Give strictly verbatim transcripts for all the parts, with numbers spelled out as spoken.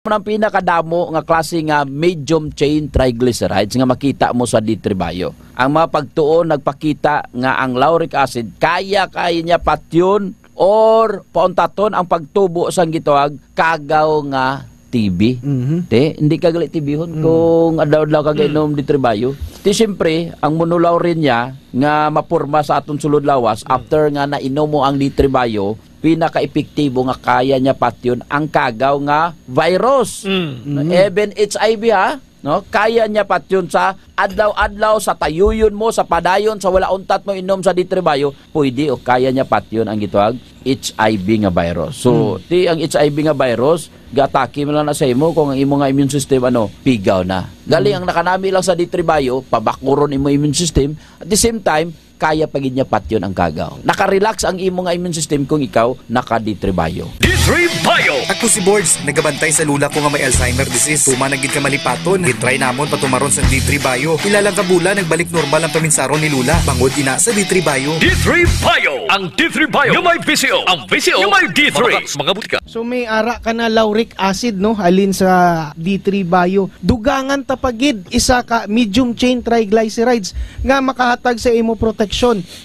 Ang pinakadamo nga klase nga medium chain triglycerides nga makita mo sa D three Bio. Ang mga pagtuon nagpakita nga ang lauric acid kaya, kaya niya patyon or pauntaton ang pagtubo sang gitawag kagaw nga T B. Mhm. Te, hindi ka gali T B-hon Mm. kung adlaw-adlaw ka Mm. gainom D three Bio. Ti, siyempre, ang monolaurin niya nga maporma sa aton sulod lawas Mm. after nga nainom mo ang D three Bio, pinaka-epektibo nga kaya niya patyon ang kagaw nga virus. Mm. Mm. Even H I V, ha? No? Kaya niya patyon sa adlaw-adlaw, sa tayuyon mo, sa padayon, sa wala untat mo inom sa D three Bio, pwede o kaya niya patyon ang gitawag H I V nga virus. So, Mm. ti ang H I V nga virus, gaatake man lang na sa imo kung ang imo nga immune system, ano, pigaw na. Gali Mm. ang nakanami lang sa D three Bio, pabakuron imo immune system. At the same time, kaya pa gid niya patyon ang kagaw. Naka-relax ang imo nga immune system kung ikaw naka-D three Bio. D three Bio. Ako si Bords, nagabantay sa lula ko nga may Alzheimer disease. Tuman na gid ka malipaton. Gitry namon patumaron sa D three Bio. Pila lang ka bulan, nagbalik normal ang paminsaron ni lula. Bangod ina sa D three Bio. D three Bio. Ang D three Bio. Yung may V C O. Ang V C O. Yung may D three. Mga butika. So, may ara ka na lauric acid, no? Halin sa D three Bio. Dugangan ta pa gid isa ka medium chain triglycerides nga makahatag sa imo proteksyon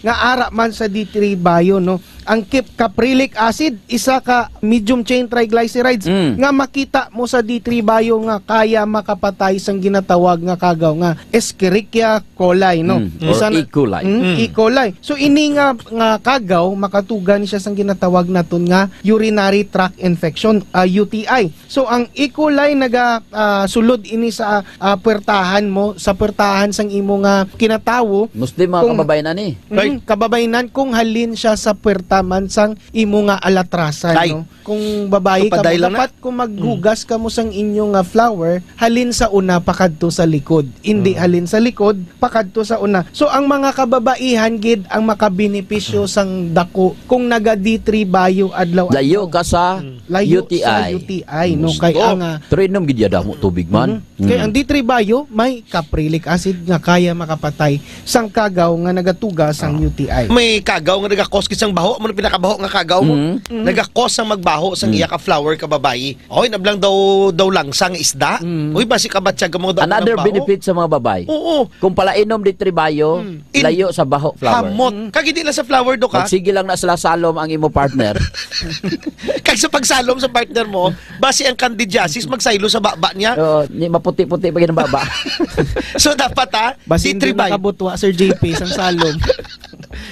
nga ara man sa D three Bio, no? Ang kip-, caprylic acid, isa ka medium chain triglycerides Mm. nga makita mo sa D three Bio nga kaya makapatay sang ginatawag nga kagaw nga Escherichia coli, no? Mm. Isa Or na E. coli. Mm, Mm. E. coli. So, ini nga, nga kagaw makatuga ni siya sang ginatawag naton nga urinary tract infection, ah, U T I. So, ang E. coli naga, ah, sulod ini sa, ah, puwertahan mo, sa puwertahan sang imo nga kinatawo. Mostly mga Kung kababayan ani. Mm, Right. kababayanan kung halin siya sa puwerta man sang imo nga alatrasan, Ay. no? Kung babayi ka Kapaday mo, lang na. dapat kung maghugas ka mo sang inyo nga flower, halin sa una pakadto sa likod. Hindi Mm. halin sa likod, pakadto sa una. So, ang mga kababaihan gid ang makabenepisyo sang dako kung naga D three Bio adlaw-adlaw. Layo ka sa Mm. Layo U T I. sa U T I, no? Gusto. Kay ang, ah, Pero inom gid ya damo tubig man. Mhm. Kay Mm. ang D three Bio, may caprylic acid nga kaya makapatay sang kagaw nga nagatuga sang Ah. U T I. May kagaw nga nagakos gid sang baho, mo pinakabaho nga kagaw mo. Mm. Mm. Nagakos sang magbaho sang Mm. iya ka flower ka babayi. Oy, nablang daw, daw langsa nga isda. Mm. Uy, basi kabatyag ka mo daw Another ng baho. benefit sa mga babayi. Oo. Kung palainom D three Bio, Mm. In- layo sa baho flower. Hamot. Mm. Kag hindi lang sa flower, Dok, ha? Magsige lang na sila salom ang imo partner. Kag sa pagsalom sa partner mo, basi ang candidiasis magsaylo sa baba niya. Oo, ni maputi-puti pa gid ang baba. So, dapat, ha? Basi D three hindi Bio. nakabutwa, Sir J P, sang salom.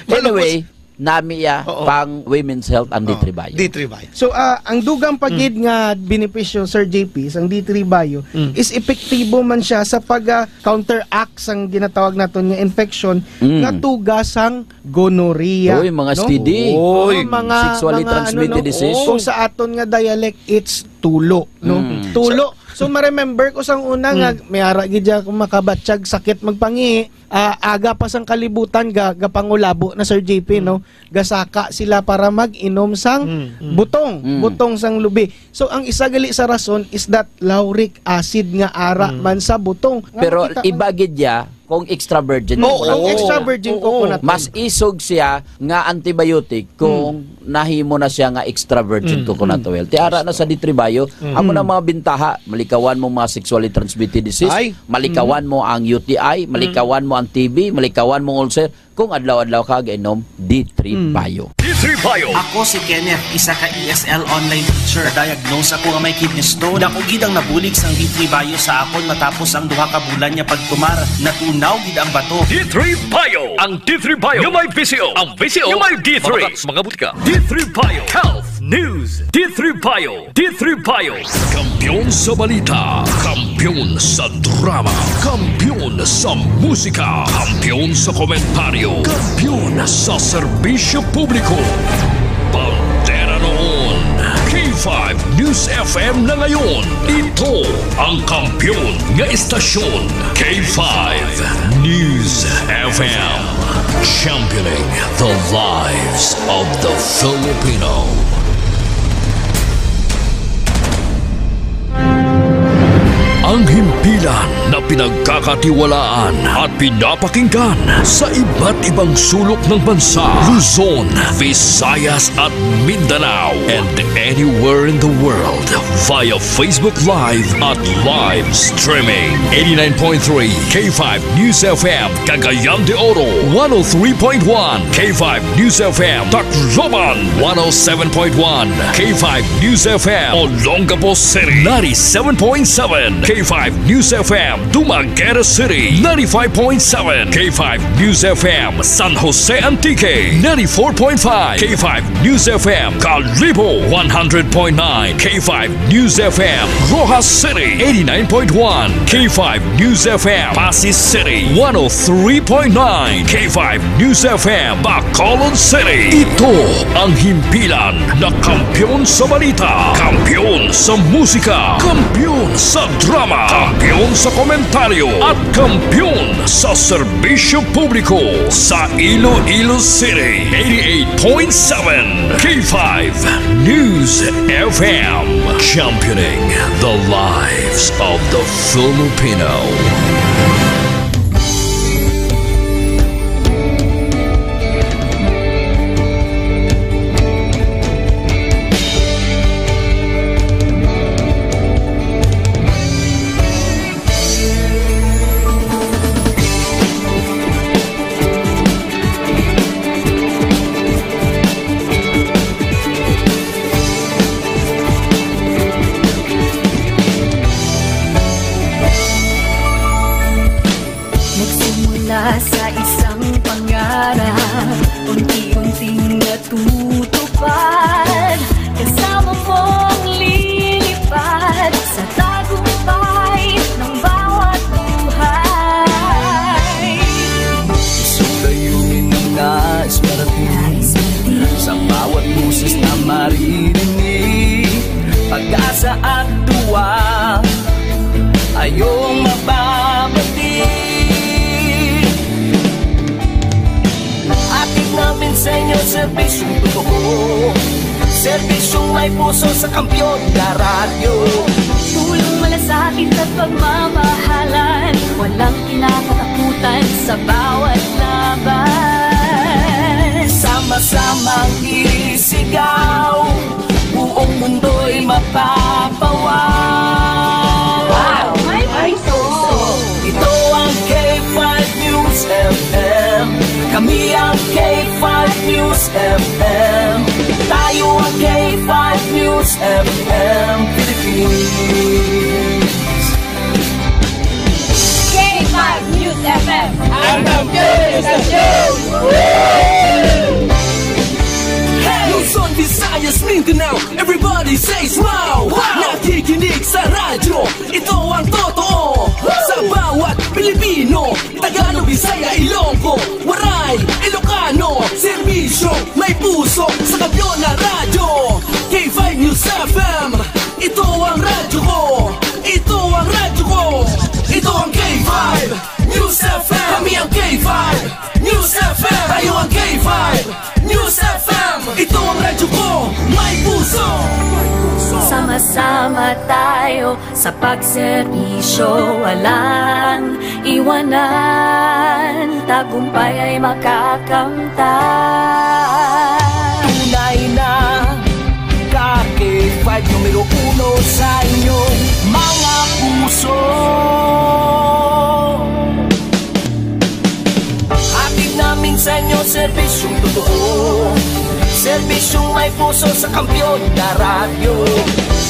Anyway, nami ya Oo. pang women's health ang Oo, D three Bio. D three Bio. So, ah, ang dugang pa Mm. gid nga benepisyo, Sir J P, sang D three Bio Mm. is epektibo man siya sa pag, ah, counteract sang ginatawag naton nga infection Mm. nga tuga sang gonorrhea, Uy, mga no? S T D. Uy, Oo, mga, sexually mga transmitted ano, no? disease. Kung sa aton nga dialect, it's tulo, no? Mm. Tulo. So, ma-remember ko sang una nga Mm. may ara gid ako makabatyag sakit magpangi, ah, aga pa sang kalibutan ga, gapangulabo na, Sir J P, Mm. no? Gasaka sila para mag-inom sang Mm, mm. butong, Mm. butong sang lubi. So, ang isa gali sa rason is that lauric acid nga ara Mm. man sa butong. Nga Pero makita iba gid ya kung extra virgin Oo, coconut kung oil. extra virgin Oo. coconut oil. Mas isog siya nga antibiotic kung Mm. nahimo na siya nga extra virgin Mm. coconut Mm. oil. Ti ara na sa D three Bio, Mm. amo na mga bintaha, malikawan mo mga sexually transmitted disease, Ay. malikawan Mm. mo ang U T I, Mm. malikawan mo ang T B, malikawan mo ulcer, kung adlaw-adlaw ka gainom D three Mm. Bio. D three Bio. Ako si Kenneth, isa ka E S L online teacher. Na-diagnose ako nga may kidney stone. Dako gid ang nabulig sang D three Bio sa akon matapos ang duha ka bulan nga pagtumar. Natunaw gid ang bato. D three Bio. Ang D three Bio nga may V C O. Ang V C O nga may D three. Mga, mga butika. D three Bio. Health News. D three Bio. D three Bio. Kampiyon sa balita, kampiyon sa drama, kampiyon sa musika, kampiyon sa komentaryo, kampiyon sa serbisyo publiko. Bandera noon, K five News F M na ngayon. Ito ang kampiyon nga istasyon, K five News F M. Championing the lives of the Filipino. Ang hin-, himpilan na pinagkakatiwalaan at pinapakinggan sa iba't ibang sulok ng bansa, Luzon, Visayas at Mindanao, and anywhere in the world via Facebook Live at live streaming. Eighty-nine point three K five News F M, Cagayan de Oro, one oh three point one K five News F M, Tacloban, one oh seven point one K five News F M, Olongapo City, ninety-seven point seven K five News F M, Dumaguete City, ninety-five point seven K five News F M, San Jose Antique, ninety-four point five K five News F M, Kalibo, one hundred point nine K five News F M, Roxas City, eighty-nine point one K five News F M, Passi City, one oh three point nine K five News F M, Bacolod City. Ito ang himpilan na kampiyon sa balita, kampiyon sa musika, kampiyon sa drama, kampiyon sa komentaryo, at kampiyon sa serbisyo publiko sa Iloilo City. Eighty-eight point seven K five News F M, championing the lives of the Filipino. Nagsimula sa isang pangarap, unti-unting natutupad. Kasama mong lilipad sa tagumpay ng bawat buhay. Isang layunin ang nais marating sa bawat boses na maririnig. Pag-asa at tuwa, ayong mababati. Hatid namin sa inyo serbisyong totoo, serbisyong may puso sa kampiyon na radyo. Tulong, malasakit at pagmamahalan, walang kinakatakutan sa bawat laban. Sama-samang isigaw, buong mundo'y mapapawaw. Wow! May puso! Ito ang K five News F M. Kami ang K five News F M. Tayo ang K five News F M Philippines. K five News F M. Ang kampiyon sa show! Luzon, Visayas, Mindanao, everybody says wow! Wow! Nakikinig sa radyo, ito ang totoo. Sa bawat Pilipino, Tagalog, Bisaya, Ilonggo, Waray, Ilocano, serbisyo, may puso, sa kampiyon na radyo. K five News F M, ito ang radyo ko. Ito ang radyo ko. Ito ang K five News F M. Kami ang K five News F M. Tayo ang K five News F M. Ito ang radyo ko. May puso. Sama-sama tayo sa pagserbisyo, walang iwanan. Tagumpay ay makakamtan. Tunay na ka K five numero uno sa inyong mga puso. Hatid namin sa inyo serbisyong totoo, serbisyong may puso sa kampiyon na radyo.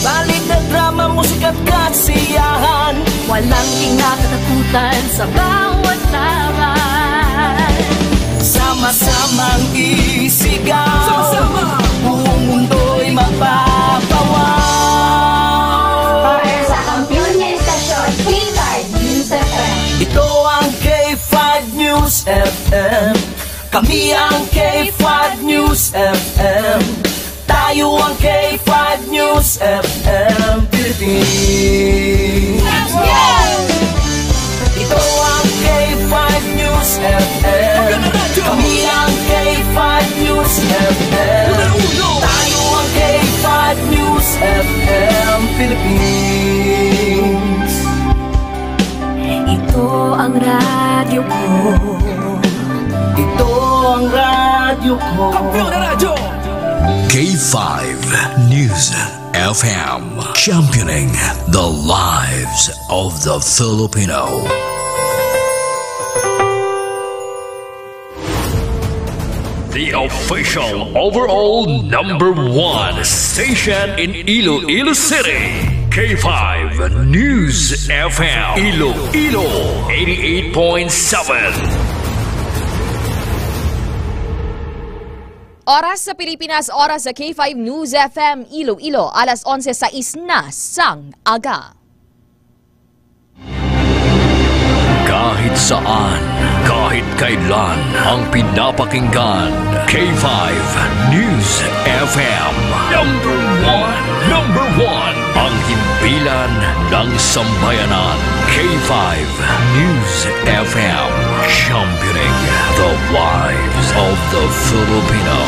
Balita, drama, musika at kasiyahan, walang kinakatakutan sa bawat laban. Sama-samang isigaw, sama-sama, buong mundo'y mapapawaw. Para sa kampiyon nga istasyon, K five News F M. Ito ang K five News F M. Kami ang K five News F M. Tayo ang K five News F M Philippines. Ito ang K five News F M. Kami ang K five News F M. Tayo ang K five News F M Philippines. Kampiyon na Radyo. K five News F M, championing the lives of the Filipino. The official overall number one station in Iloilo City, K five News F M, Iloilo, eighty-eight point seven. Oras sa Pilipinas, oras sa K five News F M Iloilo, alas onse sais na sang aga. Kahit saan, kahit kailan, ang pinapakinggan, K five News F M. Number one, number one, ang himpilan ng sambayanan, K five News F M, championing the lives of the Filipino.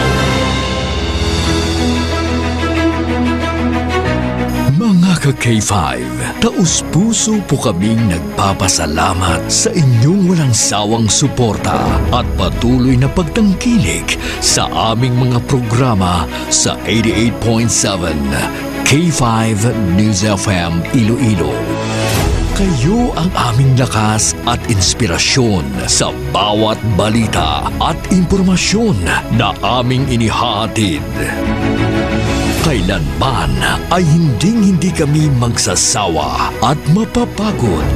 Mga ka K five, taos-puso po kaming nagpapasalamat sa inyong walang sawang suporta at patuloy na pagtangkilik sa aming mga programa sa eighty-eight point seven K five News F M Iloilo. Kayo ang aming lakas at inspirasyon sa bawat balita at impormasyon na aming inihahatid. Kailanman ay hinding-hindi kami magsasawa at mapapagod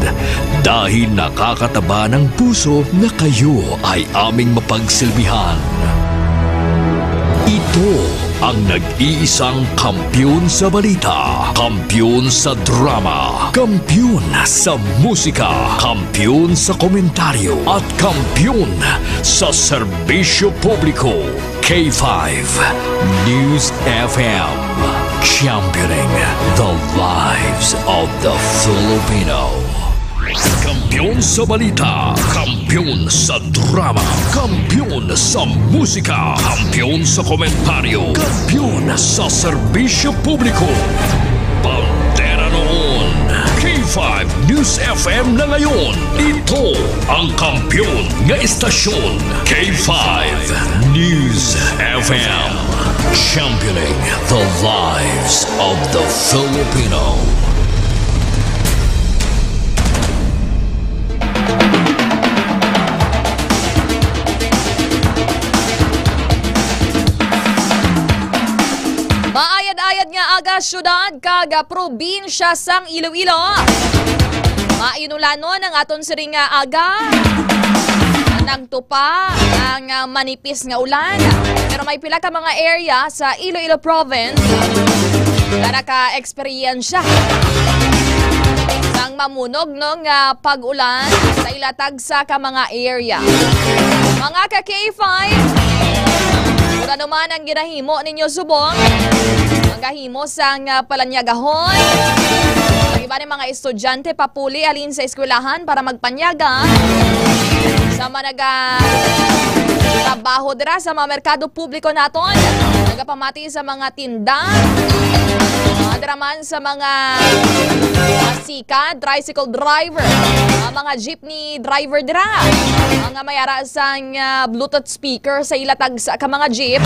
dahil nakakataba ng puso na kayo ay aming mapagsilbihan. Ito ang nag-iisang kampiyon sa balita, kampiyon sa drama, kampiyon sa musika, kampiyon sa komentaryo, at kampiyon sa serbisyo publiko. K five News F M, championing the lives of the Filipino. Kampiyon sa balita, kampiyon sa drama, kampiyon sa musika, kampiyon sa komentaryo, kampiyon sa serbisyo publiko. Bandera noon, K five News F M na ngayon. Ito ang kampiyon nga istasyon, K five News F M. Championing the lives of the Filipino. Maayad-ayad nga aga, syudad kag probinsya sang Iloilo. Mainulanon ang aton siring nga aga. Nagtupa ang, ah, manipis nga ulan. Pero may pila ka mga area sa Iloilo Province nga naka-eksperyensya sang mamunog, no, nga pag-ulan sa ila tagsa ka mga area. Mga ka K five, kung ano man ang ginahimo ninyo subong, ang gahimo sang, ah, palanyagahon, ang iba ni mga estudyante papuli halin sa eskwelahan para magpanyaga. Sa mga naga-, trabaho dira sa mga merkado publiko naton, nagapamati sa mga tinda, ah, dira man sa mga, ah, sikat, tricycle driver, ah, mga jeepney driver dira, mga may ara sang, ah, Bluetooth speaker sa ila tagsa ka mga jeep,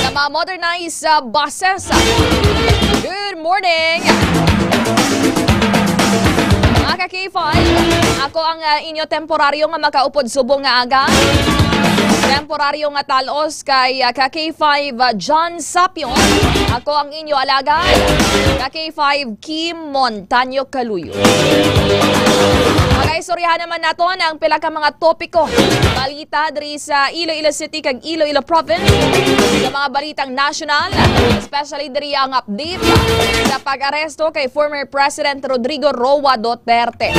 sa mga modernized, ah, buses. Good morning! Mga ka K five, ako ang, ah, inyo temporaryo nga makaupod subong nga aga. Temporaryo nga talos kay, ah, ka K five, ah, John Sapion. Ako ang inyo alagad, ka K five Kim Montaño Caluyo. Pag-istoryahan naman naton ang pila ka mga topiko, balita diri sa Iloilo City kag Iloilo Province, sa mga balitang national, especially diri ang update sa pag-aresto kay former President Rodrigo Roa Duterte.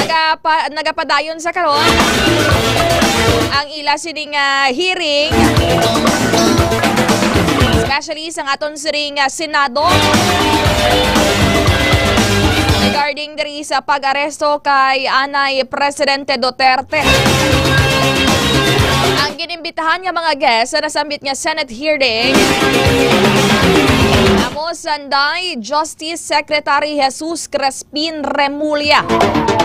Nagapa-, nagapadayon sa karon ang ila sining, ah, hearing, especially sa aton siring, ah, Senado, regarding diri sa pag-aresto kay anay Presidente Duterte. Ang Inimbitahan nga mga guests sa nasambit nga Senate hearing, amo sanday Justice Secretary Jesus Crespin Remulla,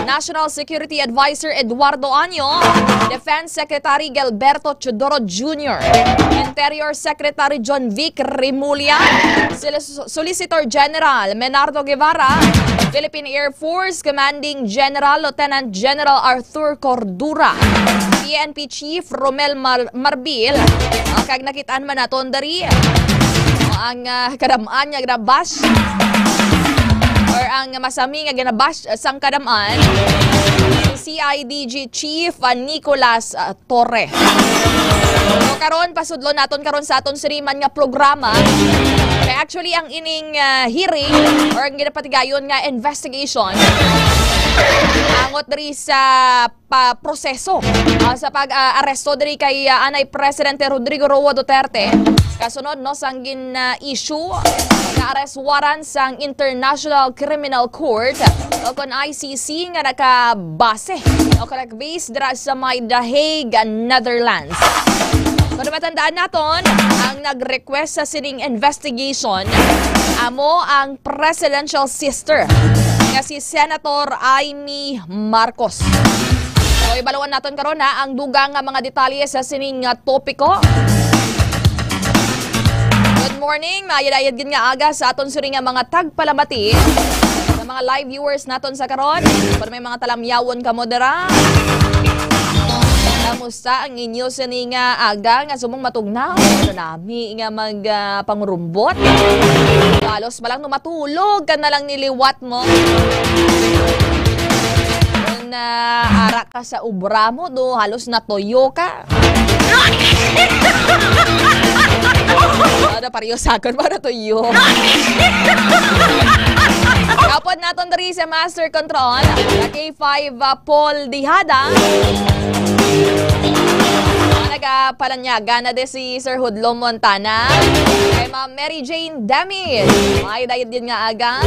National Security Advisor Eduardo Año, Defense Secretary Gilberto Teodoro Junior, Interior Secretary John Vic Remulla, Solic-, Solicitor General Menardo Guevara, Philippine Air Force Commanding General Lieutenant General Arthur Cordura, P N P Chief Romel Mar-, Marbil, ah, kag nakit-an man naton diri, ah, ang, ah, kadam-an nga ginabash or ang masami nga ginabash sang kadam-an, si C I D G Chief, ah, Nicolas, ah, Torre. So, karon, pasudlon naton karon sa aton siriman nga programa. Kay actually, ang ining, ah, hearing or ang ginapatigayon nga investigation angot diri sa pa-, proseso, ah, sa pag, ah, aresto diri kay, ah, anay Presidente Rodrigo Roa Duterte. Kasunod, no, sang gin, ah, issue nga arrest warrant sang International Criminal Court o kon I C C nga nakabase o kon nag-base dira sa may The Hague, Netherlands. Kung matandaan naton, ang nag-request sa sining investigation amo ang presidential sister nga si Senator Imee Marcos. So, ibaluan naton karon, ha, ang dugang nga mga detalye sa sining nga topiko. Good morning, maayad-ayad gid nga aga sa aton suri nga mga tagpalamati, sa mga live viewers naton sa karon. Kung may mga talamyawon kamo dira, kamusta ang inyo sini nga aga nga subong matugnaw? Ano nami nga mag, ah, pangurumbot? Halos ba lang no matulog ka na lang niliwat mo? Kung, ah, ara ka sa obra mo, do halos natuyo ka. Ano, pareho sakon ba natuyo? Kapod naton diri sa Master Control, sa K five, ah, Paul Dihada. Nagapalanyaga na din si Sir Hudlo Montana. Kay Ma'am Mary Jane Damis. May dayod din nga aga.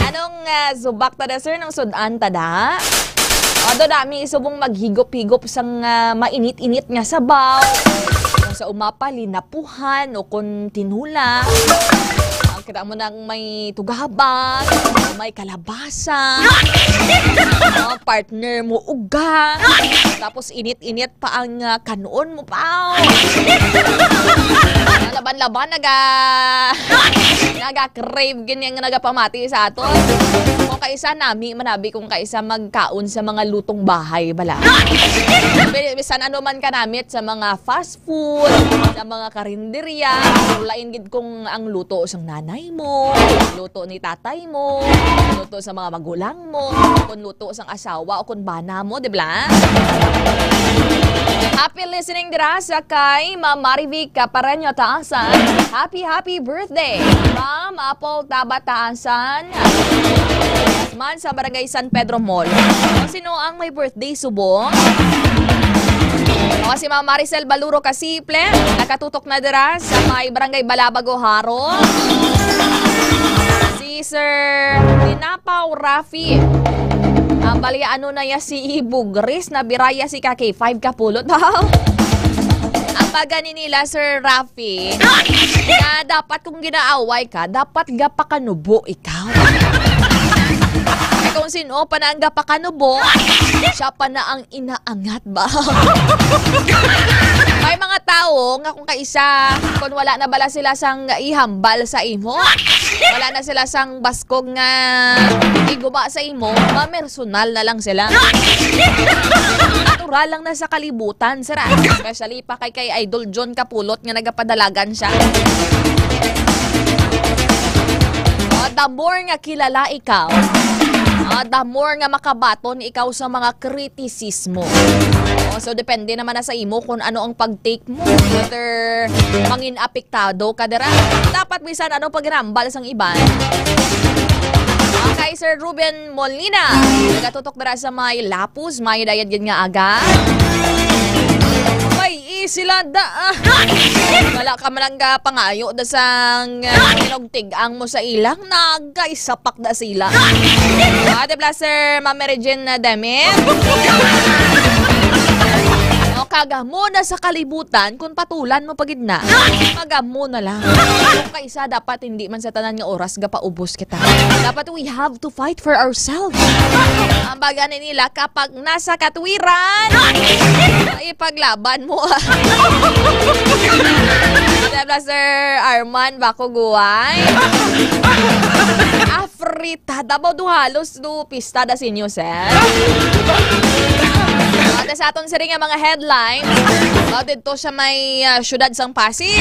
Anong, ah, subak ta da, sir, nung sudan ta da? Although nami subong maghigop-higop sang, ah, mainit-init nga sabaw. Kung sa umapa, linapuhan o kung tinula. Ang kita mo nang may tugabas, may kalabasa, ah, partner mo uga. Tapos init-init pa ang, ah, kanon mo pa. Laban-laban, naga-, naga-crave gid nga nagapamati sa aton. Kung kaisa nami, manabi kung kaisa magkaon sa mga lutong bahay bala. Bi-, bisan ano man ka namit sa mga fast food, sa mga karinderya, lain gid kung ang luto sang nanay mo, luto ni tatay mo, luto sa mga magulang mo, kung luto sang asawa o kung bana mo, di ba? Happy listening dira sa kay Ma'am Marivic Capareño Taasan. Happy, happy birthday, Ma'am Apple Taba Taasan. Man sa Barangay San Pedro Mall. O, sino ang may birthday subong? O, si Ma'am Maricel Baluro Casiple, nakatutok na dira sa may Barangay Balabago, Jaro. Si Sir Tinapaw Rafi. Ang bali, ano na ya si Ibugris, nabiraya si ka K five kapulot daw. Ang pagani nila, Sir Rafi, na dapat kung ginaaway ka, dapat gapakanubo ikaw. Kay kung sino pa na ang gapakanubo, siya pa na ang inaangat ba? May mga tao nga kung kaisa, kung wala na bala sila sang ihambal sa imo, wala na sila sang baskog nga iguba sa imo, mamersonal na lang sila. Natural lang na sa kalibutan, sir, ah. Especially pa kay, kay Idol John Kapulot nga nagapadalagan siya. Ah, the more nga kilala ikaw, ah, the more nga makabaton ikaw sa mga kritisismo. Oh, so, depende naman na sa imo kung ano ang pag-take mo. Whether mangin apektado ka dira. Dapat bisan ano paghambal sang iban. Ah, kay Sir Ruben Molina, nagatutok dira sa may Lapuz, may dayad gid nga aga. May sila da, ah. Wala ka man ang pangayo da sang, ah, tinugtig ang mo sa ilang nagkaisapak da sila. Ah, di ba, Sir Ma'am Mary Jane, ah, Demet? Pagamo na sa kalibutan, kung patulan mo pa gid na, pagamo na lang. Kung kaisa, dapat hindi man sa tanan nga oras gapaubos kita. Dapat we have to fight for ourselves. Ang baga ni nila, kapag nasa katwiran, ipaglaban mo. Ate Bla, Sir Arman, bako guway. Afritada ba do halos do pista da sinyo, sir? Ate, sa aton siri nga mga headlines, ah, didto sa may, ah, siyudad sang Pasig.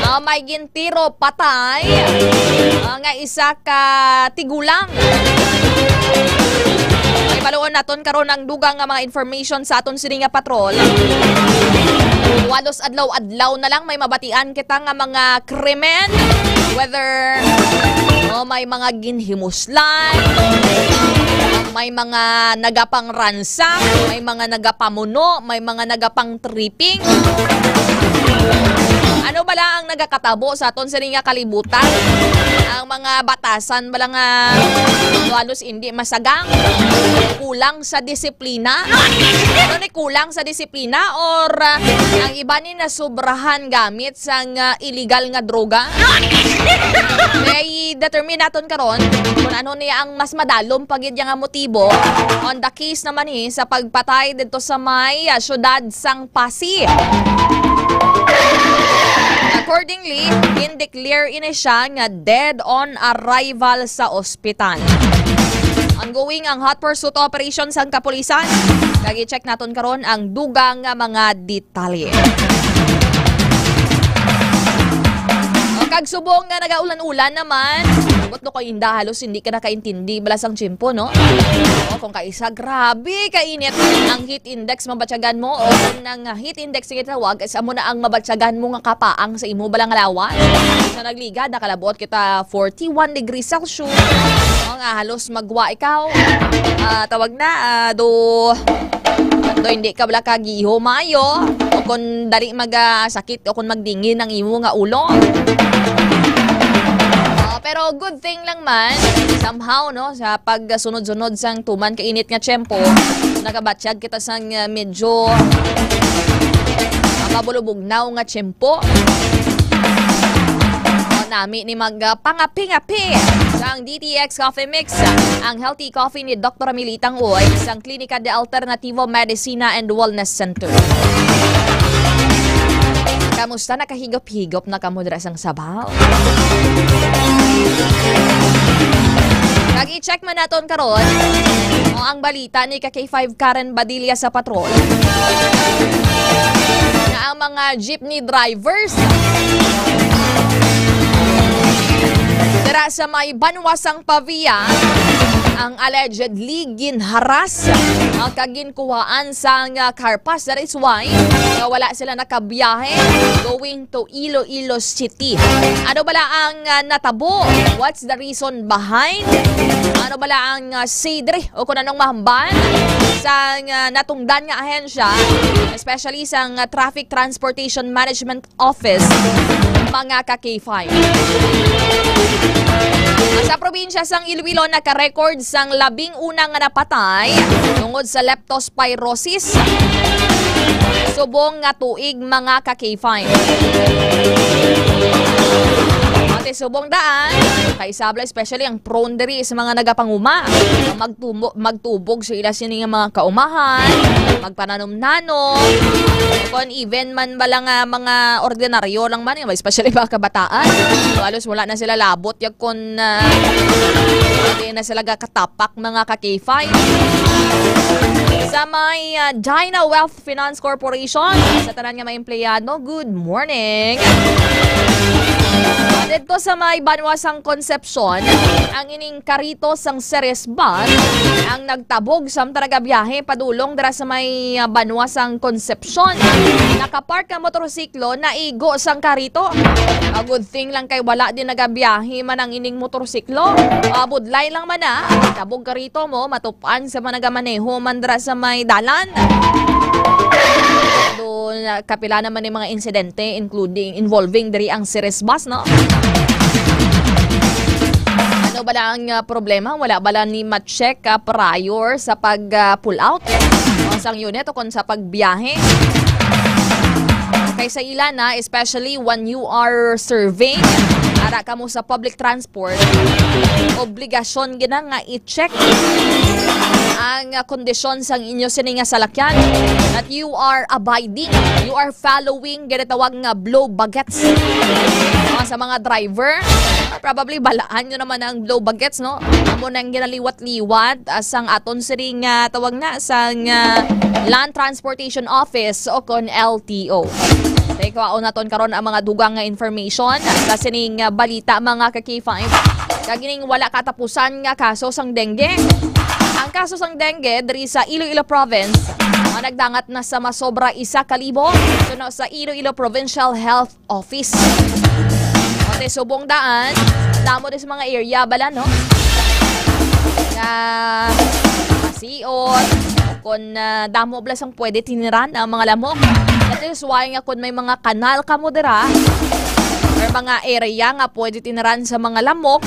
Ah, may gintiro patay, ah, nga isa ka tigulang. May baluon naton karon ang dugang nga mga information sa aton sini nga patrol. Walos adlaw-adlaw na lang may mabatian kita nga mga krimen, whether, oh, may mga ginhimuslan, may mga nagapangransak, may mga nagapamuno, may mga nagapang tripping. Ano bala ang nagakatabo sa aton sini nga kalibutan? Ang mga batasan bala nga halos hindi masagang, kulang sa disiplina? Ano ni kulang sa disiplina or, ah, ang iba ni nasubrahan gamit sang, ah, illegal nga droga? Kaya i-determine naton karon kung ano ni ang mas madalom pa gid nga motibo on the case naman ni sa pagpatay didto sa may, ah, siyudad sang Pasig. Accordingly, gin-declare ini siya nga dead on arrival sa ospital. Ongoing ang hot pursuit operation sang kapulisan. Kag i-check naton karon ang dugang nga mga detalye. O, kag subong nga nagaulan-ulan naman, ambot no ko inda, halos hindi ka nakaintindi bala sang tiyempo, no? O, kung kaisa, grabe ka init ang heat index mabatyagan mo, o kung ang heat index nga tawag, is amo na ang mabatyagan mo nga kapaang sa imo bala nga lawas. Sa nagligad, nakalabot kita forty-one degrees Celsius. O nga, halos magwa ikaw. Ah, tawag na, ah, do, do hindi ka bala kagiho maayo. O kung dali magasakit o kung magdingin ang imo nga ulo. Ah, pero good thing lang man, somehow, no, sa pagsunod-sunod sang tuman ka init nga tiyempo, nakabatyag kita sang, ah, medyo, ah, mabulubugnaw nga tiyempo. O, nami ni magpangapi-ngapi sang D T X Coffee Mix, ang healthy coffee ni Doktor Militang Uy sang Klinika de Alternativo Medicina and Wellness Center. Kamusta? Nakahigop-higop na kamo dira sang sabaw? Kag i-check man naton karon o ang balita ni ka K five Karen Badilla sa patrol, nga ang mga jeepney drivers dira sa may Banwa sang Pavia ang allegedly ginharas, ah, kag ginkuhaan sang, ah, car pass. That is why nga wala sila nakabiyahe going to Iloilo City. Ano bala ang, ah, natabo? What's the reason behind? Ano bala ang, ah, say diri o kung anong mahamban sang, ah, natungdan nga ahensya, especially sang, ah, Traffic Transportation Management Office, mga ka-K five? Sa probinsya sang Iloilo, naka-record sang labing una nga napatay tungod sa leptospirosis subong nga tuig, mga ka-K five. Pati subong daan, kaisabla, especially ang prone diri sa mga nagapanguma, magtubo-, magtubog sa ila sini nga mga kaumahan, magpananom-nanom, kon even man bala nga mga ordinaryo lang man, especially mga kabataan. So, halos wala na sila labot, yag kon, ah, hindi na sila gakatapak, mga ka-K five. Sa may, ah, Dyna Wealth Finance Corporation, sa tanan nga mga empleyado, good morning. Dito sa may Banwa sang Concepcion, ang ining karito sang Ceres Bus ang nagtabog samtang nagabiyahe padulong dira sa may, ah, Banwa sang Concepcion. Nakapark ang motorsiklo, naigo sang karito. Ah, good thing lang kay wala din nagabiyahe man ang ining motorsiklo. Ah, budlay lang man na, tabog karito mo, matupan sa mga nagamaneho man dira sa may dalan. Doon, ah, kapila naman yung mga insidente, including, involving diri ang Ceres Bus, no? Ano bala ang, ah, problema? Wala bala ni ma-check, ah, prior sa pag, ah, pull out? O sang unit o kung sa pagbiyahe. Kay sa ila na, especially when you are serving, ara kamo sa public transport, obligasyon gina nga i-check ang, ah, kondisyon sang inyo sini nga salakyan, that you are abiding, you are following, ginatawag nga blue bagets. Ah, sa mga driver, probably balaan nyo naman ang blue bagets, no? Amo nang ginaliwat-liwat, ah, sang aton siring, ah, tawag na, sang, ah, Land Transportation Office o kon L T O. Tay kwaon naton karon ang mga dugang nga information sa sining, ah, balita, mga ka-K five. Kag ining wala katapusan nga kaso sang dengue. Ang kaso sang dengue diri sa Iloilo Province, ah, nagdangat na sa masobra isa ka libo suno sa Iloilo Provincial Health Office. Ate, subong daan, damo din sa mga area bala, no? Nga masiot, o kon, ah, damo bala sang pwede tiniran ang mga lamok. That is why nga kon may mga kanal kamo dira, or mga area nga pwede tiniran sa mga lamok,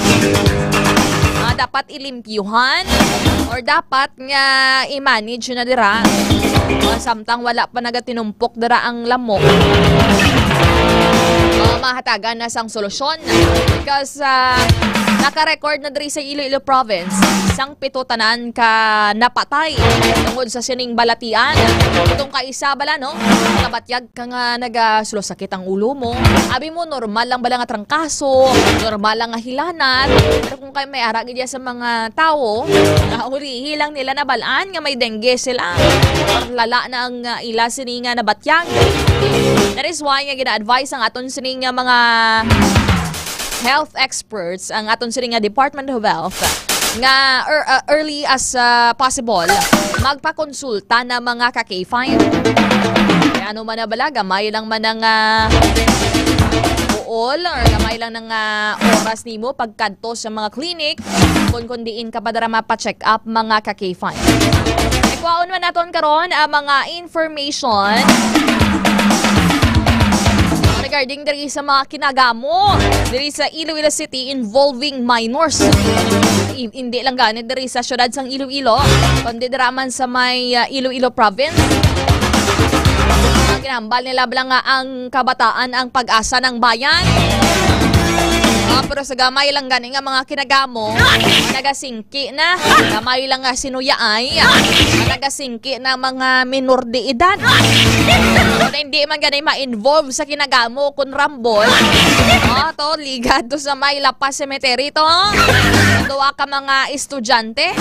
ah, dapat ilimpyuhan, or dapat nga i-manage na dira. Ah, samtang wala pa nagatinumpok dira ang lamok. Ah, mahatagan na sang solusyon. Because, ah, naka-record na diri sa Iloilo Province, sang pito tanan ka napatay tungod sa sining balatian. Itong kaisa bala, no? Kabatyag ka nga nagasulasakit ang ulo mo. Abi mo, normal lang bala nga trangkaso, normal lang nga hilanat. Pero kung kay may ara gid sa mga tawo, naulihi lang nila nabalaan nga may dengue sila. Or lala na ang, ah, ila sini nga nabatyag. That is why nga gina-advise ang aton sini nga mga health experts, ang aton sini nga Department of Health, nga er-, ah, early as, ah, possible, magpakonsulta na, mga ka-K five. Kaya ano man na bala, gamay lang man ang, ah, buol or gamay lang ng, ah, oras nimo pagkadto sa mga clinic, kung, kung diin ka pa dira mapa-check up, mga ka-K five. Ikwaon man naton karon ang mga information regarding diri sa mga kinagamo diri sa Iloilo City involving minors. I-, hindi lang gani diri sa siyudad sang Iloilo, kundi dira man sa may, ah, Iloilo Province. Ang ginambal nila lang nga ang kabataan ang pag-asa ng bayan. Ah, pero sa gamay lang gani nga mga kinagamo, nagasingki na. Gamay lang nga sinuyaay, nagasingki na mga minor de edad. Kung hindi man gani ma-involve sa kinagamo, kung rambol, ah, to, ligad to sa may La Paz Cemetery to. Duwa ka mga estudyante.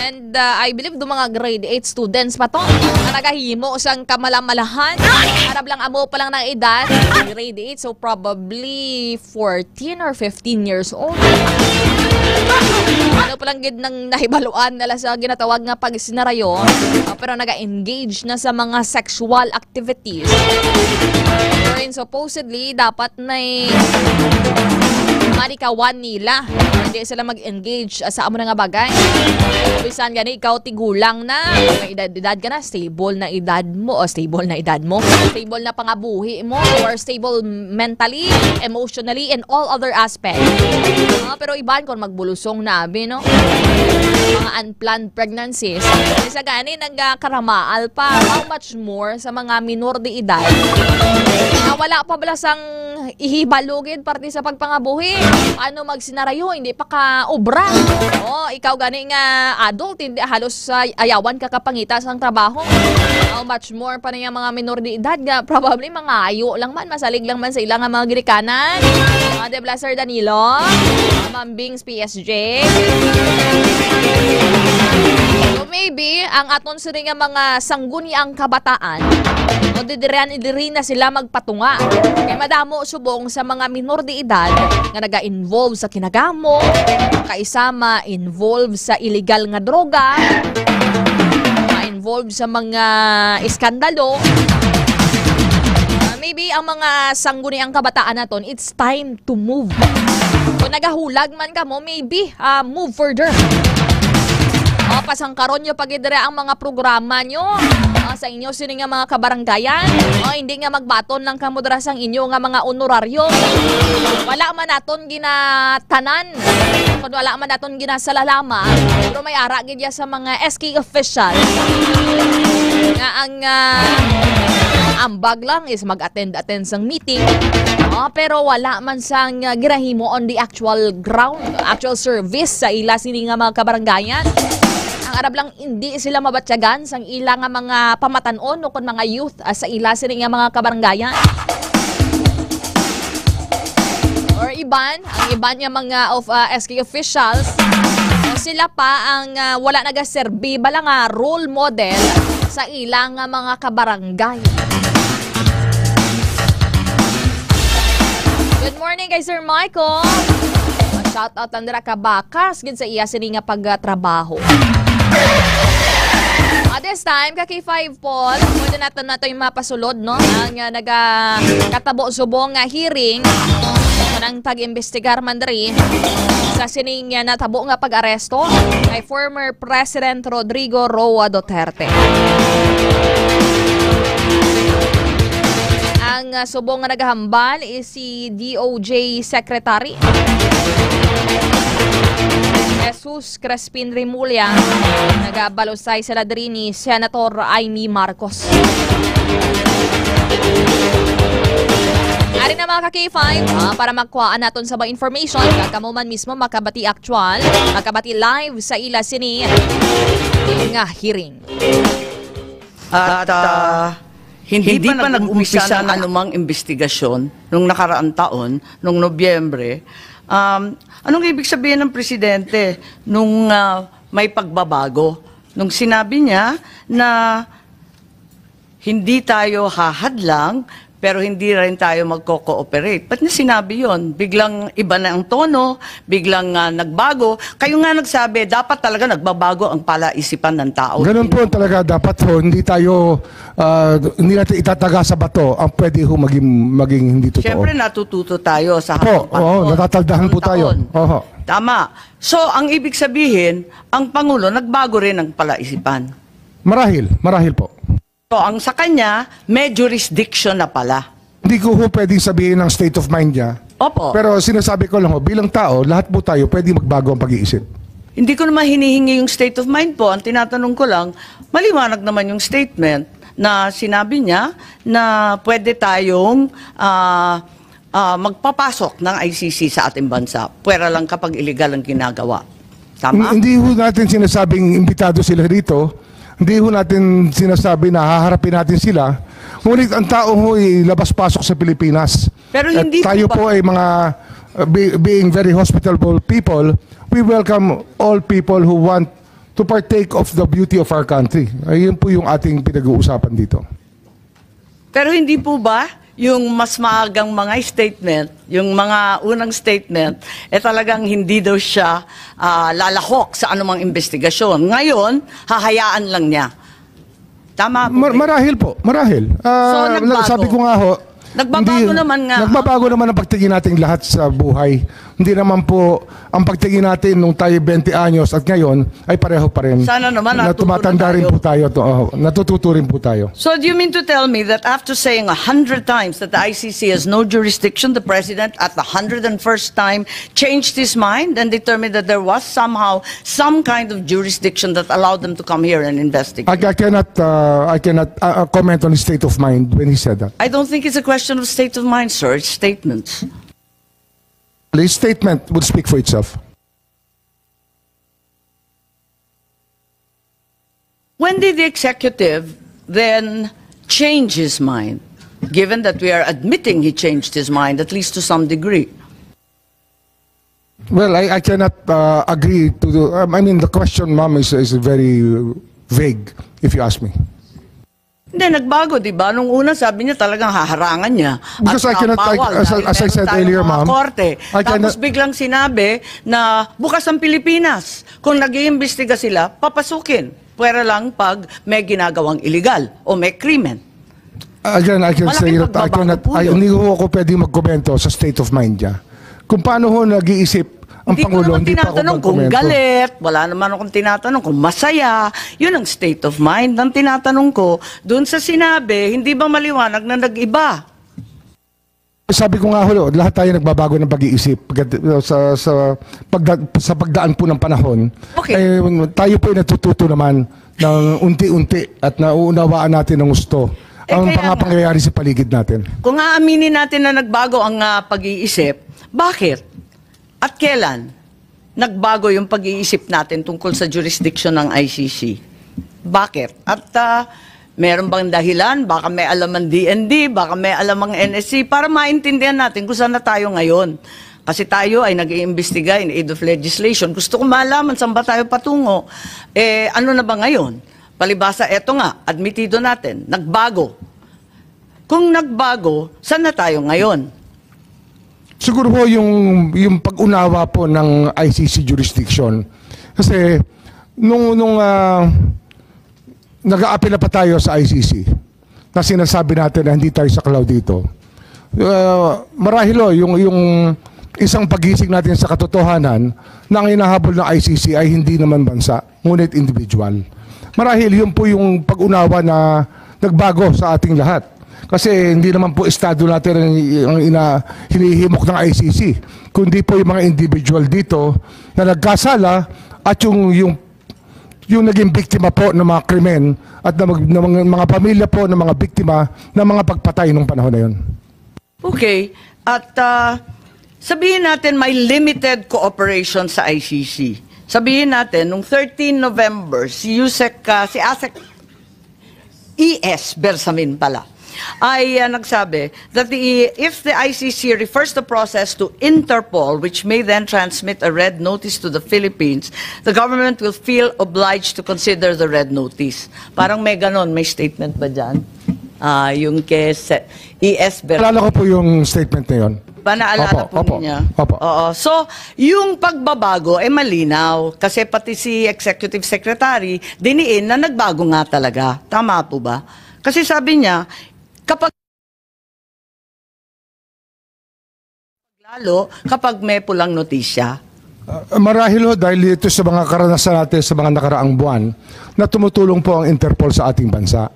And, ah, I believe do mga grade eight students pa to. Nga nagahimo sang kamalamalahan. Arab lang amo pa lang ng edad. Grade eight, so probably fourteen or fifteen years old. Ano pa lang gid nang nahibaluan nila sa ginatawag nga pagsinarayo, ah, pero naga-engage na sa mga sexual activities. Wherein supposedly, dapat na'y malikawan nila. Hindi sila mag-engage, ah, sa amo na nga bagay. Bisan gani, ikaw tigulang na, may edad-edad ka na, stable na edad mo, o stable na edad mo, stable na pangabuhi mo, you are stable mentally, emotionally, and all other aspects. Ah, pero iban kung magbulusong na, abi, no? Mga unplanned pregnancies. Sa gani, nagkaramaal pa. How much more sa mga minor de edad? Na wala pa bala sang ihibalo gid parte sa pagpangabuhi. Ano magsinarayo, hindi pa ka obra. Oh, ikaw gani nga adult, hindi halos sa ayawan ka kapangita sang trabaho. How much more pa niya mga minor de edad nga probably mangayo lang man, masalig lang man sa ila nga mga ginikanan. Ah, di ba, Sir Danilo? Ma'am Bings, P S J. So maybe ang aton sini nga mga sangguniang kabataan, o di diri, diri na sila magpatunga. Kay madamo subong sa mga minor de edad nga naga-involve sa kinagamo, kaisa ma-involve sa illegal nga droga, ma-involve sa mga iskandalo. Ah, maybe ang mga sangguniang kabataan naton, it's time to move. Kung nagahulag man kamo, maybe, ah, move further. O, pasangkaron nyo pa gid dira ang mga programa nyo, ah, sa inyo sini nga mga kabaranggayan. O, hindi nga magbaton lang kamo dira sang inyo nga mga honoraryo. Wala man naton ginatanan, kung wala man naton ginasalalama, pero may ara gid ya sa mga S K official nga ang, ah, ambag lang is mag-attend-attend sang meeting. Ah, pero wala man sang, ah, ginahimo on the actual ground, actual service sa ila sini nga mga kabaranggayan. Ang arab lang, hindi sila mabatyagan sang ila nga mga pamatan-on o kon mga youth, ah, sa ila sini nga mga kabaranggayan. Or iban, ang iban nga mga of, ah, S K officials, sila pa ang, ah, wala nagaserbi bala nga role model sa ila nga mga kabarangay. Good morning kay Sir Michael. Shout out lang dira ka bakas gid sa iya sini nga pagtrabaho. Ah, this time, ka K five Paul, pwede natin na ito yung mapasulod, no? Ang, ah, nagakatabo subong nga hearing, kanang tag-imbestigar man diri sa sining, ah, natabo nga pag-aresto kay former President Rodrigo Roa Duterte. Ang, ah, subong nga nagahambal is si D O J Secretary Jesus Crespin Remulla. Nagabalusay sila diri ni Senator Imee Marcos. Ari na, mga ka K five, ah, para magkuhaan naton sa mga information, kag kamo man mismo makabati aktual, makabati live sa ila sini nga hearing. At, ah, hindi pa nag-umpisa ng anumang imbestigasyon nung nakaraang taon, nung Nobyembre. Um, anong ibig sabihin ng presidente nung, ah, may pagbabago? Nung sinabi niya na hindi tayo hahadlang, pero hindi rin tayo magko-cooperate. Ba't niya sinabi yon? Biglang iba na ang tono, biglang, ah, nagbago. Kayo nga nagsabi, dapat talaga nagbabago ang palaisipan ng tao. Ganun po talaga dapat ho. Hindi tayo, ah, hindi natin itataga sa bato ang pwede ho maging, maging hindi totoo. Siyempre, natututo tayo sa Opo, habang oo, panahon. Natataldahan Taon-taon. Po tayo. Oho. Tama. So, ang ibig sabihin, ang Pangulo, nagbago rin ang palaisipan. Marahil, marahil po. So, ang sa kanya, may jurisdiction na pala. Hindi ko ho pwedeng sabihin ang state of mind niya. Opo. Pero sinasabi ko lang ho, bilang tao, lahat po tayo pwede magbago ang pag-iisip. Hindi ko naman hinihingi yung state of mind po. Ang tinatanong ko lang, maliwanag naman yung statement na sinabi niya na pwede tayong, ah, ah, magpapasok ng I C C sa ating bansa. Pwera lang kapag illegal ang ginagawa. Tama? Hindi ho natin sinasabing imbitado sila rito. Hindi ho natin sinasabi na haharapin natin sila. Ngunit ang tao ho ay labas-pasok sa Pilipinas. Pero At hindi po tayo ba po ay mga, uh, be- being very hospitable people, we welcome all people who want to partake of the beauty of our country. Ayun po yung ating pinag-uusapan dito. Pero hindi po ba yung mas maagang mga statement, yung mga unang statement, eh talagang hindi daw siya, ah, lalahok sa anumang investigasyon? Ngayon, hahayaan lang niya. Tama po Mar- ba yun? Marahil po, marahil. Ah, So, nagbago. Sabi ko nga ho, Nagbabago hindi, naman nga. Nagbabago naman ang pagtingin nating lahat sa buhay. Hindi naman po ang pagtingin natin nung tayo twenty anyos at ngayon ay pareho pa rin. Sana naman Na natuto na tumatanda rin tayo. Po tayo. To, oh, natututo rin po tayo. So do you mean to tell me that after saying a hundred times that the I C C has no jurisdiction, the president at the hundred and first time changed his mind and determined that there was somehow some kind of jurisdiction that allowed them to come here and investigate? I, I cannot, uh, I cannot, uh, uh, comment on his state of mind when he said that. I don't think it's a question of state of mind, sir. It's statements. His statement would speak for itself. When did the executive then change his mind? Given that we are admitting he changed his mind, at least to some degree. Well, I, I cannot, uh, agree to the, um, I mean, the question, ma'am, is, is very vague, if you ask me. Hindi, nagbago, di ba? Nung una, sabi niya talagang haharangan niya. Because At, I cannot, uh, bawal as, dahil as I meron said tayong earlier, mga ma'am, korte. I Tapos cannot biglang sinabi na bukas ang Pilipinas. Kung nag-iimbestiga sila, papasukin. Pwera lang pag may ginagawang illegal o may krimen. Again, I can Malaking say that I pagbabago cannot, po I, yun. Hindi ko ako pwede magkomento sa state of mind niya. Kung paano ho nag-iisip Ang Hindi ko Pangulo, naman hindi pa ako tinatanong kung magkomento. galit, wala naman akong tinatanong kung masaya. Yun ang state of mind ng tinatanong ko. Doon sa sinabi, hindi ba maliwanag na nag-iba? Sabi ko nga, ho, lahat tayo nagbabago ng pag-iisip pagkat-, sa, sa, pagda-, sa pagdaan po ng panahon. Okay. Eh, tayo po ay natututo naman ng unti-unti at nauunawaan natin ng gusto Eh, ang kaya mga nga. pangyayari sa paligid natin. Kung aaminin natin na nagbago ang, ah, pag-iisip, bakit? At kailan nagbago yung pag-iisip natin tungkol sa jurisdiction ng I C C? Bakit? At, ah, meron bang dahilan? Baka may alam ang D N D, baka may alam ang N S C, para maintindihan natin kung saan na tayo ngayon. Kasi tayo ay nag-iimbestiga in aid of legislation. Gusto ko malaman saan ba tayo patungo. Eh, ano na ba ngayon? Palibasa, eto nga, admitido natin, nagbago. Kung nagbago, saan na tayo ngayon? Siguro po yung, yung pag-unawa po ng I C C jurisdiction. Kasi nung, nung, ah, nag-aapela pa tayo sa I C C, na sinasabi natin na hindi tayo saklaw dito. Ah, marahil, oh, yung, yung isang pagising natin sa katotohanan na ang hinahabol ng I C C ay hindi naman bansa, ngunit individual. Marahil yun po yung pag-unawa na nagbago sa ating lahat. Kasi hindi naman po estado natin ang, ang ina-, hinihimok ng I C C, kundi po yung mga individual dito na nagkasala at yung, yung, yung naging biktima po ng mga krimen at ng mag-, ng mga, mga pamilya po ng mga biktima ng mga pagpatay nung panahon na yun. Okay. At, ah, sabihin natin may limited cooperation sa I C C. Sabihin natin, nung thirteen November, si Usec, ah, si Asec E S Bersamin pala, ay, ah, nagsabi that the, if the I C C refers the process to Interpol, which may then transmit a red notice to the Philippines, the government will feel obliged to consider the red notice. Parang may ganon, may statement ba dyan? Ah, yung kay Se-, E S Ber- Alala ko po yung statement na yun. Ba, naalala Opo, po opo, ninyo? opo. Oo. So, yung pagbabago ay malinaw kasi pati si Executive Secretary diniin na nagbago nga talaga. Tama po ba? Kasi sabi niya, kapag lalo kapag may pulang notisya. Ah, marahil ho, dahil ito sa mga karanasan natin sa mga nakaraang buwan na tumutulong po ang Interpol sa ating bansa.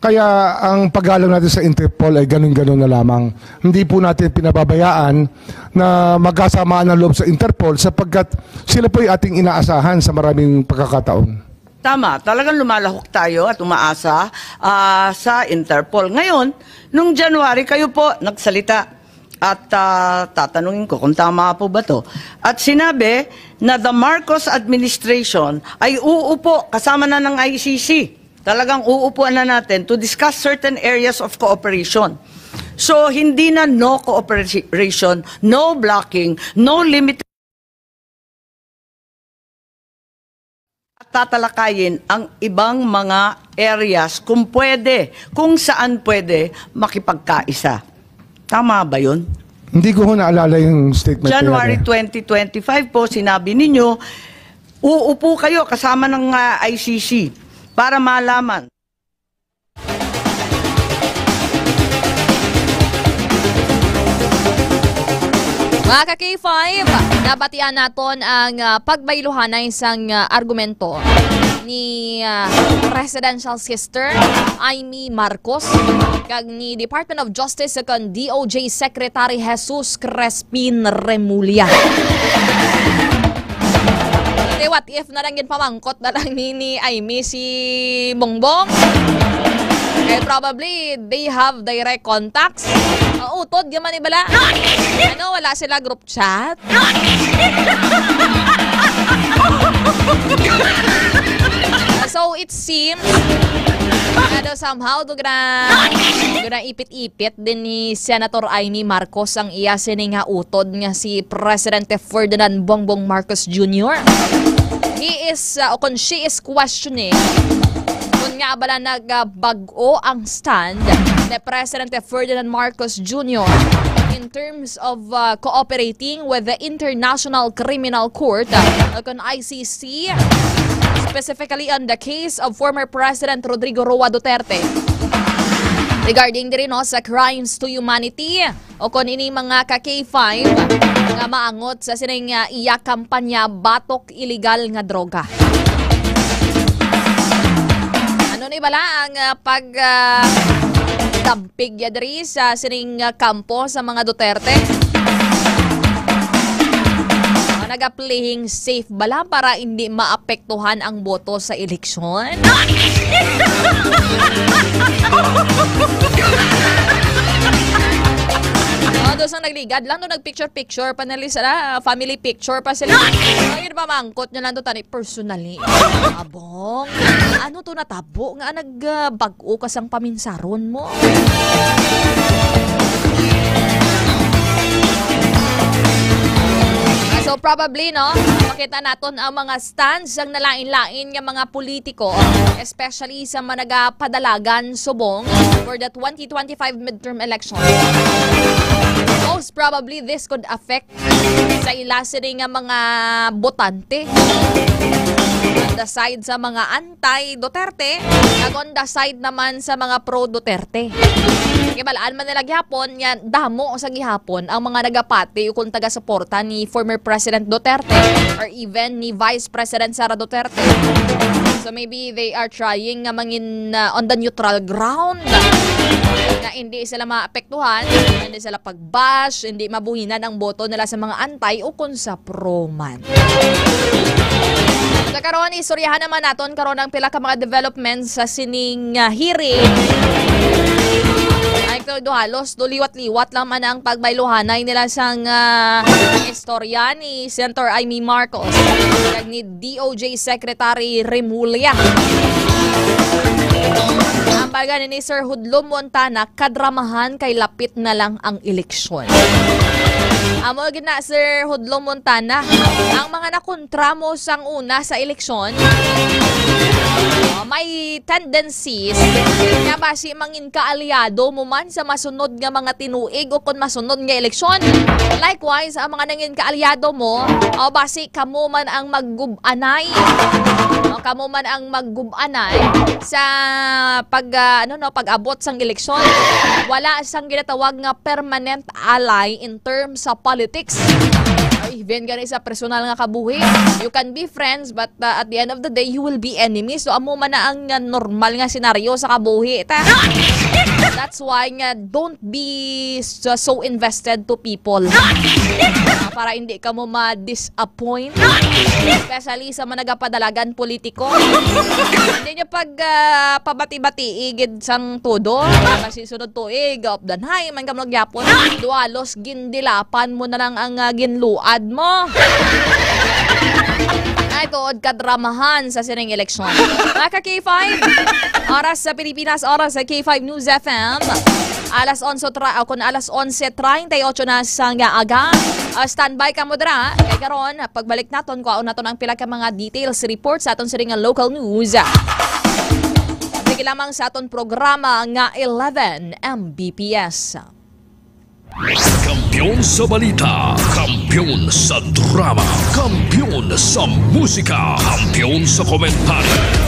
Kaya ang pag-alang natin sa Interpol ay ganun-ganun na lamang. Hindi po natin pinababayaan na magkasamaan ang loob sa Interpol sapagkat sila po ay ating inaasahan sa maraming pagkakataon. Tama, talagang lumalahok tayo at umaasa, ah, sa Interpol. Ngayon, nung January, kayo po nagsalita at, ah, tatanungin ko kung tama po ba to. At sinabi na the Marcos administration ay uupo kasama na ng I C C. Talagang uupuan na natin to discuss certain areas of cooperation. So, hindi na no cooperation, no blocking, no limitation. At tatalakayin ang ibang mga areas kung pwede, kung saan pwede makipagkaisa. Tama ba yun? Hindi ko ho naalala yung statement na yan, January eh. twenty twenty-five po, sinabi ninyo, uupo kayo kasama ng, ah, I C C para malaman. Mga ka-K five, nabatian naton ang, ah, pagbayluhanay sang, ah, argumento ni, ah, Presidential Sister Imee Marcos kag ni Department of Justice kag D O J Secretary Jesus Crespin Remulla. Te, what if na lang ginpamangkot na lang ni, ni Imee si Bongbong? Eh, probably, they have direct contacts. Ah, utod, di man ibala. Ano, wala sila group chat? So, it seems, ano, somehow, do gina, gina ipit-ipit din ni Senator Imee Marcos ang iya sini nga utod nga si Presidente Ferdinand Bongbong Marcos Junior. He is, uh, o kung she is questioning kung nga bala nagbag-o ang stand ni Presidente Ferdinand Marcos Junior in terms of, uh, cooperating with the International Criminal Court, uh, o kung I C C, specifically on the case of former President Rodrigo Roa Duterte. Regarding diri, no, sa crimes to humanity, o kon ini mga ka K five nga maangot sa sining, ah, iya kampanya batok iligal nga droga. Ano ni bala ang, ah, pag, ah, dampig ya diri sa sining, ah, kampo sa mga Duterte? Ah, naga-playing safe bala para hindi maapektuhan ang boto sa eleksyon? Oh, dos ang nagligad lang, no, nag-picture-picture pa nila sila, family picture pa sila. Ayun, mamangkot niya lang to, tani, personally. Abong, ano to natabo nga nag, ah, bag-o ka sang paminsaron mo? Ah, so, probably, no, makita naton ang mga stance sang nalain-lain nga mga politiko, especially sa mga nagapadalagan subong for the twenty twenty-five midterm election. Most probably, this could affect sa ila sini nga mga botante. On the side sa mga anti-Duterte, kag on the side naman sa mga pro-Duterte. Kay balaan man nila gihapon nga damo sa gihapon ang mga nagapati ukon taga-suporta ni former President Duterte or even ni Vice President Sara Duterte. So maybe they are trying nga mangin, uh, on the neutral ground, nga hindi sila maapektuhan, hindi sila pag-bash, hindi mabuhinan ang boto nila sa mga anti ukon sa pro man. Sa karon, istoryahan naman naton karon ang pila ka mga developments sa sining, ah, hearing. Ay, todo halos do liwat-liwat lang man ang pagbayluhanay nila sang, ah, istorya ni Senator Imee Marcos kag ni D O J Secretary Remulla. Ang baga ni Sir Hudlom Montana, kadramahan kay lapit na lang ang eleksyon. Amo gid na, Sir Hudlom Montana, ang mga nakontra mo sang una sa eleksyon, uh, may tendencies nga basi mangin kaalyado mo man sa masunod nga mga tinuig o kon masunod nga eleksyon. Likewise, ang mga nangin kaalyado mo, o basi kamo man ang maggub-anay. O kamo man ang maggub-anay sa pag, ah, ano, no, pag-abot sang eleksyon. Wala sang ginatawag nga permanent ally in terms sa politics. Or even gani sa personal nga kabuhi. You can be friends, but, uh, at the end of the day, you will be enemies. So, amo man na ang, uh, normal nga senaryo sa kabuhi, ta. That's why nga, don't be so, so invested to people. Uh, para hindi ka mo ma-disappoint. Especially sa mga nagapadalagan politiko. Hindi nyo pag, uh, pabati-bati igid sang todo. Kasi sunod tuig, updanhay man kamo nagyapon. Dualos gindilapan mo na lang ang, ah, ginluad mo. Ay, tuod kadramahan sa sining eleksyon. Mga ka K five, oras sa Pilipinas, oras sa K five News F M. Alas onse tra-, o kung alas onse treinta y ocho na sa nga aga. Ah, standby ka mo dira. Kay karon, pagbalik naton, kuhaon naton ang pila ka mga details report sa aton sining nga local news. Sige lamang sa aton programa nga eleven M B P S. Kampiyon sa balita, kampiyon sa drama, kampiyon sa musika, kampiyon sa komentaryo.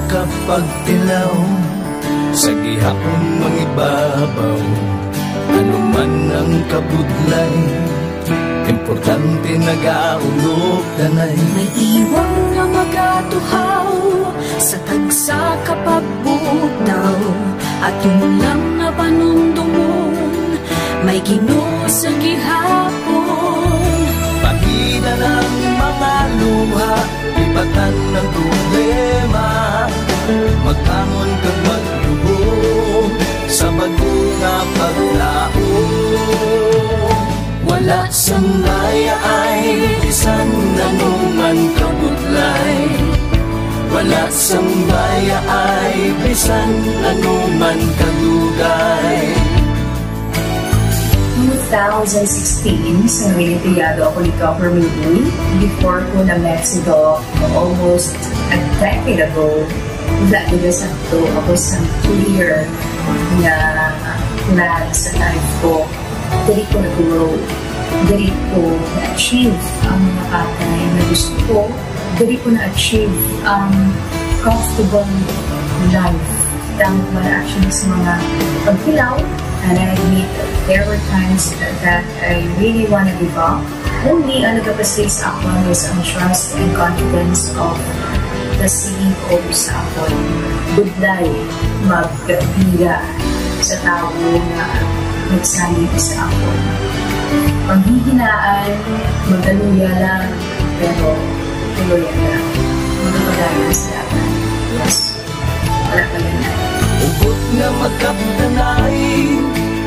Kapag tilaw sa gihapon mangibabaw, ano man ang kabudlay, importante nagaulog danay. May iwang nga magatuhaw sa tagsa ka pagbugtaw, aton lang nga panumdumon, may Ginoo sa gihapon. Pahina ng mga luha, lipatan ng problema, magbangon kag magluhod sa bag-o nga paglaom. Wala sang bayaay bisan ano man kabudlay, wala sang bayaay bisan ano man kadugay. Noong two thousand sixteen, sa Reynopiado ako ni Governor Lee, before ko na-met si Doc almost a decade ago, wala gid sakto ako sa clear nga plan sa life ko. Diri ko na-grow. Diri ko na-achieve ang mga bagay na gusto ko. Diri ko na-achieve ang comfortable life. Damo man actually sa mga pagkilaw, and I admit there were times that I really wanna give up. Only ang nagapasig sa akon is ang trust and confidence of the C E O sa akon. Budlay magkapila sa tawo nga nagsalig sa akon. Panghihinaan, magaluya lang, pero tuloy na. Magpadayon sa dapat. Yes. Wala pa yan. Hugot nga magkapdanay,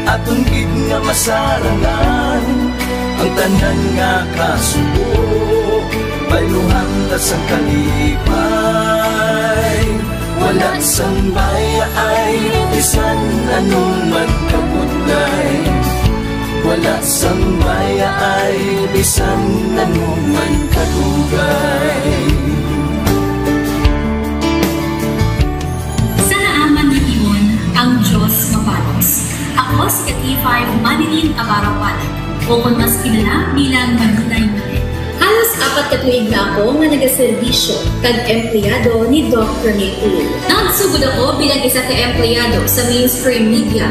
aton gid nga masarangan ang tanan nga kasubo, bayluhan ta sang kalipay. Wala sang bayaay, bisan ano man kabudlay. Wala sang bayaay, bisan ano man kadugay. Sa naaman nga timon, ang Dios mapalos. Ako si ka K five Manilyn Abarawan, o kon mas kilala bilang Manilay Manilyn. Halos apat ka tuig na ako nga nagaserbisyo kag empleyado ni Doc Ramil Uy. Nagsugod ako bilang isa ka empleyado sa mainstream media.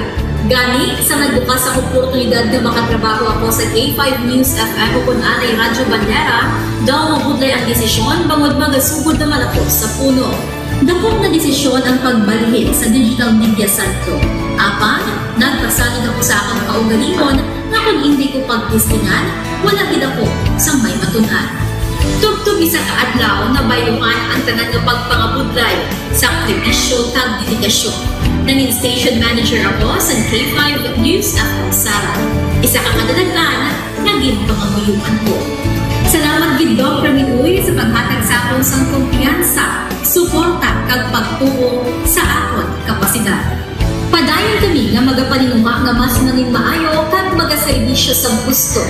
Gani, sa nagbukas ang oportunidad nga makatrabaho ako sa K five News F M o kon anay Radyo Bandera, daw mabudlay ang desisyon bangod magasugod naman ako sa puno. Dakop nga desisyon ang pagbalhin sa digital media santo. Apan, nagpasalig ako sa akon kaugalingon nga kon indi ko pagtistingan, wala gid ako sang may matun-an. Tubtob isa ka adlaw, nabayluhan ang tanan nga pagpangabudlay, sakripisyo, kag dedikasyon. Nangin station manager ako sa K five News F M Sara, isa ka kadalagan nga ginpangamuyoan ko. Salamat gid, Doc Ramil Uy, sa paghatag sa akon sang kumpiyansa, suporta, kag pagtuo sa akon kapasidad. Padayon kami nga magapaninguha nga mas nangin maayo kag magaserbisyo sa gusto,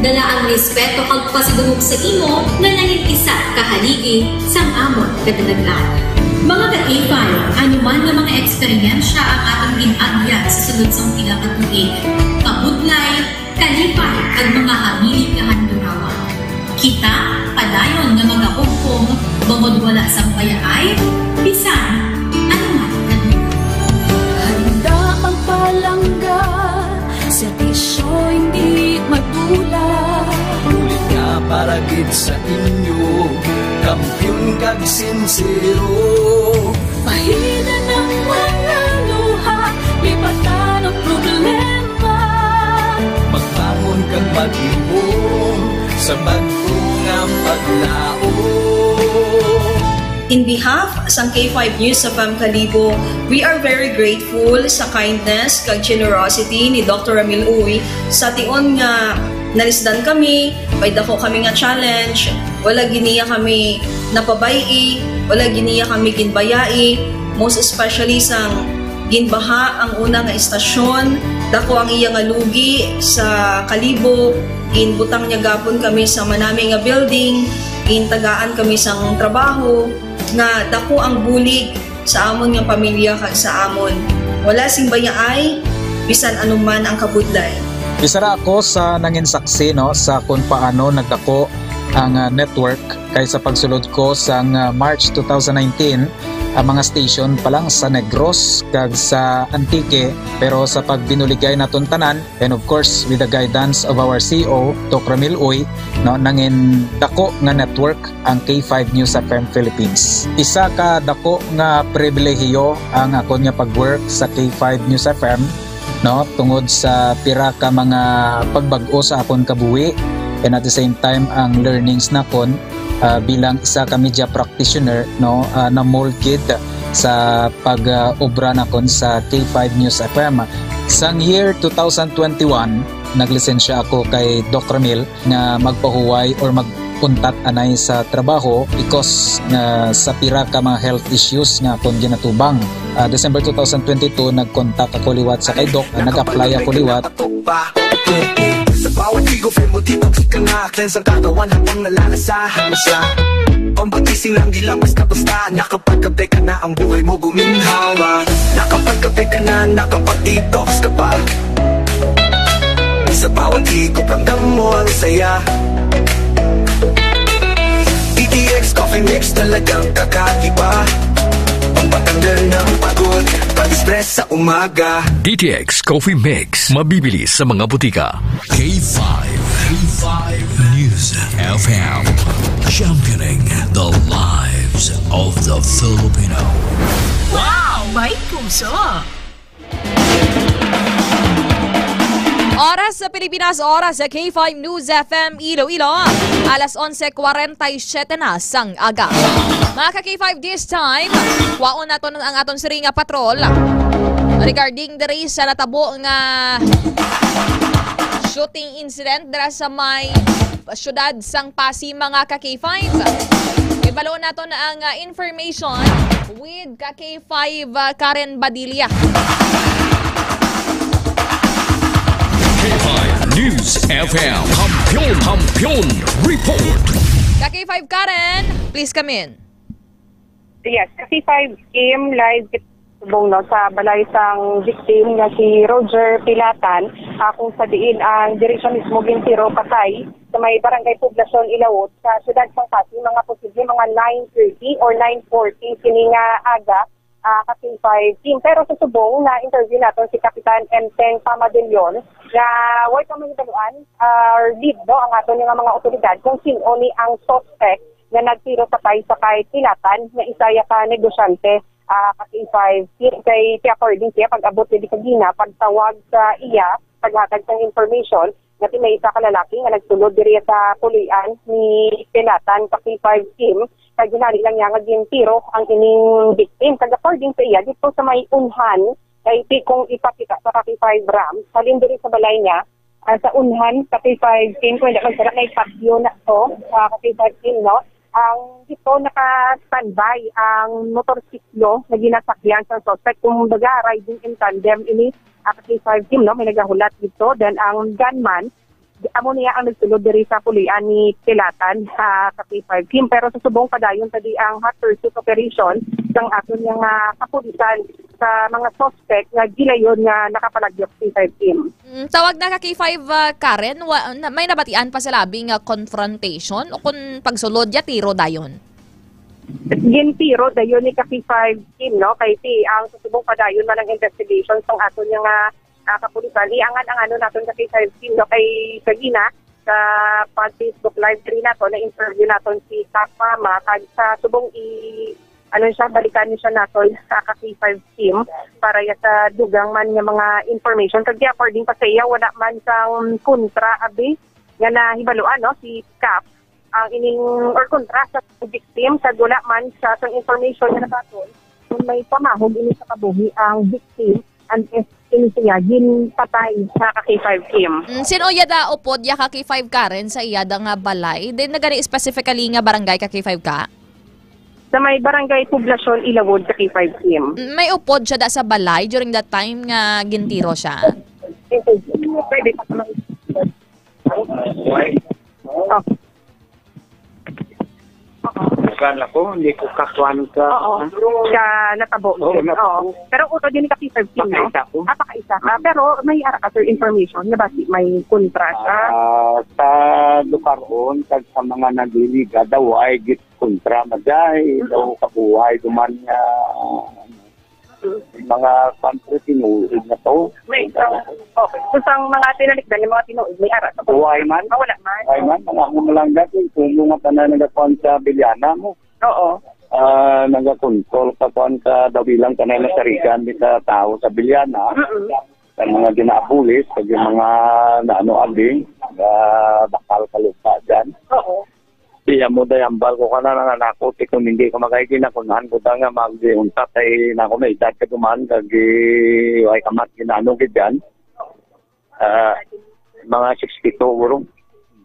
dala ang respeto kag pasidungog sa imo nga nangin isa ka haligi sang amon kadalagan. Mga ka-K five, ano man nga mga eksperyensya ang aton gin-agyan sa sulod sang pila ka tuig, kabudlay, kalipay, kag mga hamili nga handurawan. Kita padayon nga magahugpong bangod wala sang bayaay bisan ano man. Handa ang palangga, serbisyo hindi madula. Bulig nga para gid sa inyo, kampiyon kag sinsero. Pahina ng mga luha, lipatan ang problema. Magbangon kag magluhod sa bag-o nga paglaom. In behalf sang K five News F M Kalibo, we are very grateful sa kindness kag generosity ni Doctor Ramil Uy. Sa tion nga nalisdan kami, may dako kami nga challenge, wala gid niya kami napabay-i, wala gid niya kami ginbayai, most especially sang ginbaha ang una nga estasyon, dako ang iya nga lugi sa Kalibo, ginbutang niya gapon kami sa manami nga building, gintagaan kami sang trabaho, nga dako ang bulig sa amon nga pamilya kag sa amon. Wala sing bayaay, bisan ano man ang kabudlay. Isa ra ako sa nangin saksi, no, sa kung paano nagdako ang, ah, network, kay sa pagsulod ko sang, ah, March two thousand nineteen, ang mga station pa lang sa Negros kag sa Antique, pero sa pagbinuligay naton tanan, and of course, with the guidance of our C E O, Doc Ramil Uy, no, nangin dako nga network ang K five News F M Philippines. Isa ka dako nga pribilehiyo ang akon nga pag-work sa K five News F M, no, tungod sa pira ka mga pagbag-o sa akon kabuhi, and at the same time ang learnings nakon, ah, bilang isa ka media practitioner, no, ah, na-mold gid sa pag, ah, obra nakon sa K five News F M. Sang year two thousand twenty-one, naglisensya ako kay Doc Ramil nga magpahuway or mag-untat anay sa trabaho because nga sa pira ka mga health issues nga akon ginatubang. Ah, December two thousand twenty-two, nag-contact ako liwat sa kay Doc, nag-apply ako liwat. Sa bawat ligo, feel mo detox ka na. Cleanse ang katawan habang nalalasahan mo siya. Pambagising lang, di lang basta-basta. Nakapagkape ka na, ang buhay mo guminhawa. Nakapagkape ka na, nakapag-detox ka pa. Sa bawat higop, ramdam mo ang saya. D T X Coffee Mix, talagang kakaiba. Pampatanggal ng pagod, pag-stress sa umaga. D T X Coffee Mix, mabibili sa mga butika. K five, K five News F M, championing the lives of the Filipino. Wow! May puso! Oras sa Pilipinas, oras sa K five News F M Iloilo. Alas onse kwarenta y siyete na sang aga. Mga ka K five, this time, kwaon naton ang aton siri nga patrol regarding diri sa natabo nga shooting incident dira sa may siyudad sang Passi, mga ka K five. Ibalo naton ang, ah, information with ka K five, ah, Karen Badilla. K five News F M. Kampiyon, Kampiyon Report. Ka K five Karen, please come in. Yes, K five Kim, live subong, no, sa balay sang victim nga si Roger Pilatan, ah, kung sa diin ang diri siya mismo gintiro patay sa may barangay Poblacion Ilawod sa siyudad sang Passi, mga posible mga nine thirty or nine forty sini nga aga, ah, ka K five Kim. Pero sa subong, na-interview naton si Kapitan Enteng Pamadelion nga way pa mahibaluan, ah, or lead, no, ang aton nga mga otoridad kung sin-o ni ang suspect nga nagtiro patay sa kay Pilatan nga isa ya ka negosyante, ah, ka K five Kim. Kay, kay according siya, pag-abot diri kagina, pagtawag sa iya, paghatag sang information, nga may isa ka lalaki nga nagsulod diri sa pulian ni Pilatan ka K five Kim, kag ginhali lang niya nga gintiro ang ining victim. Kag according sa iya, dito sa may unhan, kay ti kung ipakita sa ka K five Ram, halin diri sa balay niya, ah, sa unhan sa K five Kim, kung wala magsara, may patio na to, ah, ka K five Kim, no? Ang dito naka-standby ang motorsiklo nga ginasakyan sa suspect. Kumbaga, riding in tandem ini, ah, ka K five Kim, no? May nagahulat dito. Then, ang gunman, amo niya ang nagsulod diri sa pulian ni Pilatan, ah, ka K five Kim. Pero sa subong padayon ta di ang hot pursuit operation sang aton nga kapulisan sa mga suspect nga gilayon nga nakapalagyok sa K five Kim. Mm, tawag na ka K five, ah, Karen, wa-, na, may nabatian pa sa labi nga confrontation o kung pagsulod ya tiro dayon? Gintiro dayon ni ka K five Kim, no? Kay ti ang sa subong padayon man ang investigation sang aton nga, ah, kapulisan. Iangan ang ano naton ka K five Kim, no? Kay kagina, sa pag-Facebook Live diri nato, na-interview naton si Kap Mama, kag sa subong i-, ano siya, balikan ni siya naton sa ka K five Kim para ya sa dugang man nga mga information. Kag according pa sa iya, wala man sang kontra, abi, nga nahibaluan, no, si Kap, ang ining, or kontra sa victim, kag wala man sa sang information nga nabaton kung may pamahog ini sa kabuhi ang victim, unless ini siya ginpatay sa ka K five Kim. Mm, sin-o ya da upod ya ka K five Karen sa iya da nga balay? Then nagani specifically nga barangay ka K five ka? Sa may barangay Poblacion Ilawod ka K five Kim. Mm, may upod siya da sa balay during that time nga gintiro siya? Pwede pa naman. Oh. Kan ako, hindi ko kakuan ka. Oo. Siya natabo. Oo, natabo. Oo. Pero uto din ka P five K, no? Pakaisa ko. Ah, pakaisa ka. Pero may ara ka, sir, information nga basi may kontra sa Ah, sa Ducaron, kag sa mga nagliliga daw ay git kontra, maday, Mm. daw kabuhay, duman nga mga country tinuig na to. May, so, okay. So, sang mga tinalikdan, yung mga tinuig, may ara sa Buhay man? Ah, wala man. Buhay man, mga ako lang dati, kumo nga tanan nagakuan sa Biliana mo. Oo. Ah, nagakontrol ka kuan ka daw bilang kanay masarigan di sa tao sa Biliana. Mm-mm. Sa mga ginaabulis, pag yung mga naano abi, ah, bakal ka lupa dyan. Oo. Iya mo day ambal ko kana nga nako ti kung hindi ko makaigin ako nahan ko ta nga magdiuntat ay nako na edad ka duman kag way kamat ginano gid yan. Ah, mga sixty-two guro.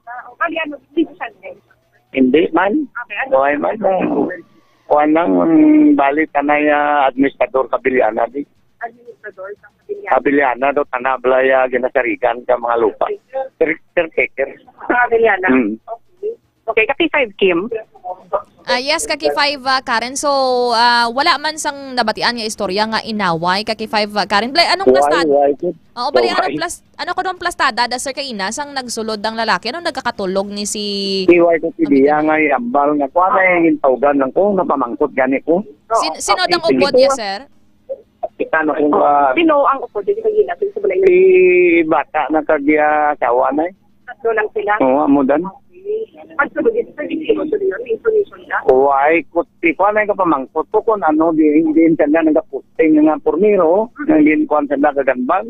Ah, o, kali ano, hindi ko siya, eh. Hindi man. Okay, ano? Buhay man. Kuan lang, ang bali tanay, ah, administrador Kabiliana di. Administrador sa Kabiliana. Kabiliana do tana balay, ah, ginasarigan ka mga lupa. Car-, caretaker. Sa Kabiliana. Mm. Okay. Okay, ka K five, Kim. Ah, yes, ka K five, ah, Karen. So, ah, wala man sang nabatian nga istorya nga inaway ka K five, ah, Karen. Balay, anong Why, plastada? Why, good? Oo, balay, Why? Anong plas-, ano ko doon plastada da, sir, kaina, sang nagsulod ang lalaki? Anong nagkakatulog ni si Iway ko si Diya nga iambal nga kuha na yung tawgan lang ko, napamangkot gani ko. Sin-, sino Okay, dang sige upod po. Niya, sir? Kita na kung, ah, Sino ang upod? Hindi ko yun, sino sa balay? Si bata na kag, ah, asawa na eh. Tatlo lang sila? Oo, amo dan. Okay. Pagsulod dito, sir, di ko tuloy yun. May information ka? Why? Kuti ko, ano yung kapamangkot ko kung ano, di, hindi yung tanda nagkaposting nga pornero, nga hindi ko ang tanda kagambal.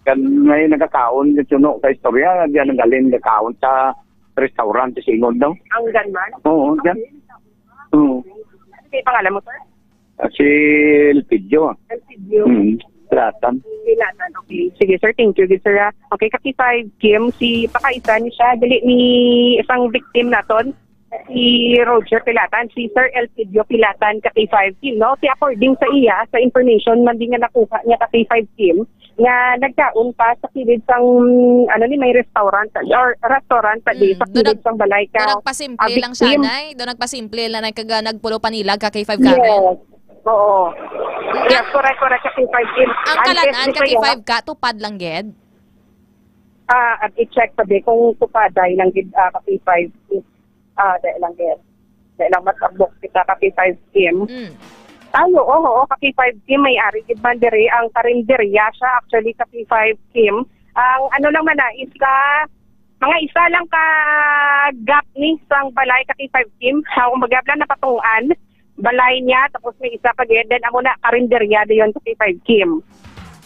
Kan, ngayon nagkakaon, yung suno sa istorya, diyan nanggaling nagkakaon sa restaurant sa Singon daw. Ang gunman? Oo, diyan. Okay. Oo. Ano yung pangalan mo, sir? Ah, si Elpidio. Elpidio. Mm, Latan. Latan, okay. Sige, sir. Thank you, sir. Ah, okay, ka K five, Kim, si pakaisa ni siya, dili ni isang victim naton, si Roger Pilatan, si Sir Elpidio Pilatan, ka K five, Kim, no? Si according sa iya, sa information man din nga nakuha niya ka K five, Kim, nga nagkaon pa sa kilid sang, ano ni, may restaurant, or restaurant pa di, Mm, sa doon kilid nag-, sang balay ka, doon nagpasimple ah, lang siya, victim. Nay. Doon nagpasimple lang, nay, kag, ah, nagpulo pa nila ka K five Karen. Yes. Oo. Yes, correct, correct, ka K five, Kim. Ang Unless kalan-an, di ka kaya K five ka, tupad lang, gid? Ah, at i-check pa di kung tupaday lang, gid, ah, ka K five. Ah, dahil lang, gid. Dahil lang matabok kita ka K five, Kim. Mm. Ay, oo, oo, ka K five, Kim, may ari, gid man diri ang karinderya siya, actually, ka K five, Kim. Ang ano lang man na, is ka, mga isa lang ka gap ni sang balay ka K five, Kim. Sa akong bagablan, napatungan, balay niya, tapos may isa pa gid. Then, amo na, karinderya dayon sa K five, Kim.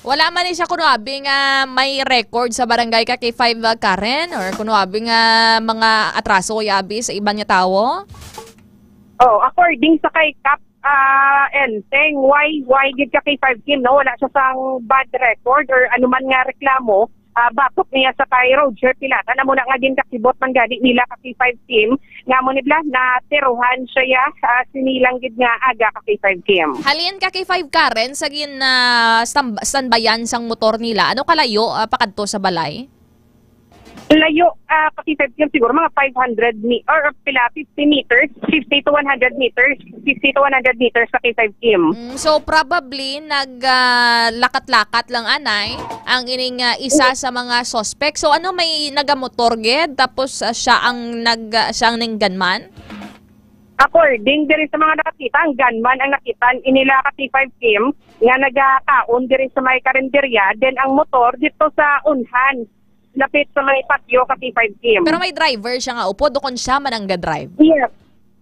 Wala man ni siya kuno abi nga may record sa barangay ka K five, uh, Karen, or kuno abi nga mga atraso ya abi sa iban nga tawo? Oh, according sa kay Kap, ah, Enteng, why, why gid ka K five, Kim, no? Wala siya sang bad record or anuman nga reklamo. Ah, batok niya sa kay Roger Pilatan, amo na nga ginkakibot man gani nila ka K five, Kim, nga mo ni bla, natiruhan siya ya, ah, sinilang gid nga aga ka K five, Kim. Halin ka K five, Karen, sa gin, ah, stamb-, standbayan sang motor nila, ano kalayo, ah, pakadto sa balay? Layo, ah, ka K five, Kim, siguro mga five hundred me-, or pila, fifty meters, fifty to one hundred meters, fifty to one hundred meters sa K five, Kim. Mm, so probably nag, ah, lakat-lakat lang anay ang ining, ah, isa sa mga suspect. So ano, may nagamotor gid, tapos, ah, siya ang nag, ah, siya ang ningganman? According diri sa mga nakakita, ang gunman ang nakita inila ka K five, Kim, nga nagakaon diri sa may karinderya, then ang motor dito sa unhan, lapit sa may patio ka K five, Kim. Pero may driver siya nga upod, o kung siya man ang ga-drive? Yes.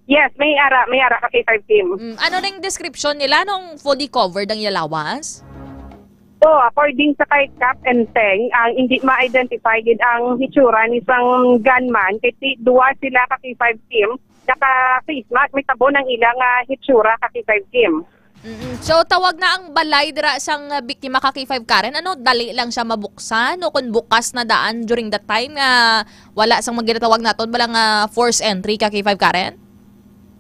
Yes, may ara, may ara ka K five, Kim. Mm, ano ning description nila nung fully covered ang iya lawas? So, according sa kay Kap Enteng, ang hindi ma-identify gid ang hitsura ni sang gunman, kay ti-, duwa sila ka K five, Kim, naka-face mask, may tabo ng ila nga hitsura ka K five, Kim. Mm-mm. So, tawag na ang balay dira sang, uh, biktima ka K five, Karen. Ano, dali lang siya mabuksan o kung bukas na daan during the time nga wala sang mga ginatawag naton bala nga forced entry ka K five, Karen?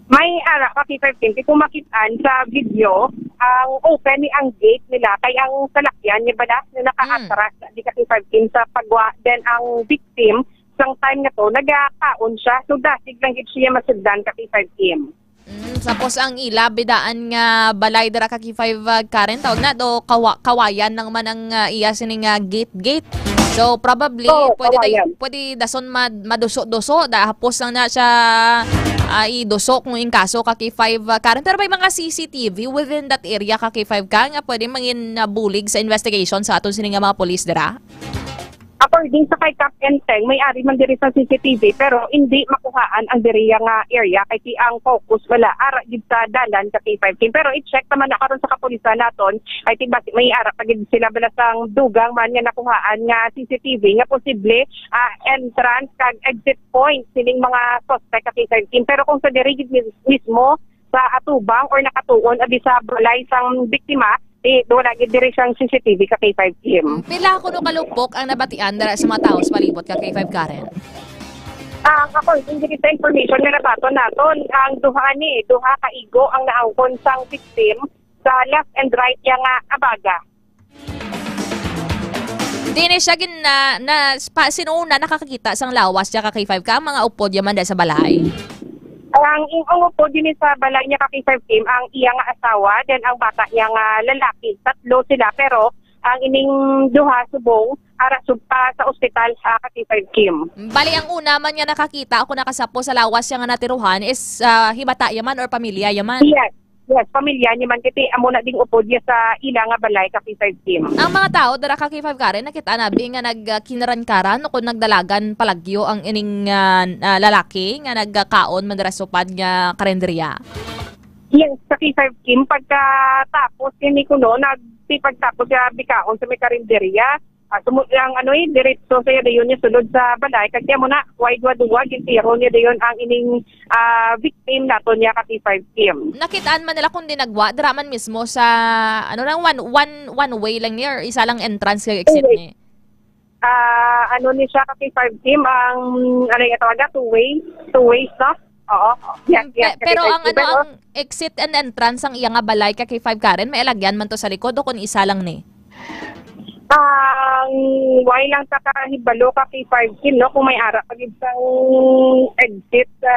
May ara ka K five, Kim. Kung makit-an sa video, ang open ni ang gate nila kay ang salakyan ni bala na nakaatras Mm. di ka K five, Kim, sa pagwa. Then ang victim sang time na to nagakaon siya. So dasig lang gid siya masugdan ka K five, Kim. Mm, tapos ang ila bidaan nga balay dira ka K five, ah, Karen, tawag na do kawa-, kawayan lang man ang, ah, iya sini nga gate-gate. So probably Oo, pwede tay-, kawayan. Pwede dason mad-, maduso-duso, da hapos lang na siya, ah, iduso kung in kaso ka K five, ah, Karen. Pero may mga C C T V within that area ka K five ka nga pwede mangin, ah, bulig sa investigation sa aton sini nga mga pulis dira? According sa kay Kap Enteng, may ari man diri sa C C T V, pero hindi makuhaan ang diriya nga area kay ti ang focus wala ara gid sa dalan ka K five Kim. Pero i-check naman na karon sa kapulisan naton, I think basi may ara pa gid sila bala sang dugang man nga nakuhaan nga C C T V nga posible, ah, entrance kag exit point sining mga suspect ka K five Kim. Pero kung sa diri gid mis-, mismo sa atubang or nakatuon abi sa balay sang biktima, di, wala gid diri siyang C C T V ka K five Kim. Pila kuno ka lupok ang nabatian dira sa mga tawo sa palibot ka K five Karen? Ang ako, yung diri sa information nga nabaton naton, ang duha ni, duha ka igo ang naangkon sang victim sa left and right niya nga abaga. Di ni siya gin-, na, na, pa, sino una nakakakita sang lawas niya ka K five ka? Ang mga upod yaman dahil sa balay? Ang, ang upod din sa balay niya ka K five Kim, ang iya nga asawa, then ang bata niya nga lalaki. Tatlo sila, pero ang ining duha subong, ara sub-, pa sa ospital, ah, ka K five Kim. Bali, ang una man niya nakakita o kung nakasapo sa lawas siya nga natiruhan is, ah, hibata yaman or pamilya yaman? Yes. Yes, pamilya niya man, kiti amo na ding upod niya sa ila nga balay ka K five Kim. Ang mga tao dira ka K five Karen, nakita na bi nga nagkinran-karan o kung nagdalagan palagyo ang ining, ah, ah, lalaki nga nagkaon man dira sa upad nga karinderya? Yes, sa K five Kim, pagkatapos ini kuno, nag-, pagtapos siya bikaon sa may karinderya, ah, sumu-, ang ano eh, diretso siya dayon niya sulod sa balay. Kag siya mo na, way duwa-duwa, gintiro niya dayon ang ining, ah, victim nato niya ka K five Kim. Nakitaan man nila kung dinagwa, dira man mismo sa, ano lang, one, one, one way lang niya or isa lang entrance kag exit Two way. Ni? Ah, ano ni siya ka K five Kim, ang, ano yung tawaga, two way? Two ways, no? Oo. Yes, Mm, yes, pe-, ka pero K five ang Kim, ano, pero ang exit and entrance ang iya nga balay ka K five Karen, may alagyan man to sa likod o kung isa lang ni? Ang way lang sa kahibalo ka K five Kim, no? Kung may ara pa gid sang exit sa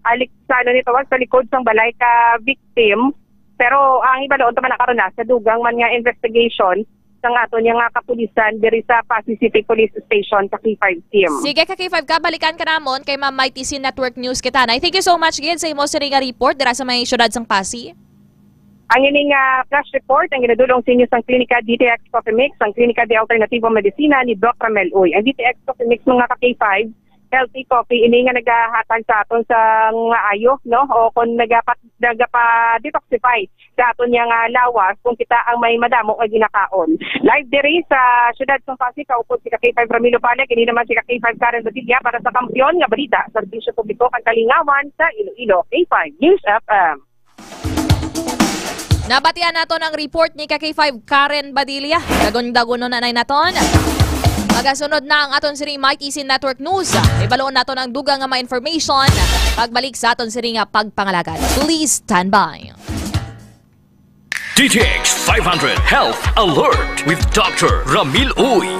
alik-, sa ano ni tawag, sa likod sang balay ka victim. Pero ang hibalo, unta man na karon na, sa dugang man nga investigation sang ato niya nga kapulisan diri sa Passi City Police Station sa K five Kim. Sige ka K five ka, balikan ka namon kay Ma'am Mighty C Network News kita. Nay, thank you so much gid sa imo sini nga report dira sa may siyudad sang Passi. Ang ini nga flash report ang ginadulong sa inyo sang Klinika D T X Coffee Mix, ang Klinika de Alternativo Medicina ni Doc Ramel Uy. Ang D T X Coffee Mix, mga ka K five, healthy coffee ini nga nagahatag sa aton sa nga ayo, no? O kung nagapat-, nagapa-detoxify sa aton niya nga lawas kung kita ang may madamo nga ginakaon. Live diri sa siyudad sang Passi, kaupod si ka K five Ramilo Palag, ini naman si ka K five Karen Badilla para sa Kampiyon nga Balita, Serbisyo Publiko kag Kalingawan sa Iloilo, K five News F M. Nabatian naton ang report ni ka K five Karen Badilla. Dagon-dagonon na nay naton. Magasunod na ang aton sini Mighty C Network News. Ibaloon naton ang dugang nga mga information pagbalik sa aton sini nga pagpangalagad. Please stand by. D T X five hundred Health Alert with Doctor Ramil Uy.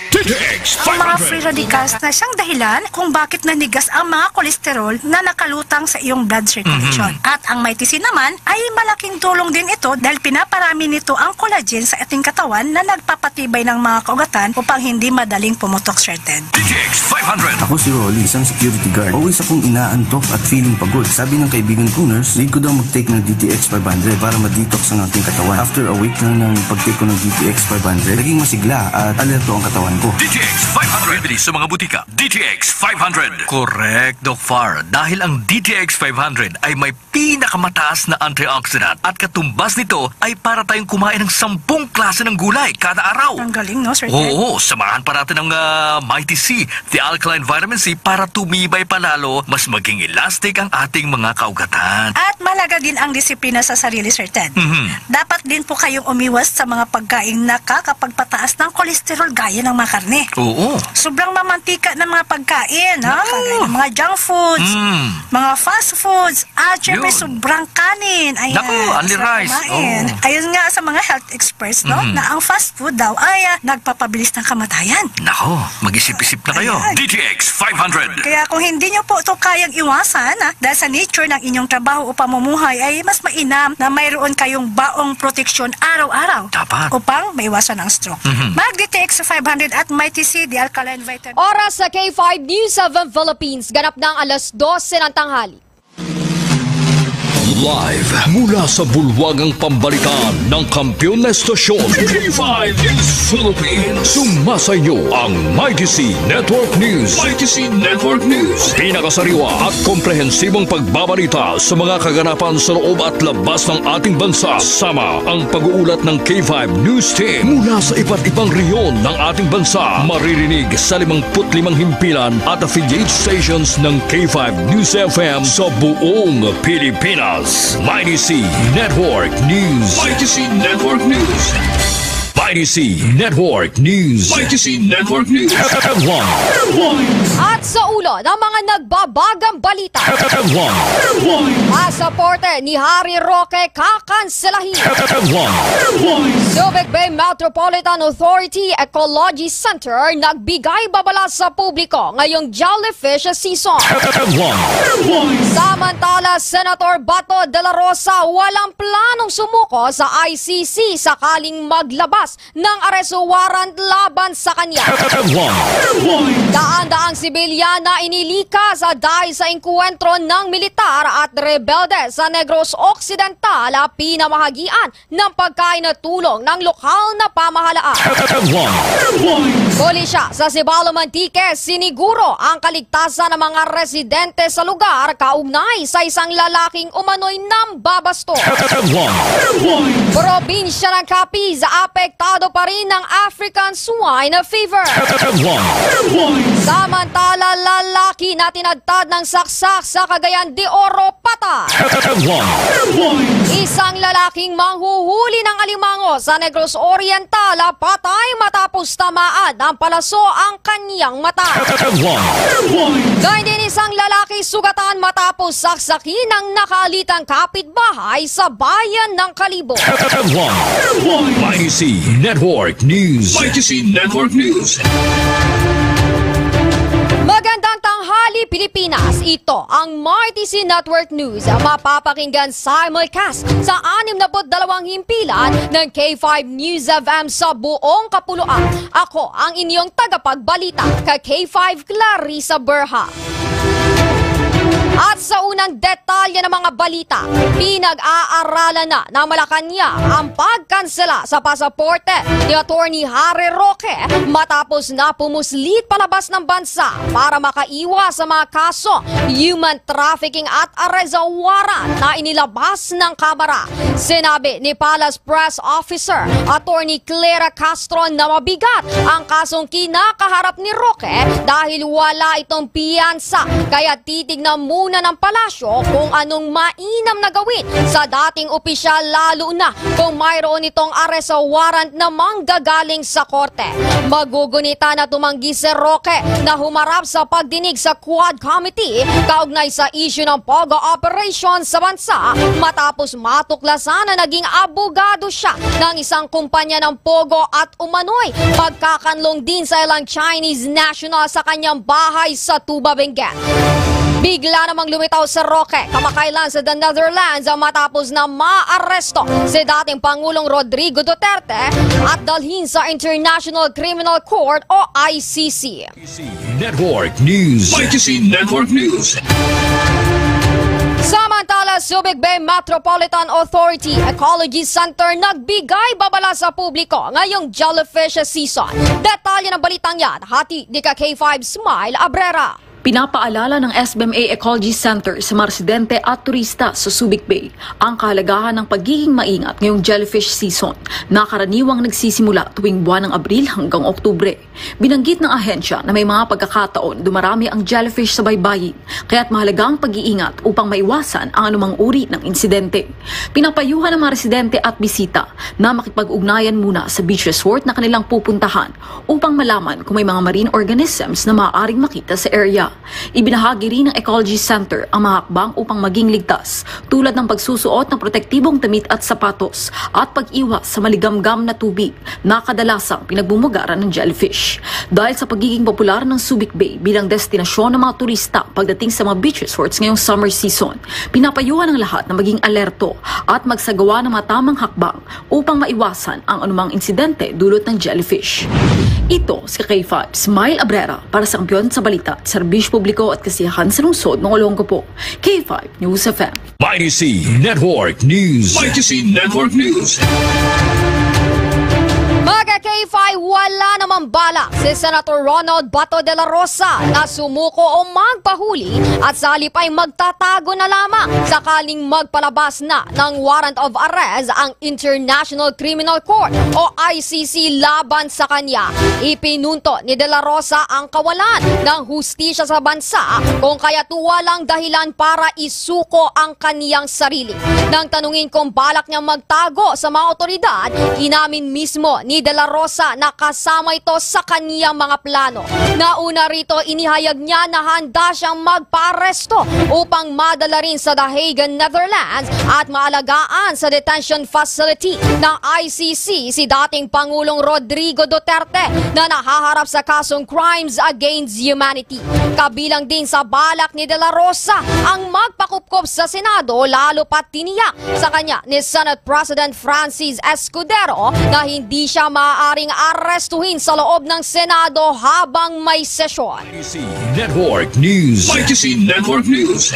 D T X Ang mga five hundred. Free radicals na siyang dahilan kung bakit nanigas ang mga kolesterol na nakalutang sa iyong blood circulation. Mhm. At ang Mighty C naman ay malaking tulong din ito dahil pinaparami nito ang collagen sa ating katawan na nagpapatibay ng mga kaugatan upang hindi madaling pumutok, Sir Ted. D T X five hundred. Ako si Rolly, isang security guard. Always akong inaantok at feeling pagod. Sabi ng kaibigan kong nurse, need ko daw mag-take ng D T X five hundred para ma-detox ang aking katawan. After a week lang ng pag-take ko ng D T X five hundred, naging masigla at alerto ang katawan ko. D T X five hundred. Bibili sa mga butika. D T X five hundred. Correct, Doc Far. Dahil ang D T X five hundred ay may pinakamataas na antioxidant at katumbas nito ay para tayong kumain ng sampung klase ng gulay kada araw. Ang galing, no, Sir Ted? Oo, samahan pa natin ng, ah, Mighty C, the alkaline vitamin C, para tumibay pa lalo, mas maging elastic ang ating mga kaugatan. At mahalaga din ang disiplina sa sarili, Sir Ted. Mhm. Dapat din po kayong umiwas sa mga pagkaing nakakapagpataas ng kolesterol gaya ng mga karne. Oo. Sobrang mamantika ng mga pagkain, ha? Naku. Kagaya ng mga junk foods, Mm. mga fast foods, at syempre Yun. sobrang kanin. Ayan, Naku, only sarap rice. kumain. Oo. Ayon nga sa mga health experts, no, Mhm. na ang fast food daw ay, ah, nagpapabilis ng kamatayan. Naku, mag-isip-isip na kayo. Ayan. D T X five hundred. Kaya kung hindi nyo po ito kayang iwasan, ah, dahil sa nature ng inyong trabaho o pamumuhay, ay mas mainam na mayroon kayong baong proteksyon araw-araw Dapat. upang maiwasan ang stroke. Mhm. Mag-D T X five hundred at Mighty C, the alkaline vitamin. Oras sa K five News seven Philippines. Ganap na ang alas dose ng tanghali. Live mula sa bulwagang pambalitaan ng kampiyon na estasyon, K five News Philippines. Sumasa inyo ang Mighty C Network News. Mighty C Network News. Pinakasariwa at komprehensibong pagbabalita sa mga kaganapan sa loob at labas ng ating bansa. Sama ang pag-uulat ng K five News Team mula sa iba't ibang rehiyon ng ating bansa. Maririnig sa limangput limang himpilan at affiliate stations ng K five News F M sa buong Pilipinas. Mighty C Network News. Mighty C Network News. Mighty C Network News. Mighty C Network News. Headlines. At sa ulo ng mga nagbabagang balita. Headlines. Pasaporte ni Harry Roque kakanselahin. Headlines. Subic Bay Metropolitan Authority Ecology Center nagbigay babala sa publiko ngayong jellyfish season. Headlines. Samantala, Senator Bato de la Rosa walang planong sumuko sa I C C sakaling maglabas ng arrest warrant laban sa kanya. Headlines. Daan-daang sibilyan na inilikas dahil sa engkwentro ng militar at rebelde sa Negros Occidental, pinamahagian ng pagkain at tulong ng lokal na pamahalaan. Headlines. Pulisya sa Sibalom, Antique, siniguro ang kaligtasan ng mga residente sa lugar kaugnay sa isang lalaking umano'y nambabastos. Headlines. Probinsya ng Capiz, apektado pa rin ng African Swine Fever. Headlines. Samantala, lalaki na tinadtad ng saksak sa Cagayan de Oro, patay. Headlines. Isang lalaking manghuhuli ng alimango sa Negros Oriental, patay matapos tamaan ng palaso ang kanyang mata. Headlines. Gayon din, isang lalaki sugatan matapos saksakin ng nakaalitang kapitbahay sa bayan ng Kalibo. Headlines. Mighty C Network News. Mighty C Network News. Magandang tanghali, Pilipinas. Ito ang Mighty C Network News. Mapapakinggan simulcast sa anim na put dalawang himpilan ng K five News F M sa buong kapuluan. Ako ang inyong tagapagbalita, ka K five Clarissa Berha. At sa unang detalye ng mga balita, pinag-aaralan na ng Malacañang ang pagkansela sa pasaporte ni Attorney Harry Roque matapos na pumuslit palabas ng bansa para makaiwas sa mga kasong human trafficking at arrest warrant na inilabas ng Kamara. Sinabi ni Palace Press Officer Attorney Clara Castro na mabigat ang kasong kinakaharap ni Roque dahil wala itong piyansa, kaya titignan muna ng palasyo kung anong mainam na gawin sa dating opisyal, lalo na kung mayroon itong arrest warrant na manggagaling sa korte. Magugunita na tumanggi si Roque na humarap sa pagdinig sa Quad Committee kaugnay sa isyu ng POGO operation sa bansa matapos matuklasan na naging abogado siya ng isang kumpanya ng POGO at umano'y pagkakanlong din sa ilang Chinese national sa kanyang bahay sa Tuba, Benguet. Bigla namang lumitaw si Roque kamakailan sa The Netherlands matapos na maaresto si dating Pangulong Rodrigo Duterte at dalhin sa International Criminal Court o I C C. Network News. Mighty C Network News. Samantala, Subic Bay Metropolitan Authority Ecology Center nagbigay babala sa publiko ngayong jellyfish season. Detalye ng balitang yan, hatid ni ka K five Smile Abrera. Pinapaalala ng S B M A Ecology Center sa mga residente at turista sa Subic Bay ang kahalagahan ng pagiging maingat ngayong jellyfish season na karaniwang nagsisimula tuwing buwan ng Abril hanggang Oktubre. Binanggit ng ahensya na may mga pagkakataon dumarami ang jellyfish sa baybayin, kaya't mahalaga ang pag-iingat upang maiwasan ang anumang uri ng insidente. Pinapayuhan ang mga residente at bisita na makipag-ugnayan muna sa beach resort na kanilang pupuntahan upang malaman kung may mga marine organisms na maaaring makita sa area. Ibinahagi rin ng Ecology Center ang mga hakbang upang maging ligtas, tulad ng pagsusuot ng protektibong damit at sapatos at pag-iwas sa maligamgam na tubig na kadalasang pinagmumugaran ng jellyfish. Dahil sa pagiging popular ng Subic Bay bilang destinasyon ng mga turista pagdating sa mga beach resorts ngayong summer season, pinapayuhan ang lahat na maging alerto at magsagawa ng mga tamang hakbang upang maiwasan ang anumang insidente dulot ng jellyfish. Ito si K five, Smile Abrera para sa Kampiyon sa Balita at Serbisyo Publiko at Kasiyahan sa Lungsod ng Olongapo. K five News F M. Mighty C Network News. Mighty C Network News. Mga K five, wala namang balak si Senator Ronald Bato de la Rosa na sumuko o magpahuli at sa halip ay magtatago na lamang sakaling magpalabas na ng warrant of arrest ang International Criminal Court o I C C laban sa kanya. Ipinunto ni De La Rosa ang kawalan ng hustisya sa bansa kung kaya't walang dahilan para isuko ang kaniyang sarili. Nang tanungin kung balak niyang magtago sa mga otoridad, inamin mismo ni De La Rosa na kasama ito sa kaniyang mga plano. Nauna rito, inihayag niya na handa siyang magpaaresto upang madala rin sa The Hague, Netherlands at maalagaan sa detention facility ng I C C si dating Pangulong Rodrigo Duterte na nahaharap sa kasong crimes against humanity. Kabilang din sa balak ni De La Rosa ang magpakupkop sa Senado, lalo pat tiniyak sa kanya ni Senate President Francis Escudero na hindi siya maaaring arestuhin sa loob ng Senado habang may sesyon. Mighty C Network News. Mighty C Network News.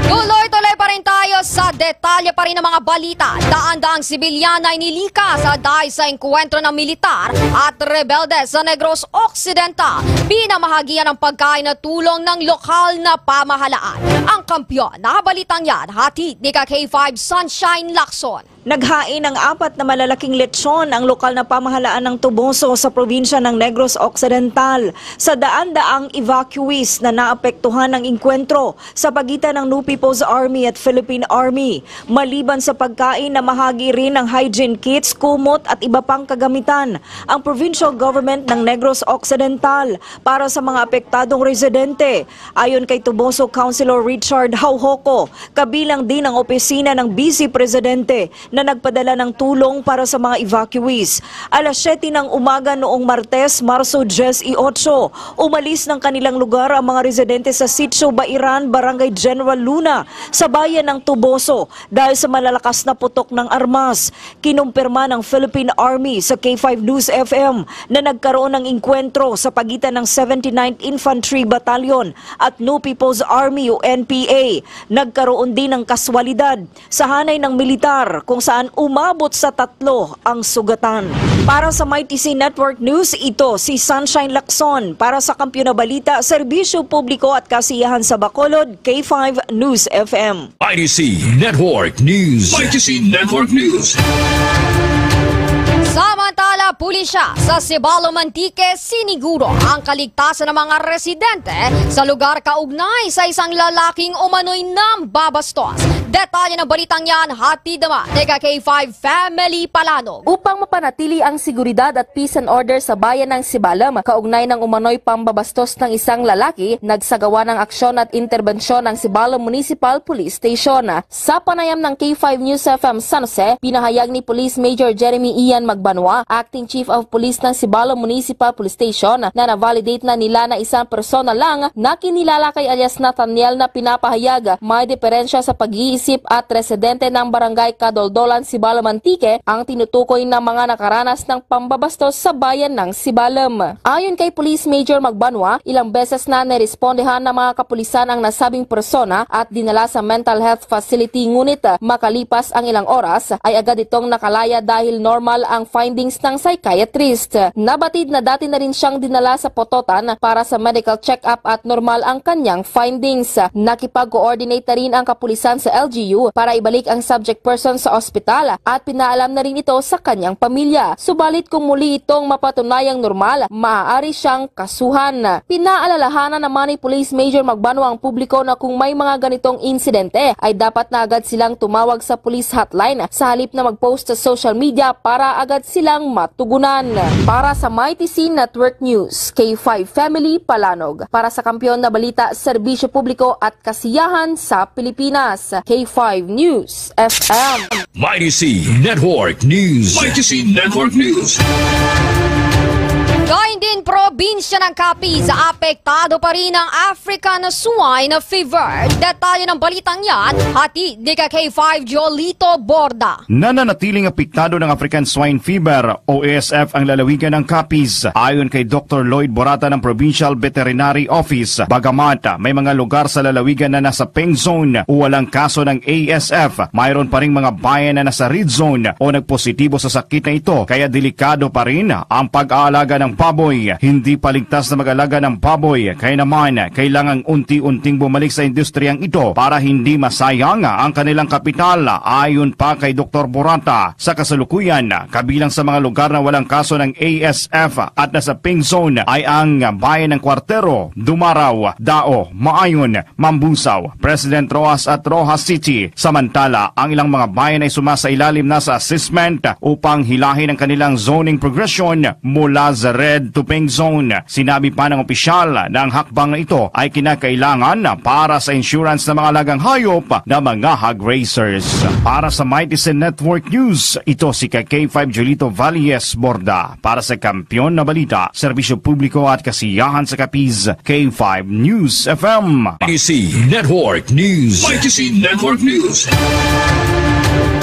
Tuloy-tuloy pa rin tayo sa detalye pa rin ng mga balita. Daan-daang sibilyan ay nilikas dahil sa engkwentro ng militar at rebelde sa Negros Occidental. Pinamahagian ng pagkain at tulong ng lokal na pamahalaan. Ang kampiyon na balitang yan, hatid ni ka K five Sunshine Lacson. Naghain ng apat na malalaking lechon ang lokal na pamahalaan ng Toboso sa probinsya ng Negros Occidental sa daan-daang evacuees na naapektuhan ng engkwentro sa pagitan ng New People's Army at Philippine Army. Maliban sa pagkain, namahagi rin ng hygiene kits, kumot at iba pang kagamitan ang provincial government ng Negros Occidental para sa mga apektadong residente. Ayon kay Toboso Councilor Richard Haujoco, kabilang din ang opisina ng Vice Presidente na nagpadala ng tulong para sa mga evacuees. Alas siyete ng umaga noong Martes, Marso diyes y otso, umalis ng kanilang lugar ang mga residente sa Sitio Bairan, Barangay General Luna, sa bayan ng Toboso dahil sa malalakas na putok ng armas. Kinumpirma ng Philippine Army sa K five News F M na nagkaroon ng engkwentro sa pagitan ng seventy-ninth Infantry Battalion at New People's Army o N P A. Nagkaroon din ng kaswalidad sa hanay ng militar, kung saan umabot sa tatlo ang sugatan. Para sa Mighty C Network News, ito si Sunshine Lacson. Para sa Kampiyon na Balita, Serbisyo Publiko at Kasiyahan sa Bacolod, K five News F M. Mighty C Network News. Mighty C Network News. Samantala, pulisya sa Sibalom, Antique, siniguro ang kaligtasan ng mga residente sa lugar kaugnay sa isang lalaking umano'y nambabastos. Detalye ng balitang yan, hatid naman ni ka K five Family Palanog. Upang mapanatili ang seguridad at peace and order sa bayan ng Sibalom, kaugnay ng umano'y pambabastos ng isang lalaki, nagsagawa ng aksyon at interbensyon ang Sibalom Municipal Police Station. Sa panayam ng K five News F M San Jose, pinahayag ni Police Major Jeremy Ian Magbanua, Acting Chief of Police ng Sibalom Municipal Police Station, na na-validate na nila na isang persona lang na kinilala kay alias Nathaniel na pinapahayag may diferensya sa pag-iisip at residente ng Barangay Kadoldolan, Sibalom, Antique ang tinutukoy ng mga nakaranas ng pambabastos sa bayan ng Sibalom. Ayon kay Police Major Magbanua, ilang beses na nirespondehan ng mga kapulisan ang nasabing persona at dinala sa mental health facility, ngunit, ah, makalipas ang ilang oras, ay agad itong nakalaya dahil normal ang findings ng psychiatrist. Nabatid na dati na rin siyang dinala sa Pototan para sa medical check-up at normal ang kanyang findings. Nakipag-coordinate na rin ang kapulisan sa L G U para ibalik ang subject person sa ospital at pinaalam na rin ito sa kanyang pamilya. Subalit kung muli itong mapatunayang normal, maaari siyang kasuhan. Pinaalalahanan naman ni Police Major Magbano ang publiko na kung may mga ganitong insidente ay dapat na agad silang tumawag sa police hotline sa halip na mag-post sa social media para agad silang matugunan. Para sa Mighty C Network News, K five Family Palanog. Para sa Kampiyon na Balita, Serbisyo Publiko at Kasiyahan sa Pilipinas, K five News F M. Mighty C Network News. Mighty C Network News. Gayon din, probinsya ng Capiz, apektado pa rin ng African Swine Fever. Detalye ng balitang yan, hatid ni ka K five Jolito Borda. Nananatiling apektado ng African Swine Fever o A S F ang lalawigan ng Capiz. Ayon kay Doktor Lloyd Borata ng Provincial Veterinary Office, bagamat may mga lugar sa lalawigan na nasa pink zone o walang kaso ng A S F, mayroon pa ring mga bayan na nasa red zone o nagpositibo sa sakit na ito, kaya delikado pa rin ang pag-aalaga ng baboy. Hindi pa ligtas na mag-alaga ng baboy, kaya naman kailangang unti-unting bumalik sa industriyang ito para hindi masayang ang kanilang kapital. Ayon pa kay Doktor Borata, sa kasalukuyan, kabilang sa mga lugar na walang kaso ng A S F at nasa pink zone ay ang bayan ng Cuartero, Dumarao, Dao, Maayon, Mambusao, President Roxas at Roxas City. Samantala, ang ilang mga bayan ay sumasailalim na sa assessment upang hilahin ang kanilang zoning progression mula sa red to pink zone. Sinabi pa ng opisyal na ang hakbang na ito ay kinakailangan para sa insurance ng mga alagang hayop na mga hog raisers. Para sa Mighty C Network News, ito si ka K five Julito Valles Borda. Para sa Kampiyon na Balita, Serbisyo Publiko at Kasiyahan sa Capiz, K five News F M. Mighty C Network News. Mighty C Network News.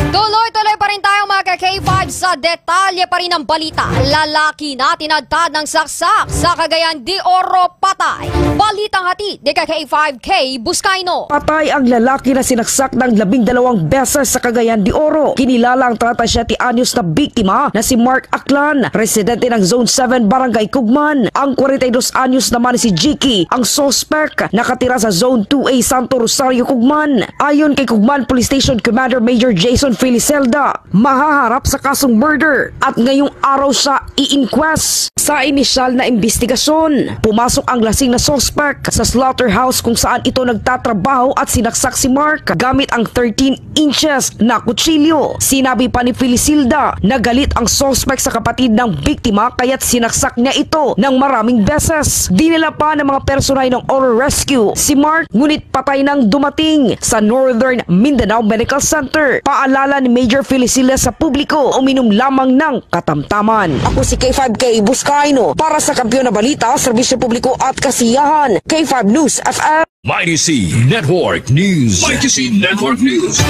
Tuloy-tuloy pa rin tayo, mga ka K five, sa detalye pa rin ng balita. Lalaki na tinadtad ng saksak sa Cagayan de Oro, patay. Balitang hatid ni ka K five Kay Buscaino. Patay ang lalaki na sinaksak ng labing dalawang beses sa Cagayan de Oro. Kinilala ang treinta y siete anyos na biktima na si Mark Aklan, residente ng Zone seven, Barangay Cugman. Ang kwarenta y dos anyos naman si Jiki, ang suspek, nakatira sa Zone two A, Santo Rosario, Cugman. Ayon kay Cugman Police Station Commander Major Jason Felicelda, mahaharap sa kasong murder at ngayong araw siya i-inquest. Sa inisyal na imbestigasyon, pumasok ang lasing na suspek sa slaughterhouse kung saan ito nagtatrabaho at sinaksak si Mark gamit ang thirteen inches na kutsilyo. Sinabi pa ni Felisilda na galit ang suspek sa kapatid ng biktima kaya't sinaksak niya ito ng maraming beses. Dinala pa ng mga personahe ng Oro Rescue si Mark, ngunit patay nang dumating sa Northern Mindanao Medical Center. Paalala ni Major Felisilda sa publiko, uminom lamang ng katamtaman. Ako si K five Kay Buscaino para sa Kampiyon na Balita, Serbisyo Publiko at Kasiyahan, K five News F M. Mighty C Network News. Mighty C Network News.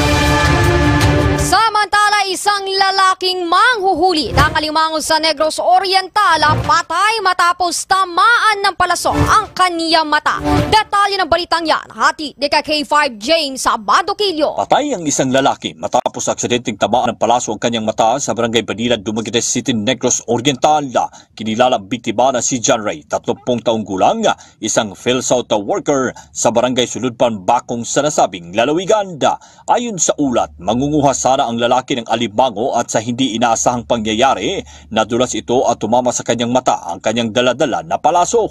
Samantala, isang lalaking manghuhuli ng alimango sa Negros Oriental patay matapos tamaan ng palaso ang kaniya mata. Detalye ng balitang yan, hatid ni ka K five James Badoquillo. Patay ang isang lalaki matapos sa aksidenteng tamaan ng palaso ang kanyang mata sa Barangay Banilad, Dumaguete City, Negros Oriental. Kinilala ang biktima na si John Ray, tatlong taong gulang, isang PhilSouth worker sa Barangay Suludpan, Bacong, sa nasabing lalawigan. Ayon sa ulat, mangunguha sana ang lalaki ng alimango at sa hindi inaasahang pangyayari, nadulas ito at tumama sa kanyang mata ang kanyang daladala na palaso.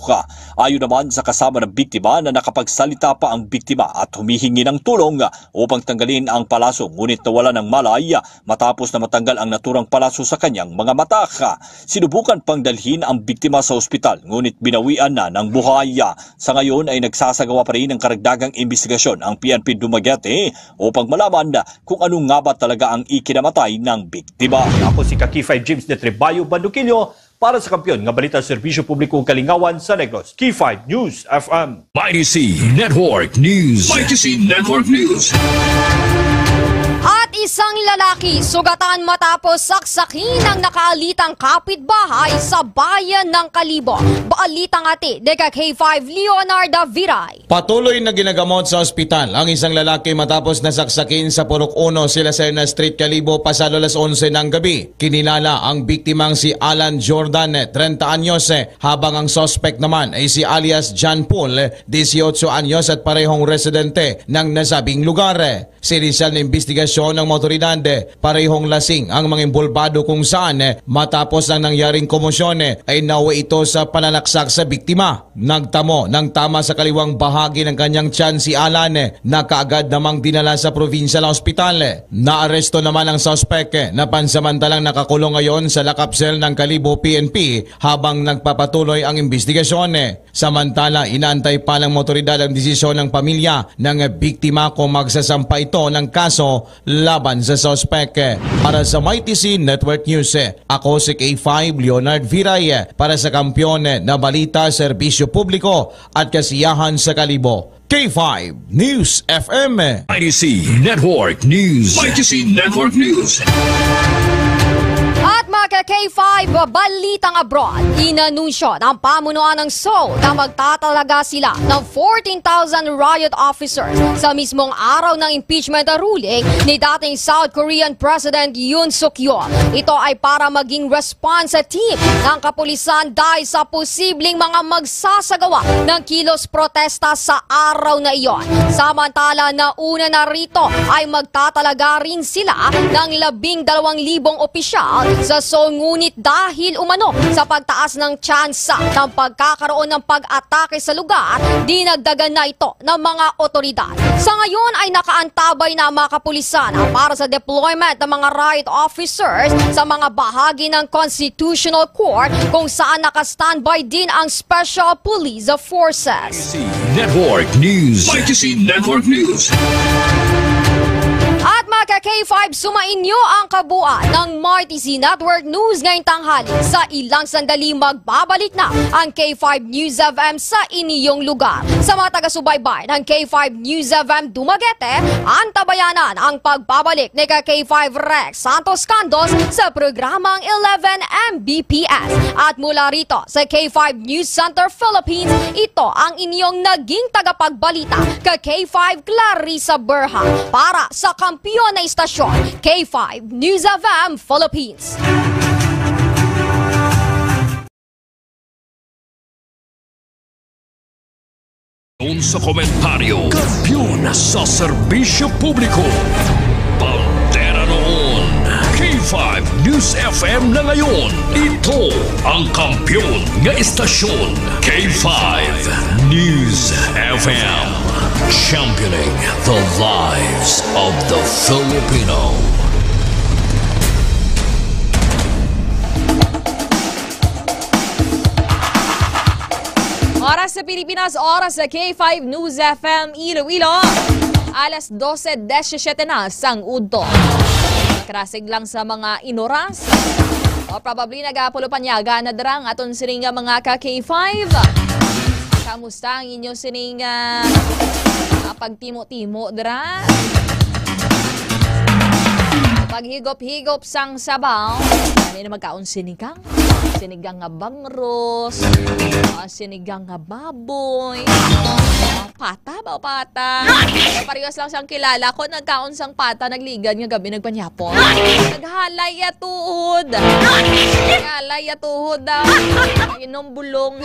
Ayon naman sa kasama ng biktima na nakapagsalita pa ang biktima at humihingi ng tulong upang tanggalin ang palaso, ngunit nawala ng malay matapos na matanggal ang naturang palaso sa kanyang mga mata. Sinubukan pang dalhin ang biktima sa ospital, ngunit binawian na ng buhay. Sa ngayon ay nagsasagawa pa rin ng karagdagang imbestigasyon ang P N P Dumaguete upang malaman kung ano nga ba talaga ang ikinamatay ng biktima. Ako si ka K five James de Trebayo Banduquillo para sa Kampiyon nga Balita, Serbisyo Publiko ug Kalingawan sa Negros, K five News F M. Mighty C Network News. Mighty C Network News. At isang lalaki sugatan matapos saksakin ang nakaalitang kapitbahay sa bayan ng Kalibo. Alita nga ti, de ka K five Leonarda Viray. Patuloy na ginagamot sa ospital ang isang lalaki matapos nasaksakin sa Purok Uno, Silasena Street, Kalibo, pasado alas onse ng gabi. Kinilala ang biktimang si Alan Jordan, treinta anyos, habang ang suspect naman ay si alias John Paul, dieciocho anyos, at parehong residente ng nasabing lugar. Sa inisyal na imbestigasyon ng mga otoridad, parehong lasing ang mga imbolbado kung saan, matapos ang nangyaring komosyon, ay nauwi ito sa pananaksak sa biktima. Nagtamo ng tama sa kaliwang bahagi ng kanyang tiyan si Alan, na kaagad namang dinala sa provincial hospital. Naaresto naman ang suspek na pansamantalang nakakulong ngayon sa lock-up cell ng Kalibo P N P habang nagpapatuloy ang imbestigasyon. Samantala, inaantay pa ng mga otoridad ang desisyon ng pamilya ng biktima kung magsasampa ito ng kaso laban sa suspek. Para sa Mighty C Network News, ako si K five Leonard Viray para sa Kampiyon na Balita, Serbisyo Publiko at Kasiyahan sa Kalibo. K five News F M. Mighty C Network News. Mighty C Network News. At mga ka K five, balitang abroad, inanunsyo ng pamunuan ng Seoul na magtatalaga sila ng fourteen thousand riot officers sa mismong araw ng impeachment ruling ni dating South Korean President Yoon Suk Yeol. Ito ay para maging response team ng kapulisan dahil sa posibleng mga magsasagawa ng kilos protesta sa araw na iyon. Samantala, nauna na rito ay magtatalaga rin sila ng labing dalawang libong opisyal sa Seoul, ngunit dahil umano sa pagtaas ng tsansa ng pagkakaroon ng pag-atake sa lugar, dinagdagan na ito ng mga otoridad. Sa ngayon ay nakaantabay na ang mga kapulisan para sa deployment ng mga riot officers sa mga bahagi ng Constitutional Court, kung saan naka-standby din ang Special Police Forces. Mighty C Network News. Mighty C Network News. At mga ka K five, sumainyo ang kabuuan ng Mighty C Network News ngayong tanghali. Sa ilang sandali, magbabalik na ang K five News F M sa inyong lugar. Sa mga taga-subaybay ng K five News F M Dumaguete, antabayanan ang pagbabalik ni ka K five Rex Santos Candos sa programang eleven M B P S. At mula rito sa K five News Center Philippines, ito ang inyong naging tagapagbalita, ka K five Clarissa Berha, para sa kampiyon na istasyon, K five News F M Philippines. Doon sa komentaryo, kampiyon sa serbisyo publiko. Bandera noon, K five News F M na ngayon. Ito ang kampiyon nga istasyon, K five News F M. Championing the lives of the Filipino. Oras sa Pilipinas, oras sa K five News F M Iloilo. Alas dose disisiete na sang udto. Makrasig lang sa mga inuras. O probably nagapulupanyaga na dira ang aton sining nga mga ka K five. Kamusta ang inyo sining, ah, ah, pagtimo-timo dira? Paghigop-higop sang sabaw. Ano na magkaon, sinigang? Sinigang nga bangros. Ah, sinigang nga baboy. Ah, pata ba o pata? Parehas lang siyang kilala ko. Nagkaon sang pata, nagligad nga gabi, nagpanyapon. Naghalay ya tuhod. Naghalay ya tuhod daw. Inom bulong.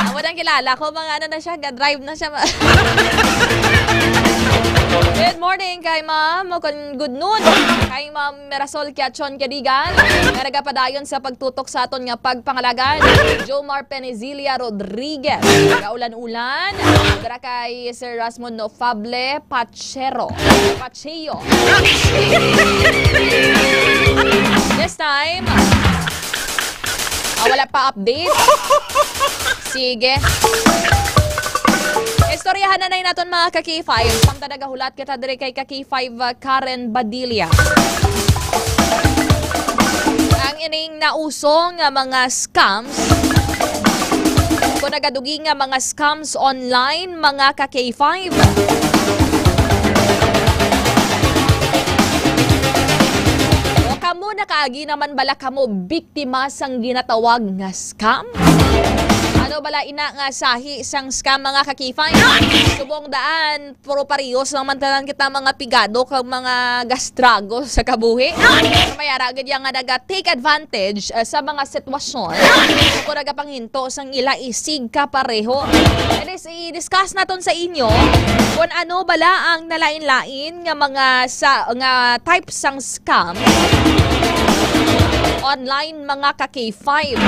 Amo nang kilala ko, mga ano na siya, ga-drive na siya. Good morning kay Ma'am, o kun good noon. Kay Ma'am Mirasol Kiachon Kadigan, nga nagapadayon sa pagtutok sa aton nga pagpangalagan. Jomar Penezilla Rodriguez, kaulan-ulan. Dara kay Sir Rasmond Nofable Pachero. Pacheo. This time, ah, wala pa update. Sige. Istoryahan na na naton, mga ka K five. Samtang nagahulat kita diri kay ka K five, uh, Karen Badilla. Ang ining nauso nga mga scams, kung nagadugi nga mga scams online, mga ka K five. O, kamo Nakaagi naman bala kamo biktima sang ginatawag nga scam? Ano bala ina nga sahi sang scam, mga ka-K five? Subong daan, puro parehas naman tanan kita mga pigado kag mga gastrago sa kabuhi. May ara gid yang nga naga-take advantage, ah, sa mga sitwasyon kung nagapanghinto sang ila isig kapareho. And is, i-discuss naton sa inyo kung ano bala ang nalain-lain nga mga sa, nga type sang scam online, mga ka-K five.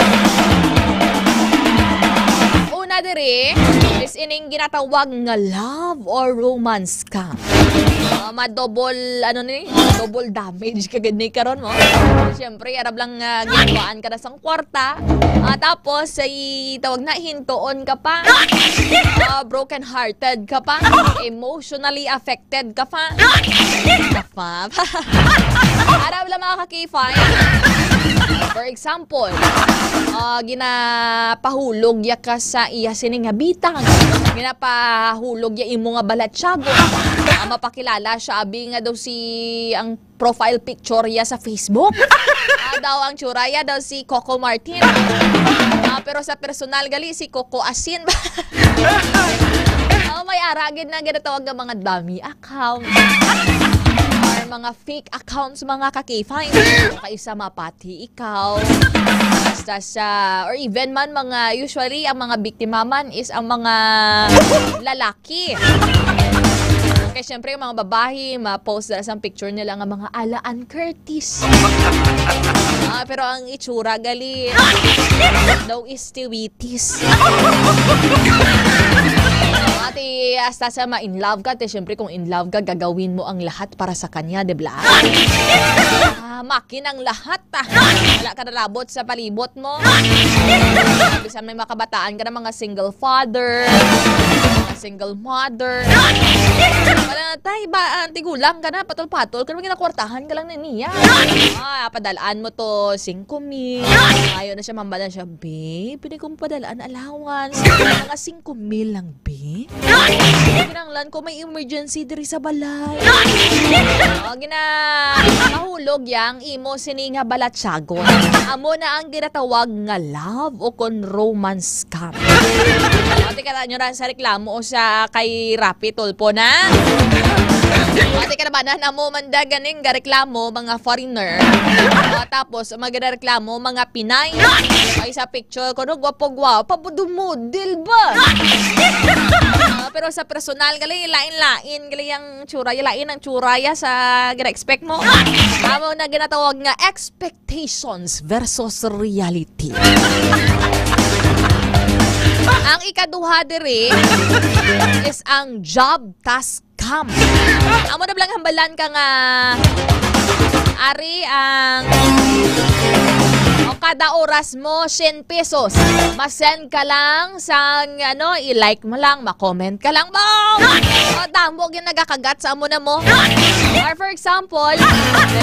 Una diri is ining ginatawag nga love or romance scam. Ah, ma-double, ano ni? Double damage ka gid ni karon mo. Siyempre, arab lang nga ginawaan ka na sang kwarta. Ah, tapos, ay tawag na, hintuon ka pa. Ah, broken-hearted ka pa. Emotionally affected ka pa. Ka pa. Arab lang, mga ka-K five. For example, ah, ginapahulog ya ka sa iya sini nga bitang. Ginapahulog ya imo nga balatyagon. Ah, mapakilala siya, abi, nga daw si, ang profile picture ya sa Facebook. Ah, daw ang tsura ya daw si Coco Martin. Ah, pero sa personal gali si Coco Asin. Oh, may ara gid na ginatawag nga mga dummy account. Or mga fake accounts, mga ka-K five. Kaisa mapati ikaw. Basta sa, or even man mga, usually, ang mga biktima man is ang mga lalaki. Kay syempre, yung mga babae, ma-post na sang picture nila nga mga ala Ann Curtis. Ah, pero ang itsura gali, daw is tiwitis. Ate, hasta sa ma-in love ka, te, syempre, kung in love ka, gagawin mo ang lahat para sa kanya, di ba? Ah, makin ang lahat, ah. Wala ka nalabot sa palibot mo. Bisan may makabataan ka na, mga single father, mga single mother. Wala na, tay, ba, ah, tigulang ka na, patol-patol ka na, may kinakwartahan ka lang na niya. Ah, padalaan mo to, singko mil. Ayaw na siya, mambala siya, "Babe, pwede kong padalaan allowance? Mga singko mil lang, babe." Kinahanglan ko may emergency diri sa balay. Oh, gina-, mahulog yang imo sini nga balatyagon. Amo na ang ginatawag nga love o kon romance scam. Ate, kita nyo na sa reklamo o sa kay Rapi Tulfo na. Ate, ka na ba na namo manda ganing gareklamo, mga foreigner? Ah, tapos, magreklamo, mga Pinay. Ay, sa picture ko, no, gwapo-gwapo, pabudo model ba? Ah, pero sa personal, gali, lain-lain, gali ang tsura, lain ang tsura ya sa gina-expect mo. Amo na ginatawag nga expectations versus reality. Ang ikaduha diri is ang job task scam. Amo na lang hambalan ka nga ari ang, o, kada oras mo, siyam pesos. Ma-send ka lang sang, ano, i-like mo lang, ma-comment ka lang, boom! O, damo gyud nagakagat sa amo na mo. Or for example,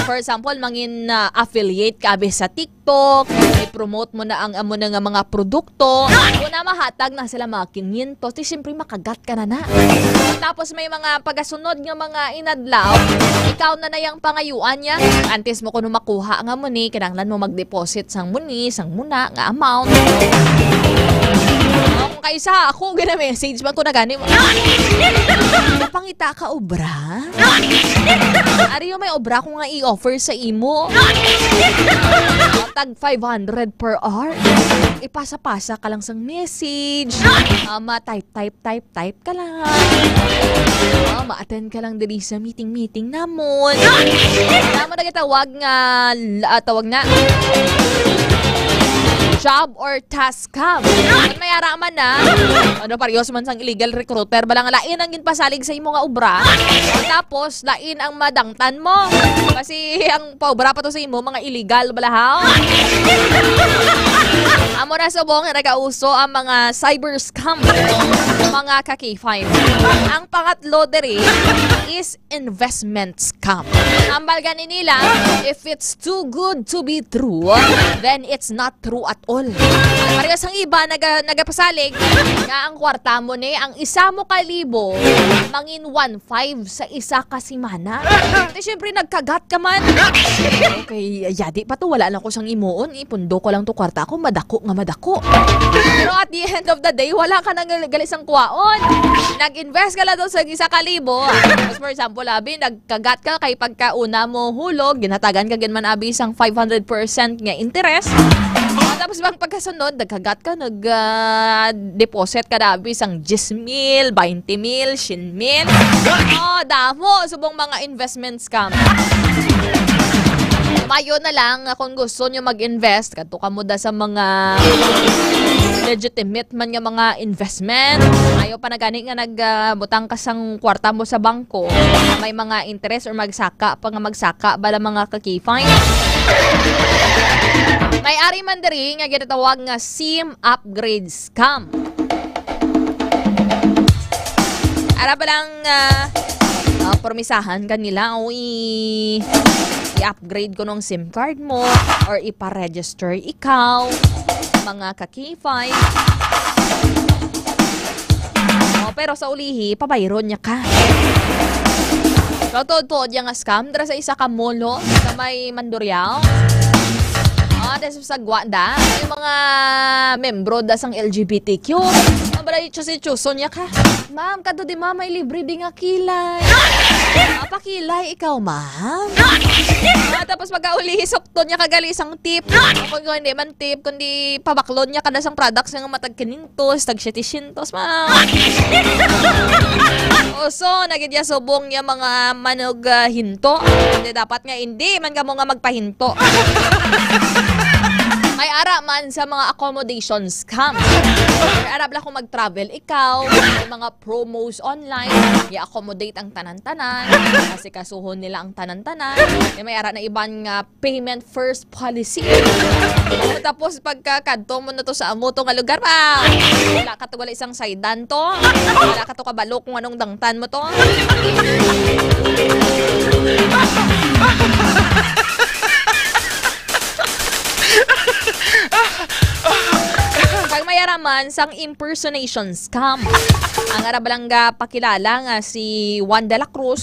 for example, mangin, ah, affiliate ka abi sa TikTok, i-promote mo na ang amo na nga mga produkto. Kung na mahatag na sila mga kinyentos, di siyempre makagat ka na na. Tapos may mga pagasunod nga mga inadlaw, ikaw na na yang pangayuan niya. Antes mo kuno makuha nga mo ni, kinahanglan mo mag-deposit sang muni, sang muna nga amount. Kung kaisa, ako gina-message man ko na gani mo. Napangita ka obra? Ari yung may obra ko nga i-offer sa imo. Tag five hundred per hour. Ipasa-pasa ka lang sang message. Ah, ma-type, type, type, type ka lang. Ah, ma-attend ka lang diri sa meeting-meeting namon. Tama na tawag nga, ah, tawag na. Job or task scam. Kung may ara man na, ano, parehas man sang illegal recruiter, bala nga lain ang ginpasalig sa imo nga obra. Tapos, lain ang madangtan mo. Kasi ang paobra pa to sa imo, mga illegal bala, ha? Amo na subong nga nagauso ang mga cyber scam, mga ka-K five. Ang pangatlo diri is investment scam. Ambal gani nila, if it's too good to be true, then it's not true at Pareho sang iba naga-, nagapasalig nga ang kwarta mo ni, ang isa mo ka libo, mangin one five sa isa ka semana. Di syempre, nagkagat ka man. Okay, yadi pa to, wala lang ko sang imuon, ipundo ko lang to kwarta ko, madako nga madako. Pero at the end of the day, wala ka nang gali sang kwaon. Nag-invest ka lang to sa isa ka libo. Tapos, for example, abi, nagkagat ka kay pagkauna mo hulog, ginhatagan ka gid man abi sang five hundred percent nga interest. Ah, tapos bang pagkasunod, nagkagat ka, nag, ah, deposit ka na abi sang diyes mil, baynte mil, syen mil. Oh, damo, subong mga investment scam. Mayo na lang nga kung gusto nyo mag-invest, kadto ka mo da sa mga legitimate man nga mga investment. Ayaw pa na gani nga nag, ah, butang ka sang kwarta mo sa bangko, may mga interest or magsaka pa nga magsaka ba lang mga ka-K five. May ari man diri nga ginatawag nga SIM upgrade scam. Ara pa lang, ah, ah, promisahan kanila o i-, i-upgrade ko nung SIM card mo or ipa-register ikaw, mga ka-K five. Oh, pero sa ulihi, pabayron niya ka. So, tuod-tuod niya nga scam dira sa isa ka mall, ho, sa may Mandurriao. Ah, dahil sa sagwa da, yung mga membro da sang L G B T Q. Ang balay, chusi-chuson niya ka. Ma'am, kadto di, ma'am, may libre di nga kilay. Ah, pakilay ikaw, ma'am. Ah, tapos pagkauli, sukton niya kagali sang tip. O kung hindi man tip, kundi pabaklon niya kada sang products nga matag kinhintos, tag setecientos, ma'am. Uso na gid ya subong ya mga manog, ah, hinto. Hindi dapat nga hindi man kamo nga magpahinto. May ara man sa mga accommodation scam. May ara bala kung mag-travel ikaw, may mga promos online, i-accommodate ang tanan-tanan, asikasuhon nila ang tanan-tanan. May ara na iban nga payment first policy. Tapos pagka kadto mo na to sa amo to nga lugar, pa, wala ka to, wala isang saydan to. Wala ka to kabalo kung anong dangtan mo to. Pag may ara man sang impersonation scam. Ang ara bala nga pakilala nga si Juan de la Cruz,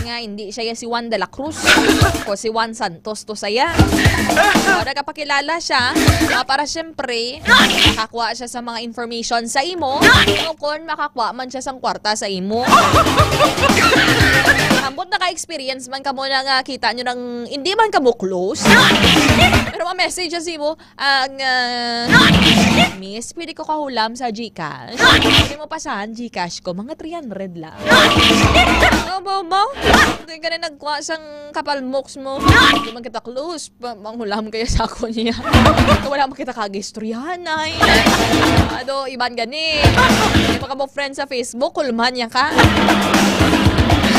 nga hindi siya ya si Juan de la Cruz, ko si Juan Santos to saya. O, nagapakilala siya, ah, para siyempre makakuha siya sa mga information sa imo, o kon makakuha man siya sang kwarta sa imo. Ambot naka-experience man kamo na nga kita nyo nang hindi man kamo close, pero ma-message siya sa imo, ang, ah, "Miss, pwede ko kahulam sa GCash? Pwede mo pasahan GCash ko, mga three hundred lang." Ano ba, ba? Hindi ka na nagkuha sang kapalmoks mo. Hindi man kita close. Pa, manghulam kayo sa ako niya. Wala man kita kagistoryahan, ay. Ado, iban gani. Hindi pa ka mo friend sa Facebook, kulman niya ka.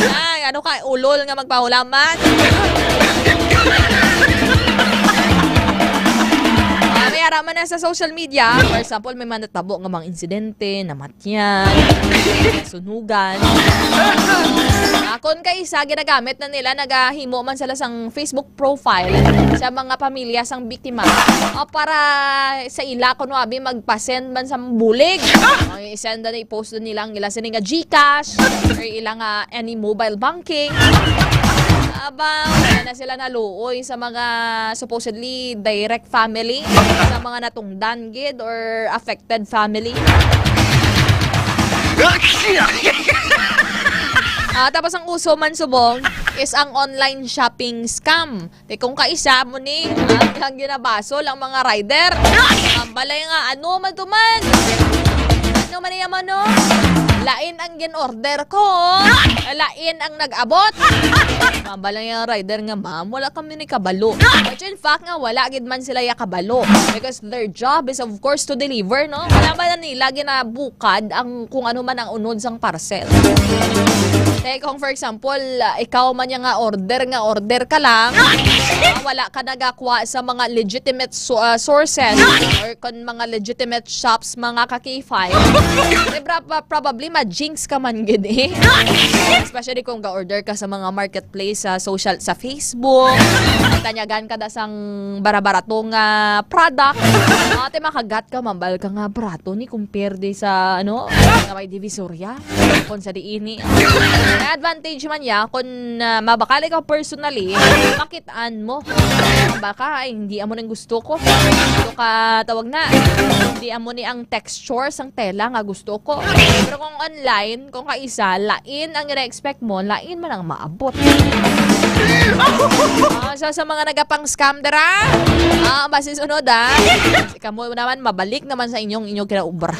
Ay, ano ka, ulol nga magpahulaman? Ah, may ara man na sa social media. For example, may man natabo nga mga insidente, namatyan, sunugan. Ah, kung kaisa, ginagamit na nila, nagahimo man sila sang Facebook profile sa mga pamilya sang biktima. Ah, para sa ila, kuno abi, magpa-send man sa bulig. Ang i-send na, i-post na nila ang ila sini nga GCash or ila nga any mobile banking. Aba, wala na sila naluoy sa mga supposedly direct family, sa mga natungdan gid or affected family. Ah, tapos ang uso man subong is ang online shopping scam. Ti kung kaisa mo ni, ang, ang ginabasol ang mga rider. Ang balay nga, ano man to man? Ano man niya man, no? Lain ang gin-order ko. Lain ang nag-abot. Ang balay nga rider nga, "Ma'am, wala kami ni kabalo." Which in fact nga, wala gid man sila ya kabalo. Because their job is, of course, to deliver, no? Wala man na nila ginabukad ang kung ano man ang unod sang parcel. Kay kung, for example, ah, ikaw man yang nga order, nga order ka lang, ah, wala ka nagakuha sa mga legitimate so-, ah, sources or kon mga legitimate shops, mga ka-K five, eh, pra-, pa-, probably ma-jinx ka man gid, eh. Especially kung ga-order ka sa mga marketplace, sa social, sa Facebook, tanyagan ka da sang bara-barato nga product, ate, makagat ka, mambal ka nga barato ni compare di sa, ano, nga may Divisoria. Kung sa diin ni, may advantage man niya kung, ah, mabakal ka personally, makit-an mo. Baka, "Ay, hindi amo nang gusto ko." Gusto ka, tawag na, hindi amo ni ang texture sang tela nga gusto ko. Pero kung online, kung kaisa, lain ang ina-expect mo, lain man ang maabot. Ah, so, sa mga nagapang-scam dira, ah, basi sunod, ah. Kamo naman, mabalik naman sa inyong, inyong kinaubra.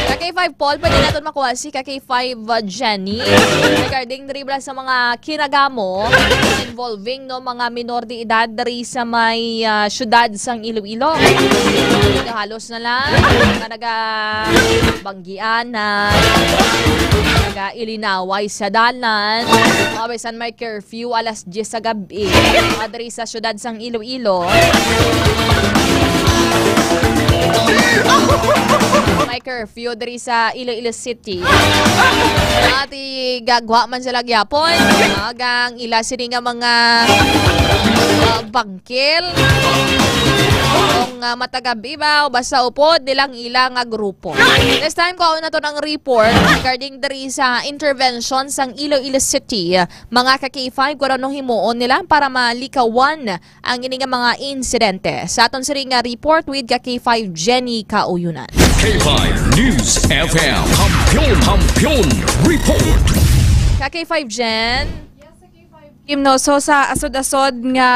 Ka K five Paul, pwede naton makuha si ka K five, uh, Jenny. Regarding diri bala sa mga kinagamo involving, no, mga minor de edad diri sa may, uh, syudad sang Iloilo. Halos na lang mga nagabanggian na nagailinaway sa dalan. O, bisan may curfew alas diyes sa gabi, ah, diri sa syudad sang Iloilo. May curfew diri sa Iloilo City. Ati gagwa man sila gyapon. Agang ila sini nga mga, ah, bangkil. Kung, ah, matagabi ba o basta upod nilang ila nga grupo. This time, kuhaon naton ang report regarding diri sa intervention sang Iloilo City. Mga ka K five, kung anong himuon nila para malikawan ang ini nga mga insidente. Sa aton sini nga report with ka K five Jenny Kauyonan. K five News F M. Kampiyon, Kampiyon Report. Ka K five Jen. Kim, no? So, sa asod-asod nga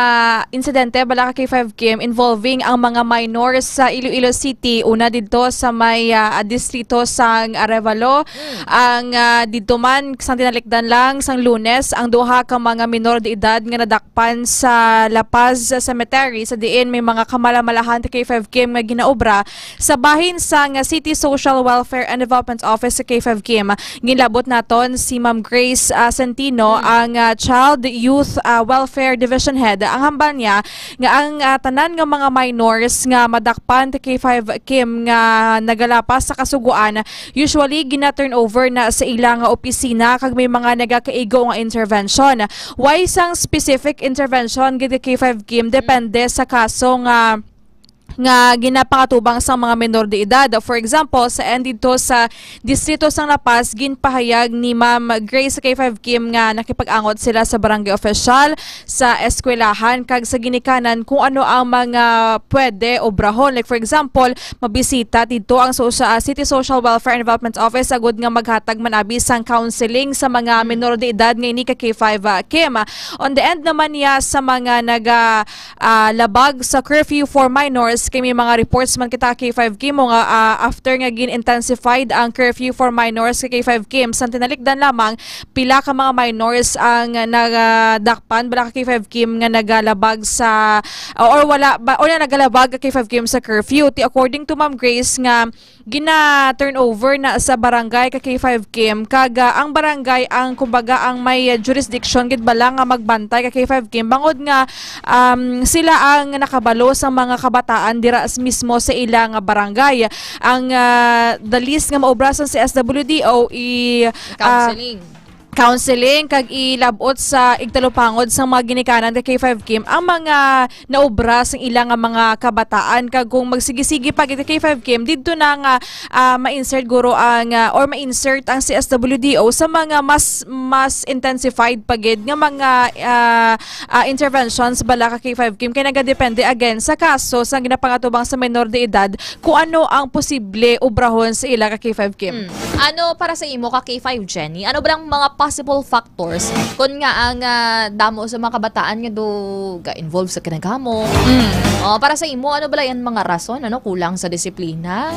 insidente, bala ka K five Kim, involving ang mga minors sa Iloilo City, una didto sa may, ah, distrito sang Arevalo. Ang, ah, didto man, sang tinalikdan lang, sang Lunes, ang duha ka mga minor de edad nga nadakpan sa La Paz Cemetery, sa diin may mga kamalamalahan ka K five Kim nga ginaobra sa bahin sang City Social Welfare and Development Office sa K five Kim. Ginlabot naton si Ma'am Grace, ah, Centino, ang, ah, Child Youth, ah, Welfare Division Head. Ang hambal niya nga ang, ah, tanan nga mga minors nga madakpan ti K five Kim nga nagalapas sa kasugoan, usually gina-turn over na sa ila nga opisina kag may mga nagakaigo nga intervention. Way sang specific intervention gid ti K five Kim, depende sa kaso nga nga ginapangatubang sang mga menor de edad. For example, sa end didto sa distrito sang La Paz, ginpahayag ni Ma'am Grace sa K five Kim nga nakipag-angot sila sa barangay official, sa eskwelahan, kag sa ginikanan kung ano ang mga pwede obrahon. Like, for example, mabisita didto ang so-, sa, ah, City Social Welfare and Development Office agud nga maghatag man abi sang counseling sa mga menor de edad nga ini ka K five, ah, Kim. On the end naman niya sa mga naga, ah, labag sa curfew for minors, kay may mga reports man kita, K five Kim, nga, ah, after nga gin-intensified ang curfew for minors kay K five Kim, sa tinalikdan lamang, pila ka mga minors ang nadakpan bala ka K five Kim nga nagalabag sa, or wala ba, or na nagalabag ka K five Kim sa curfew. Ti, according to Ma'am Grace, nga gina-turn over na sa barangay ka K five Kim, kag, ah, ang barangay ang, kumbaga, ang may, ah, jurisdiction gid bala nga magbantay ka K five Kim, bangod nga, um, sila ang nakabalo sa mga kabataan dira s-, mismo sa ila nga barangay. Ang, ah, the least nga maobra sa C S W D O i, ah, Counseling. Counseling kag ilab-ot sa igtalupangod sang mga ginikanan ka K five Kim ang mga naobra sang ila nga mga kabataan, kag kung magsigi-sigi pa gid ka K five Kim, didto na nga, ah, ma-insert guro ang, ah, or ma-insert ang C S W D O sa mga mas, mas intensified pa gid nga mga, ah, ah, interventions bala ka K five Kim, kay nagadepende again sa kaso sang ginapangatubang sa menor de edad kung ano ang posible obrahon sa ila ka K five Kim. Mm. Ano para sa imo ka K five, Jenny? Ano ba ang mga possible factors kung nga ang, ah, damo sa mga kabataan nga do ga-involve sa kinagamo? Mm. Oh, para sa imo, ano ba yan mga rason? Ano, kulang sa disiplina?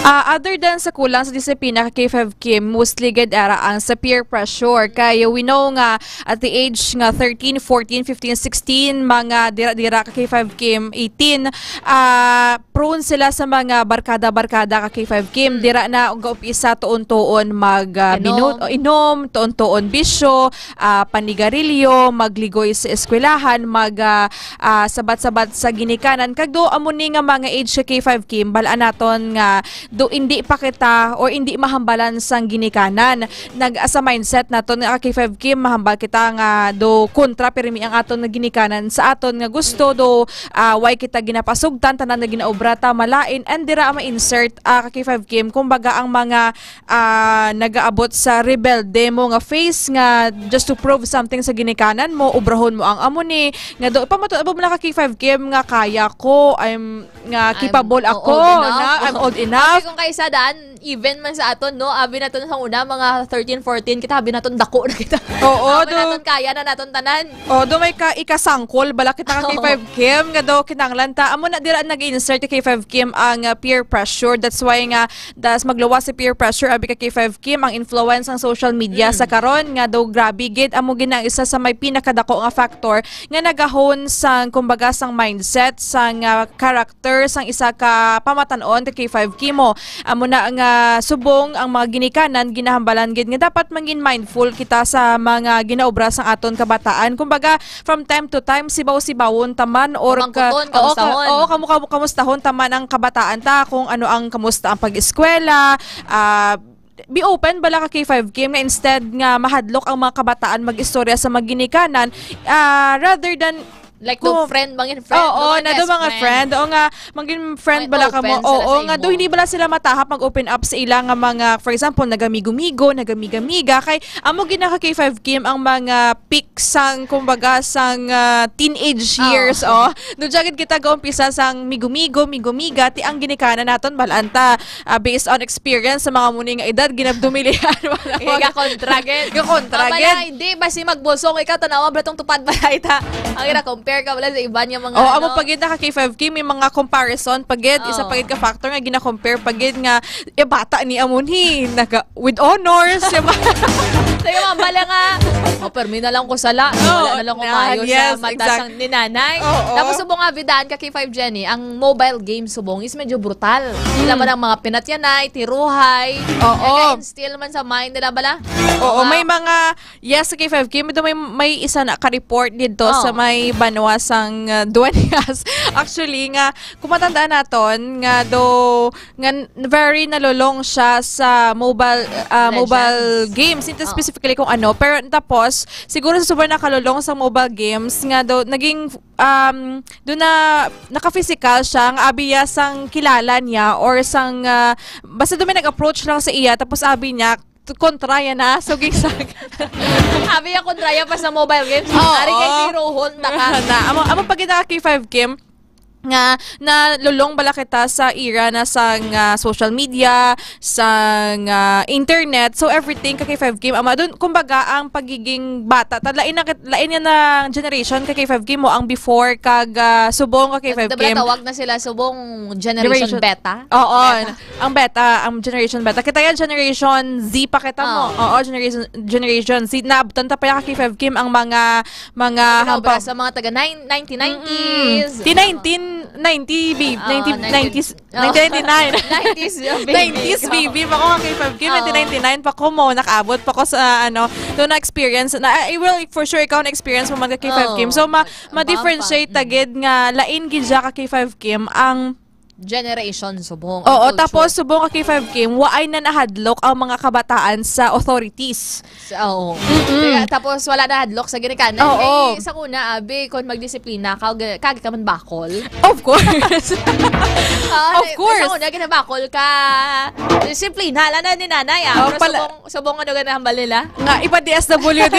Ah, other than sa kulang sa disiplina ka K five Kim, mostly gid ara ang sa peer pressure. Kay we know nga at the age nga thirteen, fourteen, fifteen, sixteen, mga dira-dira ka K five Kim, eighteen, ah, prone sila sa mga barkada-barkada ka K five Kim. Mm. Dira na gaumpisa tuon-tuon mag, ah, Inom. binut-, o inom, tuon-tuon bisyo, ah, panigarilyo, magligoy sa eskwelahan, mag, ah, ah, sabat-sabat sa ginikanan. Kag do, amo ni nga mga age ka K five Kim, bal-an naton nga do indi pa kita or indi mahambalan sang ginikanan. Nag, sa mindset naton nga K five Kim, mahambal kita nga do kontra pirmi ang aton nga ginikanan sa aton nga gusto, do, ah, way kita ginapasugtan, tanan nga ginaobra ta malain, and dira ma-insert, ah, ka K five Kim, kumbaga ang mga, ah, nagaabot sa rebelde mo nga phase nga just to prove something sa ginikanan mo, obrahon mo ang amo ni, nga do, pamatud-an mo na ka K five Kim nga kaya ko, I'm, nga I'm capable ako, old enough. na, I'm old enough. Abi kung kaisa daan, even man sa aton, no? Abi naton sa una, mga thirteen, fourteen, kita, abi naton dako na kita. Oo, Abi do. naton kaya na naton tanan. Oh, do may ka ikasangkol bala kita ka Oo. K five Kim nga do kinahanglan ta. Amo na dira nag-insert ka K five Kim ang, uh, peer pressure. That's why nga das magluwas si peer pressure abi ka K five Kim ang influence ang social media Mm. sa karon nga do grabe gid amo gid ang isa sa may pinakadako nga factor nga nagahon sang kumbaga sang mindset sang, uh, character sang isa ka pamatan-on ka K five Kim. Amo na nga subong ang mga ginikanan ginahambalan gid nga dapat mangin mindful kita sa mga ginaobra sang aton kabataan. Kumbaga, from time to time, sibaw-sibawon ta man or ka-, Pamangkuton, oo, ka-, kamustahon. oo, kamu-, kamu-, kamustahon ta man ang kabataan ta kung ano ang kamusta ang pag-eskwela, ah, be open bala ka K five Kim nga instead nga mahadlok ang mga kabataan mag-istorya sa mga ginikanan, ah, rather than Like, do Kung friend, mangin friend, Oo, do na do best mga friend. friend. Oo nga, mangin friend Mangin bala ka mo. open sila Oo sa nga, do imo. hindi bala sila matahap mag-open up sa ila nga mga, for example, nagamigo-migo, nagamiga-miga. Kay, amo gid na ka K five Kim ang mga peak sang, kumbaga, sang, ah, teenage Oo. years, oh. Do jagid kita gaumpisa sang migo-migo, migo-miga, ti ang ginikanan naton, bal-an ta, ah, based on experience sa mga muni nga edad, ginabdumilihan. Iya, gakontra gid. Gakontra Mabala, gid. hindi, basi magbusong, ikaw, tanawa, bala tong tupad, bala, ita. Ang ira, compare ka, bala, sa iban nga mga, Oh, amo ano. pa gid na ka K five Kim, may mga comparison pa gid, isa Oo. pa gid ka factor nga gina-compare pa gid nga, eh, bata ni amo ni, naga, with honors, di ba? Sige, ma'am, bala nga. Oh, permi na lang ko sala. Oo, Wala na lang ko na, maayo sa yes, mata exact. sang ni nanay. Oo. Tapos, subong nga, bidaan ka, K five Jenny, ang mobile game subong is medyo brutal. Sila Mm. ba ng mga pinatyanay, tiruhay, Oo. nag-instill man sa mind nila bala? Oo, Mga may mga, yes, sa K five Kim, ito may, may isa na ka-report dito Oo. sa may banwa sang, uh, Dueñas. Actually, nga, kung matandaan naton, nga do, nga n-, very nalulong siya sa mobile, uh, Legends. mobile games. Ito Oo. specifically kung ano. Pero tapos, siguro sa sobrang nakalulong sa mobile games, nga do, naging, um, do na, naka-physical siya, nga abi ya sang kilala niya, or sang, uh, basta do may nag-approach lang sa iya, tapos abi niya, t-, kontra yan na, so gisag. Abi ya kontra ya pa sa mobile games. Oo. Ari kay tiruhon ta ka. Na, amo, amo pa gid na K five Kim, nga nalulong bala kita sa era na sang, ah, social media, sang, ah, internet. So, everything ka K five Kim, ama, dun, kumbaga, ang pagiging bata, ta-, lain na kit-, lain nga na generation ka K five Kim mo ang before kag, ah, subong ka K five Kim. Tawag na sila subong generation Generation. beta. Oo, Beta. ang beta, ang generation beta. Kita yan, generation Z pa kita mo. Oo. Oo, generation, generation Z. Naabtan ta pa ya ka K five Kim ang mga, mga Ano, hampa- sa mga taga nine-, nineteen nineties. Mm-mm. Ti nineteen ninety, babe. Oo, Nineteen nineties. nineteen, Oo. nineteen ninety-nine. Nineties, yung baby. Nineties, baby. Ako nga K five Kim, Oo. nineteen ninety-nine pa ko mo. Nakaabot pa ko sa, ano, doon na experience. Na, I will, for sure, ikaw na experience mo mag K five Oo. Kim. So, ma-, Bump ma-differentiate pa. tagid nga lain gid siya ka K five Kim ang Generation subong, Oo, ang tapos culture. subong ka K five Kim, waay na nahadlok ang mga kabataan sa authorities. Sa, oo. Mm-mm. Kaya, tapos wala na hadlok sa ginikanan. Oo. Kay sa una, abi, kung magdisiplina ka, ga-, kagi ka man bakol. Of course. Ah, Of na-, course. Sa una, ginabakol ka. Disiplina, ala na ni nanay, ah. Oh, Pero pala- subong, subong ano ka nahambal nila? Nga, ipa D S W D.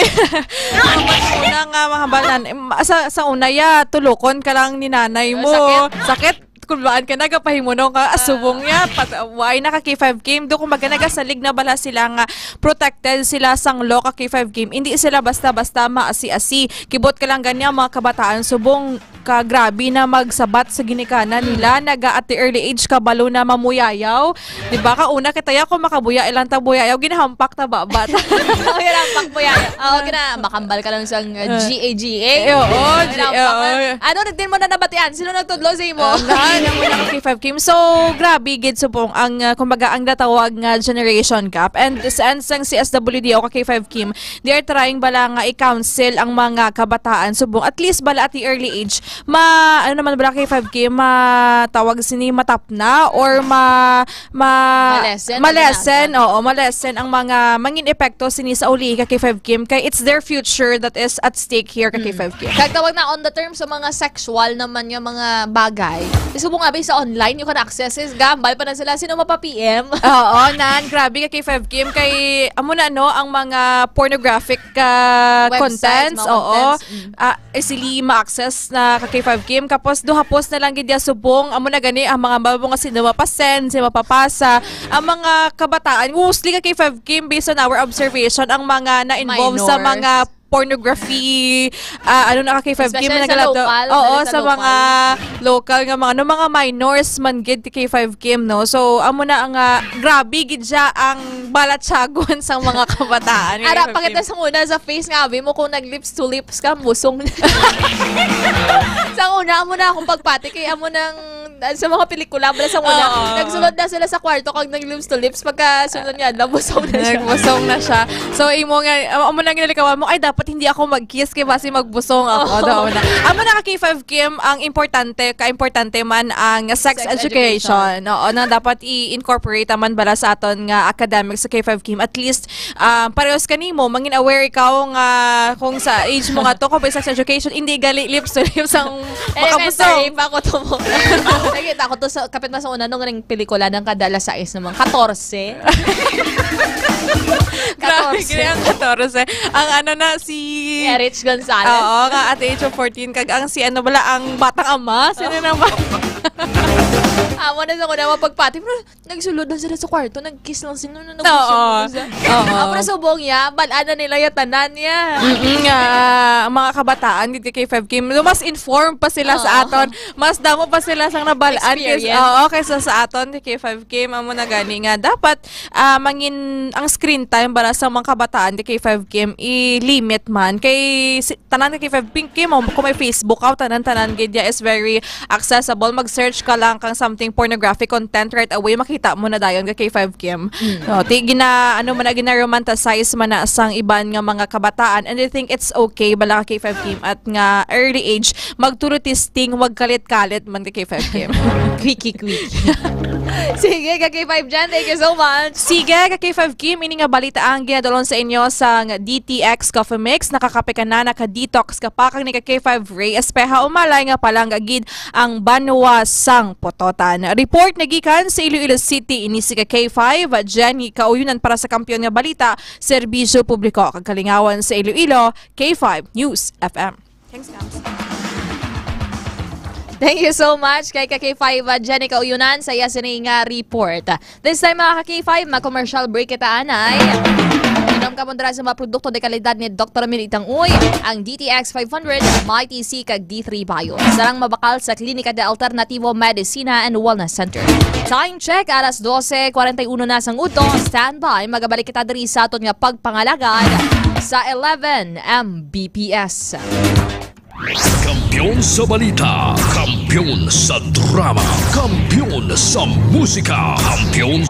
Ang mas una nga mahambal na, sa, sa una, ya, tulokon ka lang ni nanay mo. Sakit. Sakit. Kulbaan ka, nagapahimuno ka, asubong niya, pat-, why na ka K five Kim? Do, kumbaga, nagasalig na bala sila nga protected sila sang law ka K five Kim. Hindi sila basta-basta maasi-asi. Kibot ka lang gani ang mga kabataan, subong ka, grabe na magsabat sa ginikanan nila. Naga at the early age, kabalo na mamuyayaw. Di ba? Kauna kita ya, kung makabuya, ilang tabuyayaw, ginahampak ta babat. Ginahampak mo yan. Oo, gina-, makambal ka lang sang, uh, Ah. G A G A. Eh, oo, Ginahampak G-, oo. ka. Ano, din mo na nabatian? Sino nagtudlo sa imo? Ah, lahat ng mga K five Kim. So, grabe gid, subong ang, ah, kumbaga, ang natawag nga generation gap. And this ends ang C S W D O ka K five Kim. They are trying bala nga i-counsel ang mga kabataan, subong, at least bala at the early age, ma-, ano naman bala, K five Kim, matawag sini, matapna or ma-, ma-, Ma-lessen, ma-lessen, ano na. Oo, ma-lessen ang mga mangin epekto sini sa uli ka K five Kim, kay it's their future that is at stake here ka Mm. K five Kim. Kag tawag na, on the terms sa mga sexual naman nga mga bagay, subong abi sa online, you can access is, gambal pa na sila, sino mapa-P M? Oo, nan, grabe ka K five Kim, kay amo na, no, ang mga pornographic, ah, Websites, contents, mga oo. contents, mm. Ah, easily ma-access na ka K five Kim. Kapos, duha post na lang gid ya subong. Amo na gani ang mga babo nga sino mapa-send, sino mapapasa. Ang mga kabataan, mostly ka K five Kim, based on our observation, ang mga na-involve sa Minors. mga pornography, ah, ano na ka K five Kim, Especially sa nagalabda-, local, oo, dali sa sa mga local. local nga mga, ano, mga minors man gid ka K five Kim, no? So, amo na ang, ah, grabe gid siya ang balatsagon sa mga kabataan. Ara, K five Kim. Pakita sa una sa face nga, abi mo kung nag-lips to lips ka, busong na. Sa una, amo na akong pagpati, kay amo nang, sa mga pelikula, bala sa una, Oo. nagsulod na sila sa kwarto kag nag-lips to lips, pagka sunod niya, nabusong na siya. Nagbusong na siya. So, imo nga, amo na ginalikawan mo, "Ay, dapat hindi ako mag-kiss, kay basi magbusong ako." Oo. Daw na. Amo na ka K five Kim, ang importante, ka-importante man ang sex Sex education. education. Oo, na dapat i-incorporate naman bala sa aton nga academic sa K five Kim. At least, ah, parehas kanimo, mangin aware ikaw nga kung sa age mo nga to, kung may sex education, hindi gali lips to lips ang makabusog. Elementary pa ko to mo. Nakita ko to sa, kapit na sa una, nung ring pelikula ng kada alas sais naman. Katorse. Grabe, Katorse. Kaya ang katorse. Ang ano na, si Erich Gonzalez. Oo, nga at the age of fourteen, kag ang si ano bala, ang batang ama, sino Oh. na ba? Amo na sa una, mapagpati, pero nagsulod lang sila sa kwarto, nag-kiss lang sila, nag-, Oo. nag-, Oo. Ah, pero subong ya, bal-an na nila ya tanan ya. Mm-mm, nga, ang mga kabataan dito kay five K, mas informed pa sila sa Oo. aton, mas damo pa sila sang nabal-an kaysa, Experience. oo, kaysa sa aton, kay five K, amo na gani nga. Dapat, ah, mangin, ang screen time para sa mga kabataan, kay five K, i-limit man. Kay si, tanan ka kay five K mo, kung may Facebook ka, tanan-tanan gid ya is very accessible. Mag-search ka lang kang something pornographic content, right away makita mo na dayon ka kay five Kim. Mm. No, ti gina, ano man na, gina-romanticize man na sang iban nga mga kabataan, and I think it's okay bala ka kay five Kim at nga early age magtulo testing, magkalit-kalit man ka kay five Kim. Quickie, quickie. Sige, ka K five Jan, thank you so much. Sige, ka K five Kim, ini nga balita ang ginadulon sa inyo sang D T X Coffee Mix. Nakakape ka na, naka-detox ka pa, kag ni ka K five Ray Espeha, umalay nga palangga gid ang banwa sang Pototan. Report nagikan sa Iloilo City, ini si ka K five Jenny Kauyonan para sa Kampiyon nga Balita, Serbisyo Publiko kag Kalingawan sa Iloilo, K five News F M. Thanks, Kams. Thank you so much kay ka K five, uh, Jenny Kauyunan sa iya sini nga report. This time, mga ka K five, mag-commercial break kita, anay. Inom ka muna sa mga produkto de kalidad ni Doktor Militang Uy, ang D T X five hundred, Mighty C, kag D three Bio. Sarang mabakal sa Klinika de Alternativo Medicina and Wellness Center. Time check, alas dose cuarenta y uno na sang udto. Standby, magabalik kita diri sa aton nga pagpangalagad sa eleven M B P S. Kampiyon sa balita, kampiyon sa drama, kampiyon sa musika, kampiyon.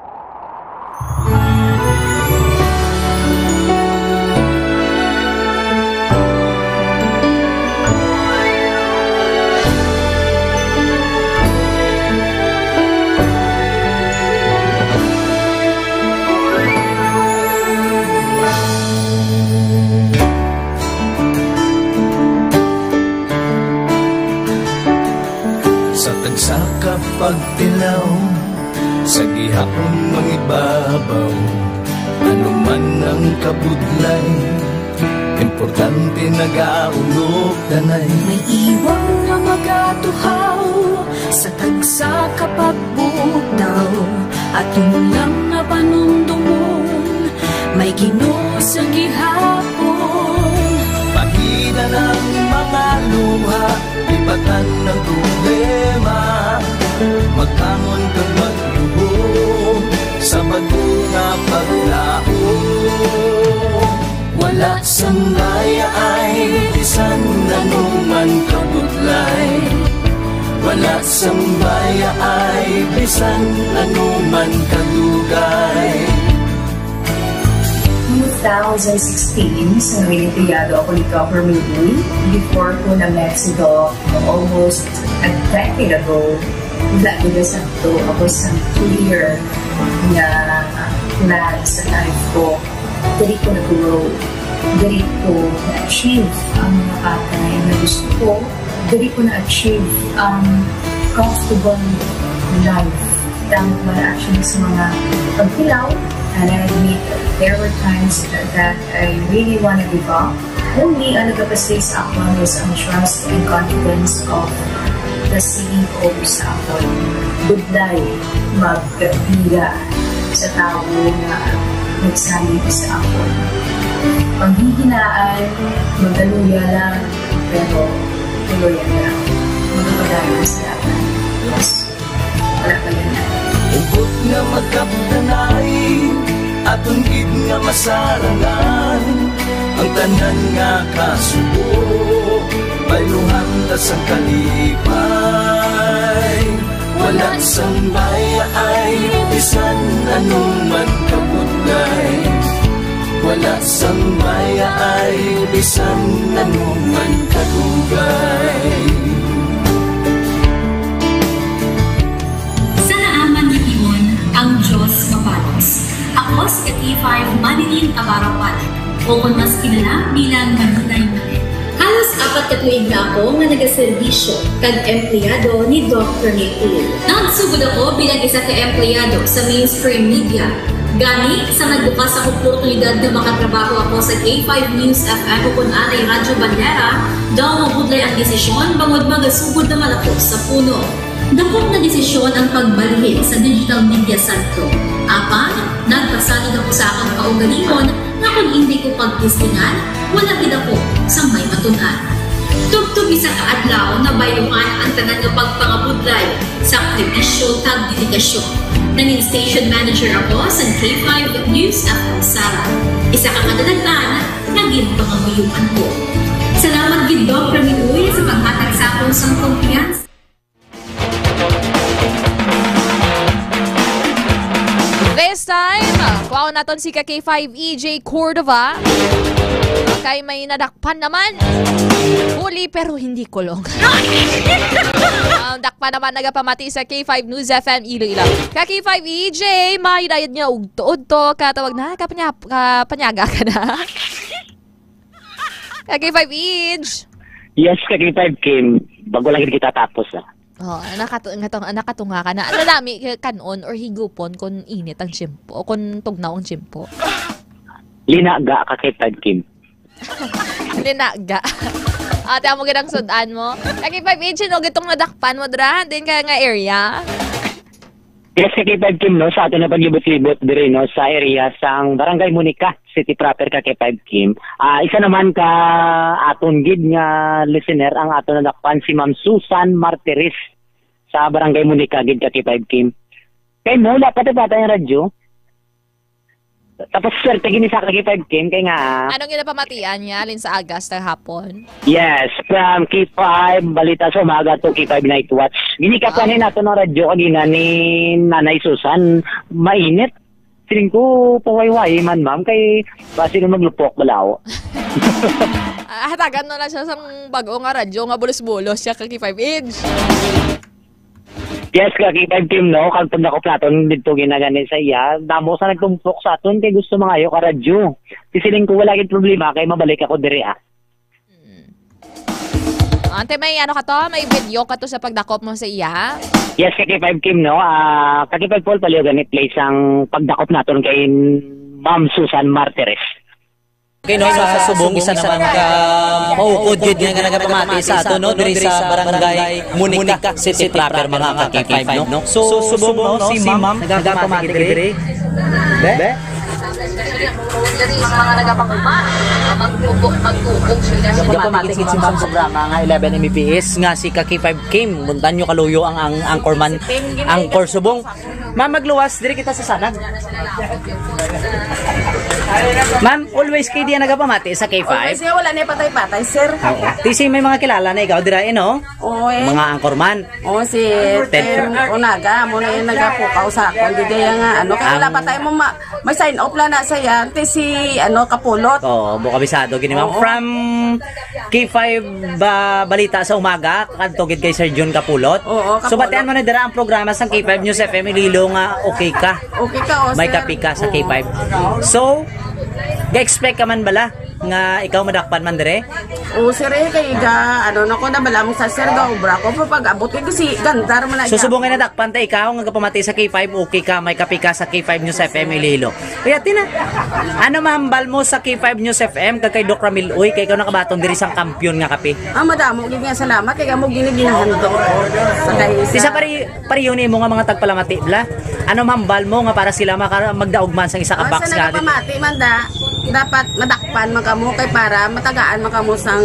Sa tagsa ka pagtilaw, sa gihapon mangibabaw, ano man ang kabudlay, Importante nagaulog tanay. May iwang nga magatuhaw sa tagsa ka pagbugtaw. Aton lang nga panumdomon, may Ginoo sa gihapon. Pahina ang mga luha, lipatan ang problema. Magbangon kag magluhod sa bag-o nga paglaom. Wala sang bayaay bisan ano man kabudlay. Wala sang bayaay bisan ano man kadugay. Two thousand sixteen, sa Reynopiado ako ni Governor Uy, before ko na-met si Doc, almost a decade ago. Wala ko na sakto, ako sa clear nga plan sa life ko. Diri ko nag-grow. Diri ko na-achieve ang mga bagay na gusto ko. Diri ko na-achieve ang comfortable life. Tama ko na actually sa mga paghilaw. And I admit that there were times that, that I really wanna give up. Only ang nagapastig sa akon is ang trust and confidence of the C E O sa akon. Budlay magpila sa tawo nga nagsalig sa akon. Panghihinaan, magaluya lang, pero tuloyan lang. Magpadayon sa dalan. Yes. Wala pa yan. Hugot nga magkapdanay, aton gid nga masarangan ang tanan nga kasubo. Bayluhan ta sang kalipay. Wala sang bayaay, bisan ano man kabudlay. Wala sang bayaay, bisan ano man kadugay. Sa naaman nga tion, ang Dios mabalos. Ako si K five Manilin Abarapan, o kon mas kilala bilang Maninay Mane. Halos apat ka tuig na ako nga nagaserbisyo kag empleyado ni Doc Rene Tulfo. Nagsugod ako bilang isa ka empleyado sa mainstream media. Gani, sa nagbukas ang oportunidad nga makatrabaho ako sa K five News F M o kon anay Radyo Bandera, daw mabudlay ang desisyon bangod magasugod naman ako sa puno. Dakop na desisyon ang pagbalhin sa digital media sentro. Apan, nagpasalig ako sa akon kaugalingon nga kon indi ko pagtistingan, wala gid ako sang may matun-an. Tubtob isa ka adlaw, nabayluhan ang tanan nga pagpangabudlay, sakripisyo, kag dedikasyon. Nangin station manager ako sa K five News F M Sala. Isa ka kadalagtan nga ginpangamuyoan ko. Salamat gid, Doc Rene Uy, sa paghatag sa akon sang kumpiyansa. This time, kuhaon naton si ka K five E J Cordova. Kay may nadakpan naman. Huli pero hindi kulong. Ang dakpan naman nagapamati sa K five News F M Iloilo. Ka K five E J, may dayad nga ugto-ugto. Katawag na, kapanya, kapanyaga ka na. Ka K five E J. Yes, ka K five Kim. Bago lang kita tapos, ah. Oh, nakatu-, ngatong-, nakatunga ka na. Ano nami, eh, kanon or higupon kung init ang tiyempo o kung tugnaw ang tiyempo? Linaga ka kay Tad Kim. Linaga. Ate, amo gid ang sud-an mo. Kay five eight, sino gitong nadakpan mo dira? Din ka nga area? Yes, kay five Kim, no, sa ato na paglibot-libot diri, no, sa area sang Barangay Monica, City Proper, ka kay five Kim. Ah, isa naman ka aton gid nga listener ang ato nadakpan, si Ma'am Susan Martires sa Barangay Monica gid, ka kay five Kim. Kay mo, wala pa ta patay ang radyo. Tapos, swerte gini sa ka kay five Kim, kay nga Anong ginapamatian niya, Lin, sa agas, sa hapon? Yes, from K five, balita sa umaga to K five Night Watch. Gini ka Ah. pa ni nato ng radyo kanina ni Nanay Susan, mainit. Feeling ko, pawayway man, ma'am, kay basi na maglupok, balaw. Ah, hatagan mo na siya sang bago nga radyo nga bulos-bulos siya kag five inch. Yes, ka kay five Kim, no? Kag pagdakop naton dito ginagani sa iya, damo sa nagtumpok sa aton kay gusto mangayo ka radyo. Sisiling ko, wala gid problema kay mabalik ako diri, ah. Mm. Ante, may ano ka to? May video ka to sa pagdakop mo sa iya? Yes, ka kay five Kim, no? Ah, ka kay five Paul, paliw gani play sang pagdakop naton kay Ma'am Susan Martires. Okay, no, sa subong, isa naman ka maukod gid nga nagapamati sa ato, no, diri sa Barangay Monica City proper, mga ka-K five, no? So, subong, no, si Ma'am nagapamati diri. Be? Diri, mga nagapamati, magtubog, magtubog sila. Nagapamati gid si Ma'am sa programa nga eleven M B P S nga si ka-K five Kim. Muntan nyo kaluyo ang, ang anchorman, anchor subong. Ma'am, magluwas, diri kita sa sanag. Ma'am, always kay diya nagapamati sa K five? Always, eh, wala na patay-patay, sir. Oo. Tisi, may mga kilala na ikaw dira, eh, no? Oo, eh. Mga anchorman. Oo, si Ted. Ted Unaga, mo na yung nagapukaw sa akon. Di kaya nga, ano, kaya wala pa tayo mo ma-, may sign off lang na sa yan. Ti si, ano, Kapulot. Oo, bu kabisado, gini, ma'am. Oo. From K five ba, balita sa umaga, kadto gid kay Sir Jun Kapulot. Oo, So, Kapulot. Batian mo na dira ang programa sa K five News F M Iloilo nga okay ka. Okay ka, oh, May sir. Kapi ka sa Oo. K five. So, ga-expect ka man bala nga ikaw madakpan man dire? Oo, sir, eh, kay ga, ano na ko, nabalam sa sir, ga obra ko, pa pag-abot, eh, kasi gandar man na So, siya. Subong nga nadakpan ta ikaw nga gapamati sa K five, okay ka, may kapi ka sa K five News F M Iloilo. Kaya, Tina, ano mahambal mo sa K five News F M kag kay Doc Ramil Uy, kay ikaw nakabaton diri sang kampiyon nga kape? Ah, madamo gid nga salamat kay amo gini ginahandog ko sa kay Isa sa pari-, pariyo nimo nga mga tagpalamati, bla? Ano mahambal mo nga para sila maka-, magdaog man sang isa ka Ah, box sa nga nagapamati man da, dapat madakpan man kamo kay para matagaan man kamo sang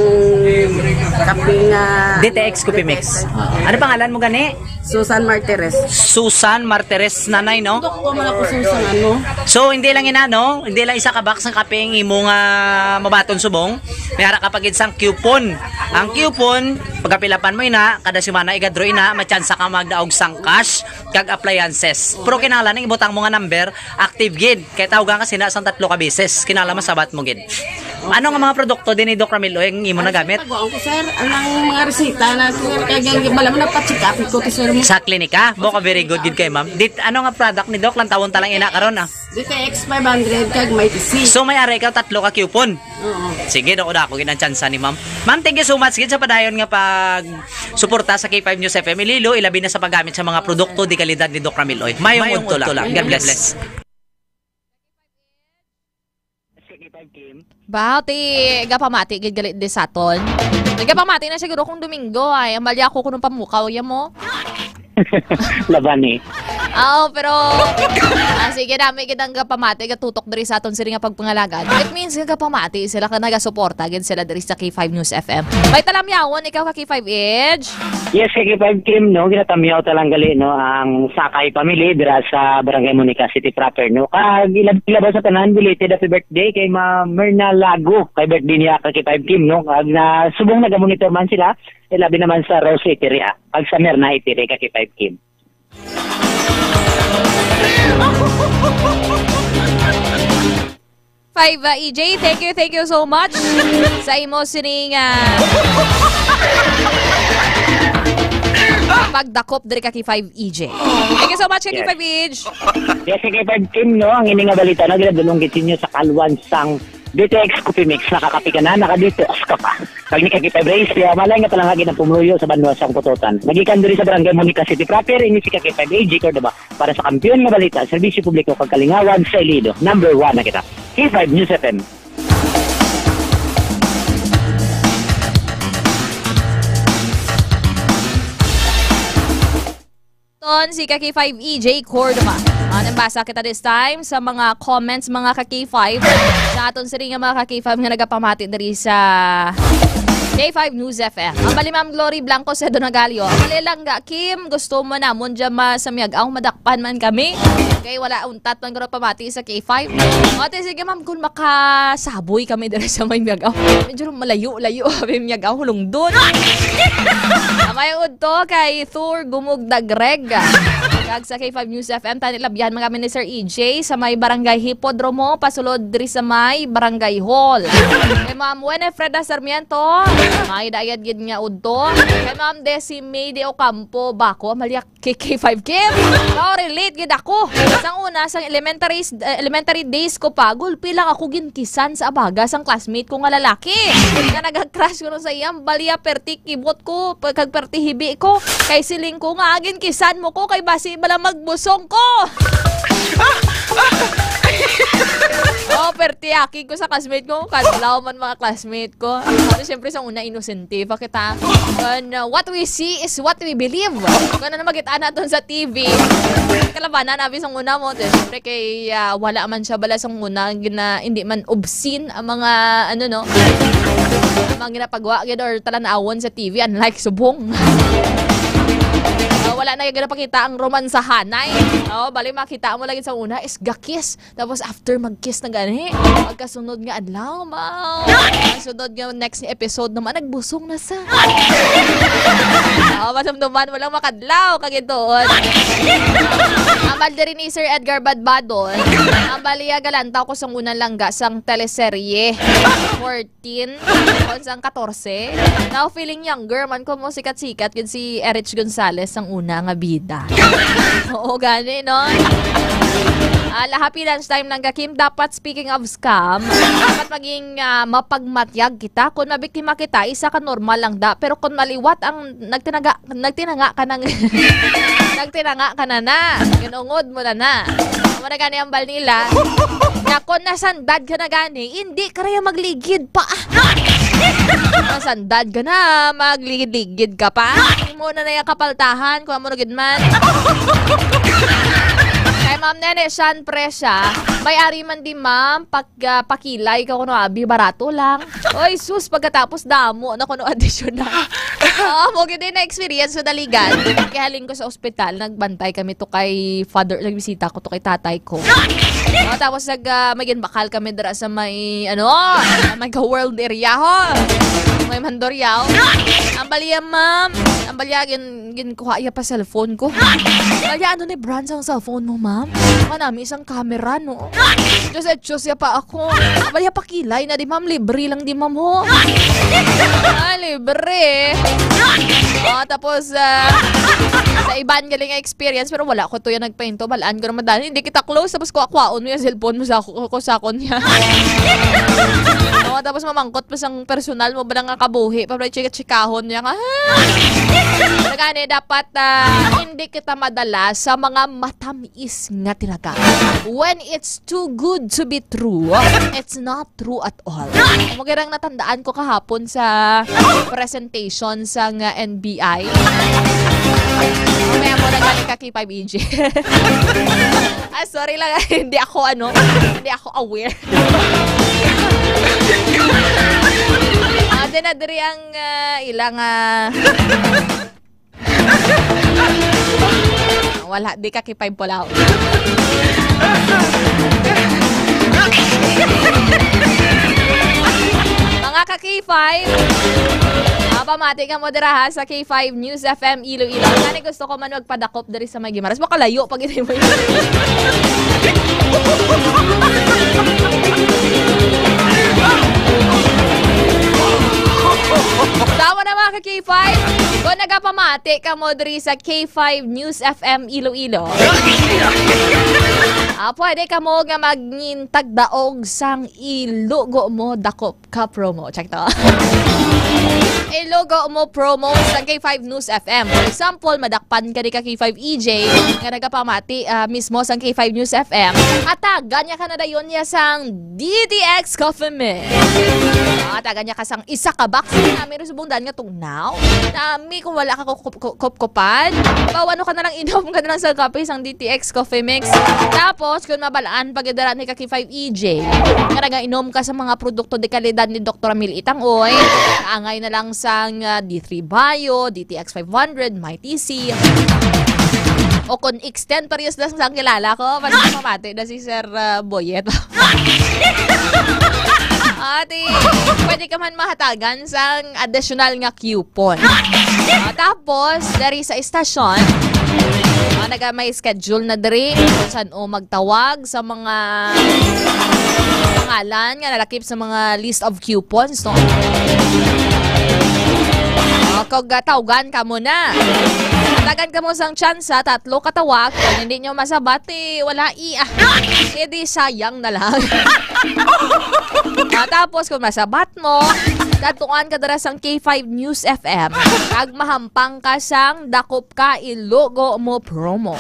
kape nga D T X Coffee Mix. D T X. Ano pangalan mo gani? Susan Martires. Susan Martires, nanay, no? Dok ko man ako, sir, sang ano. So, hindi lang ina, no? Hindi lang isa ka box ng kape ang imo nga mabaton subong. May ara ka pa gid sang coupon. Ang coupon, pagkapilapan mo ina, kada semana igadro ina, may tsansa ka magdaog sang cash kag appliances. Pero kinahanglan ang ibutang mo nga number, active gid. Kay tawgan ka sina sang tatlo ka beses. Kinahanglan masabat mo gid. Ano nga mga produkto din ni Doc Ramil Uy ang imo nagamit? Tagoan ko, sir, anang mga resita na, sir, kay gani bala mo nagpa-check up ko to, sir. Sa klinika? Baka very good gid kay ma'am. Dit, ano nga product ni Doc? Lantawon ta lang ina karon, ah. D T X five hundred kag may T C. So, may ara ikaw tatlo ka coupon. Oo. Sige, dako-dako gid ang tsansa ni ma'am. Ma'am, thank you so much gid sa padayon nga pag suporta sa K five News F M Iloilo, ilabi na sa paggamit sa mga produkto de kalidad ni Doc Ramil Uy. Mayong udto lang. God bless. Baw, ti, gapamati gid gali di sa aton. Gapamati na siguro kung Domingo, ay, ang balya ko kunong pamukaw, ya mo. Laban eh. Oo, pero, ah, sige, dami gid ang gapamati, gatutok diri sa aton sini nga pagpangalagad. It means nga gapamati sila ka nagasuporta gid sila diri sa K five News F M. May talamyawon, ikaw ka K five Edge? Yes, kay K five Kim, no, ginatamyaw ta lang gali, no, ang Sakay family dira sa Barangay Monica City proper, no. Kag ila-, ilabaw sa tanan, belated happy birthday kay Ma'am Merna Lago, kay birthday niya ka K five Kim, no. Kag na subong nagamonitor man sila, ilabi naman sa Rose Eatery, ah, kag sa Merna Eatery ka K five Kim. Five, uh, E J, thank you, thank you so much sa imo sining, uh, pagdakop diri ka K five E J. Thank you so much ka Yes. K five Age. Yes, kay K five Kim, no, ang ini nga balita, no, ginadulong gid ninyo sa kalwan sang D T X Coffee Mix, nakakapi ka na, nakadetox ka pa. Pag ni ka K five Race, kaya malay nga palangagin ang pumuluyo sa banwa sang Pototan. Nagikan diri sa Barangay Monica City proper, ini si ka K five A G Cordova. Para sa kampiyon nga balita, serbisyo publiko kag kalingawan sa Iloilo, number one na kita. K five News F M. Ton, si ka K five E J Cordova. Ah, nambasa kita this time sa mga comments, mga ka K five. Sa aton sini nga mga ka K five nga nagapamati diri sa K five News F M. Ang bali, Ma'am Glory Blanco Sedo Nagalio. Ang bali lang ga, Kim, gusto mo namon dyan ma-, sa Miag-aw, madakpan man kami. Kay wala untat man guro pamati sa K five. O, ate, sige, ma'am, kung makasaboy kami diri sa may Miag-aw. Medyo malayo-layo kami Miag-aw, Hulungdon. May udto kay Thor Gumugdag Reg. Kag sa K five News F M, tani labyan mga kami ni Sir E J sa may Barangay Hipodromo, pasulod diri sa may Barangay Hall. Kay Ma'am Winifreda Sarmiento, may dayad gid nga udto. Kay Ma'am Desi May de Ocampo, Bako, Malyak, K K five Kim. Mao, relate gid ako. Sang una, sang elementary, eh, elementary days ko pa, gulpi lang ako ginkisan sa abaga sang classmate ko nga lalaki. Nga nagag-crush ko sa iyang balya, perti kibot ko, pa-, kag perti hibi ko. Kay siling ko nga, "Ginkisan mo ko, kay basi bala magbusong ko." Oh, perte, aki ko sa classmate ko. Kadlaw man mga classmate ko. Pero siyempre, sa una, inosente pa kita. And, uh, what we see is what we believe. Kung ano na makita naton sa T V, kalabanan nabi sa una mo. Tapos, siyempre, kay, ah, wala man siya bala sa una, gina, hindi man obscene ang mga, ano, no? Ang mga ginapagawa, gid, or talan-awon sa T V, unlike subong. Ah, wala na yung ginapakita ang romansahanay. Oh, bali, makita mo lagi sa una is gakis. Tapos after mag-kiss na gani, pagkasunod nga adlaw, ma. Ang sunod nga next episode naman, nagbusong na sa. Oh, masamduman mo lang makadlaw, kagituon. Ambal diri ni Sir Edgar Badbadon, ang baliya galantaw ko sang unang langga sang teleserye. Fourteen, kon sang katorse. Now, feeling younger man ko mo sikat-sikat gid si Erich Gonzalez sang una nga bida. Oo, gani, no? Ah, la, happy lunchtime lang, Gakim. Dapat, speaking of scam, dapat maging, ah, mapagmatyag kita. Kung mabiktima kita, isa ka normal lang da. Pero kung maliwat ang nagtinaga, nagtinanga ka nang, nagtinanga ka na na. Ginungod mo na na. Amo na gani ang bal nila. Na kung nasandad ka na gani, hindi ka raya magligid pa. Nasandad ka na, magligid-ligid ka pa. Imo na na yung kapaltahan, kung amo na gid man. Kay Ma'am Nene, siyempre siya. May ari man di, ma'am, pag, ah, pakilay ka kuno, abi, barato lang. Oy, sus, pagkatapos damo na kuno additional. Oo, mo gid na experience sa Daligan. Kaya halin ko sa ospital, nagbantay kami to kay father, nagbisita ko to kay tatay ko. Oh, tapos nag, ah, may ginbakal kami dira sa may, ano, may ka-world area, ho. May Mandurriao. Ang baliya, ma'am. Ang baliya, gin, ginkuha iya pa cellphone ko. Baliya, ano ni brand sang cellphone mo, ma'am? Manami isang camera, no? Diyos, eh, Diyos, ya pa ako. Baliya, pakilay na di, ma'am. Libre lang di, ma'am, ho. Ah, libre. Oh, tapos, ah, sa iban galing experience, pero wala ko to yung nagpahinto. Balaan ko naman dahil hindi kita close. Tapos kuha-kuhaon mo yung cellphone mo sa ako, ko sa akon niya. Oh, tapos mamangkot pa sang personal mo ba nga kabuhi? Para chika-chikahon niya ka. Nagani, dapat, ah, hindi kita madala sa mga matam-, is nga tinaga. When it's too good to be true, it's not true at all. Amo gid ang natandaan ko kahapon sa presentation sang, ah, N B I. Mamaya mo na gani ka, K five E J. Ah, sorry lang, hindi ako, ano, hindi ako aware. Ah, di na diri ang, ah, ilang, ah, Wala, di ka kipay pulaw. Mga ka K five, ah, pamati ka mo dira, ha, sa K five News F M Iloilo. Kani gusto ko man magpadakop diri sa may Guimaras. Makalayo pag ito mo. Tama na, mga ka K five. Kung nagapamati ka mo diri sa K five News F M Iloilo, ah, pwede ka mo nga magngin tagdaog sang ilugo mo dakop ka promo. Check to. Ilugo mo promo sa K five News F M. For example, madakpan ka di ka K five E J nga nagapamati, ah, mismo sang K five News F M. Hatagan niya ka na dayon niya sang D T X Coffee Mix. Ah, tagan niya ka sang isa ka box. Nami rin subong dan nga tugnaw. Nami kung wala ka kup-, kup-, kup-, kupan. Bawa, ano ka na lang, inom ka na lang sa kape sang D T X Coffee Mix. Tapos, kung mabalaan, pagidara ni ka K five E J, nga nagainom ka sa mga produkto de kalidad ni Doktor Mil Itang, oy, angay na lang sang, ah, D three Bio, D T X five hundred, Mighty C. O kung extend, parehas lang sang kilala ko, parang mamati na si Sir, ah, Boyet. Ate, pwede ka man mahatagan sang additional nga coupon. Ah, tapos, dari sa istasyon, ah, naga may schedule na diri kung saan o magtawag sa mga pangalan nga nalakip sa mga list of coupons, no? Ah, kag, ah, tawgan ka mo na. Tagan kamo sang tsansa, tatlo ka tawag. Kung hindi nyo masabat, eh, wala i-, ah. Eh, di sayang na lang. Ah, tapos, kung masabat mo, tatuan ka dira sang K five News F M. Kag mahampang ka sang Dakop Ka, Ilogo Mo promo.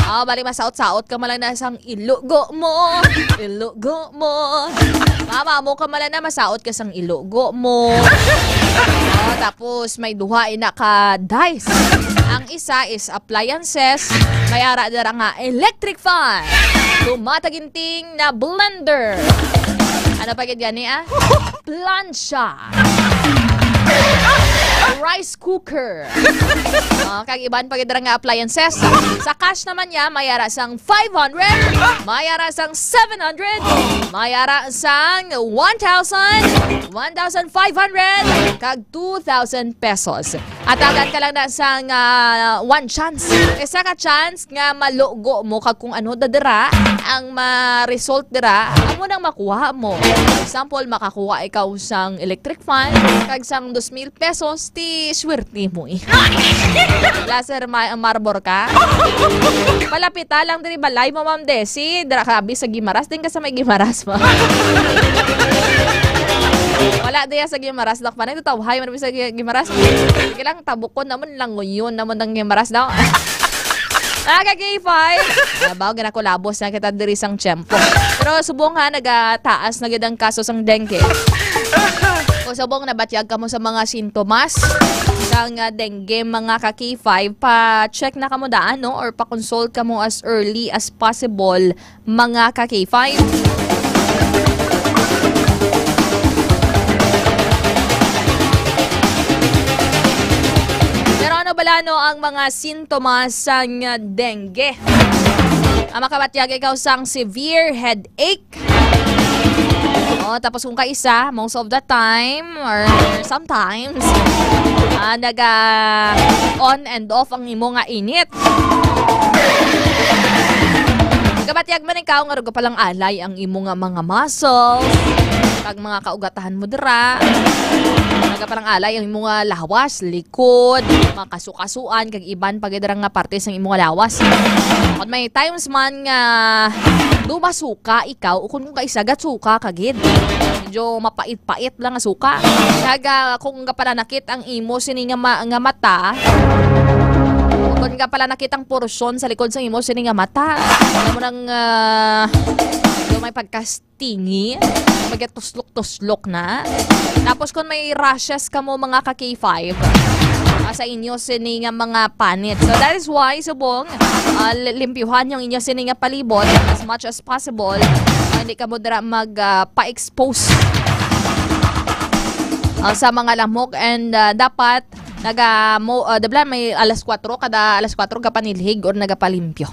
Ah, bali, masaot-saot ka man lang na sang Ilogo Mo. Ilogo Mo. Mama mo ka man lang na masaot ka sang Ilogo Mo. Ah, tapos, may duha ina ka dice. Ang isa is appliances. May ara dira nga electric fan. Tumataginting na blender. Ano pa gid gani, ah? Plancha. Rice cooker. Ah, kag iban pa gid nga appliances. Sa cash naman niya, may ara sang five hundred, may ara sang seven hundred, may ara sang one thousand, one thousand five hundred, kag two thousand pesos. Atagan ka lang na sang, ah, one chance. Isa ka chance nga malugo mo kag kung ano da dira ang ma-result dira, amo nang makuha mo. For example, makakuha ikaw sang electric fan kag sang dos mil pesos, ti swerte mo eh. Laser ma-, marbor ka. Palapita lang diri balay mo, Ma'am Desi. Dira ka abi sa Guimaras, din ka sa may Guimaras mo. Wala diya sa Guimaras, Doc. Panay to tawhay man sa Gi-, Guimaras. Sige lang, tabukon naman lang ngayon naman ang Guimaras daw. Mga ka-K five. Nabaw, ginakulabos na kita diri sang tiyempo. Pero subong ha, nagataas na gid ang kaso sang dengue. Kung subong nabatyag kamo sa mga sintomas sang, ah, dengue, mga ka-K five, pa-check na kamo daan, no? Or pa-consult kamo as early as possible, mga ka-K five. Pero ano bala, no, ang mga sintomas sang dengue? Ang makabatyag ikaw sang severe headache. Oh, tapos kung kaisa, most of the time or sometimes, ah, naga on and off ang imo nga init. Nagabatyag man ikaw nga nagapalang-alay ang imo nga mga muscles, kag mga kaugatahan mo dira. Nagapalang-alay ang imo nga lawas, likod, mga kasukasuan, kag iban pa gid dira nga parte sang imo nga lawas. Kon may times man nga dumasuka ikaw, o kon, kung kaisa, gatsuka ka gid. Medyo mapait-pait lang nga suka. Kag, ah, kung gapalanakit ang imo sini nga ma-, nga mata, kung gapalanakit ang porsyon sa likod sa imo sini nga mata, alam mo nang, ah, medyo may pagkastingi, magatuslok-tuslok na. Tapos kung may rashes ka mo, mga ka-K five, ah, sa inyo sini nga mga panit. So that is why, subong, ah, li-, limpyuhan yung inyo sini nga palibot as much as possible. Ah, hindi ka mo dira mag, ah, pa-expose, ah, sa mga lamok, and, ah, dapat naga mo, ah, dabla may alas kwatro, kada alas kwatro gapanilhig or nagapalimpyo.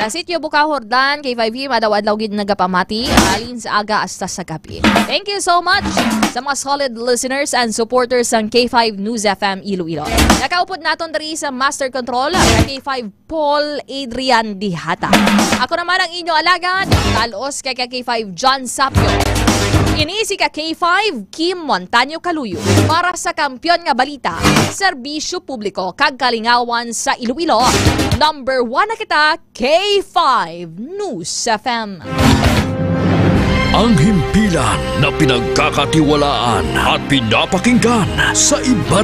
Sa Sitio Bukao, Jordan, K five E, madaw adlaw gid nagapamati, halin sa aga hasta sa gabi. Thank you so much sa mga solid listeners and supporters sang K five News F M Iloilo. Nakaupod naton diri sa Master Control, K five Paul Adrian Dihata. Ako naman ang inyo alagad, talos kay ka K five John Sapio. Ini si ka K five Kim Montaño Kaluyo para sa Kampiyon nga Balita, Serbisyo Publiko kag Kalingawan sa Iloilo. Number one na kita, K five News F M. Ang himpilan na pinagkakatiwalaan at pinapakinggan sa iba't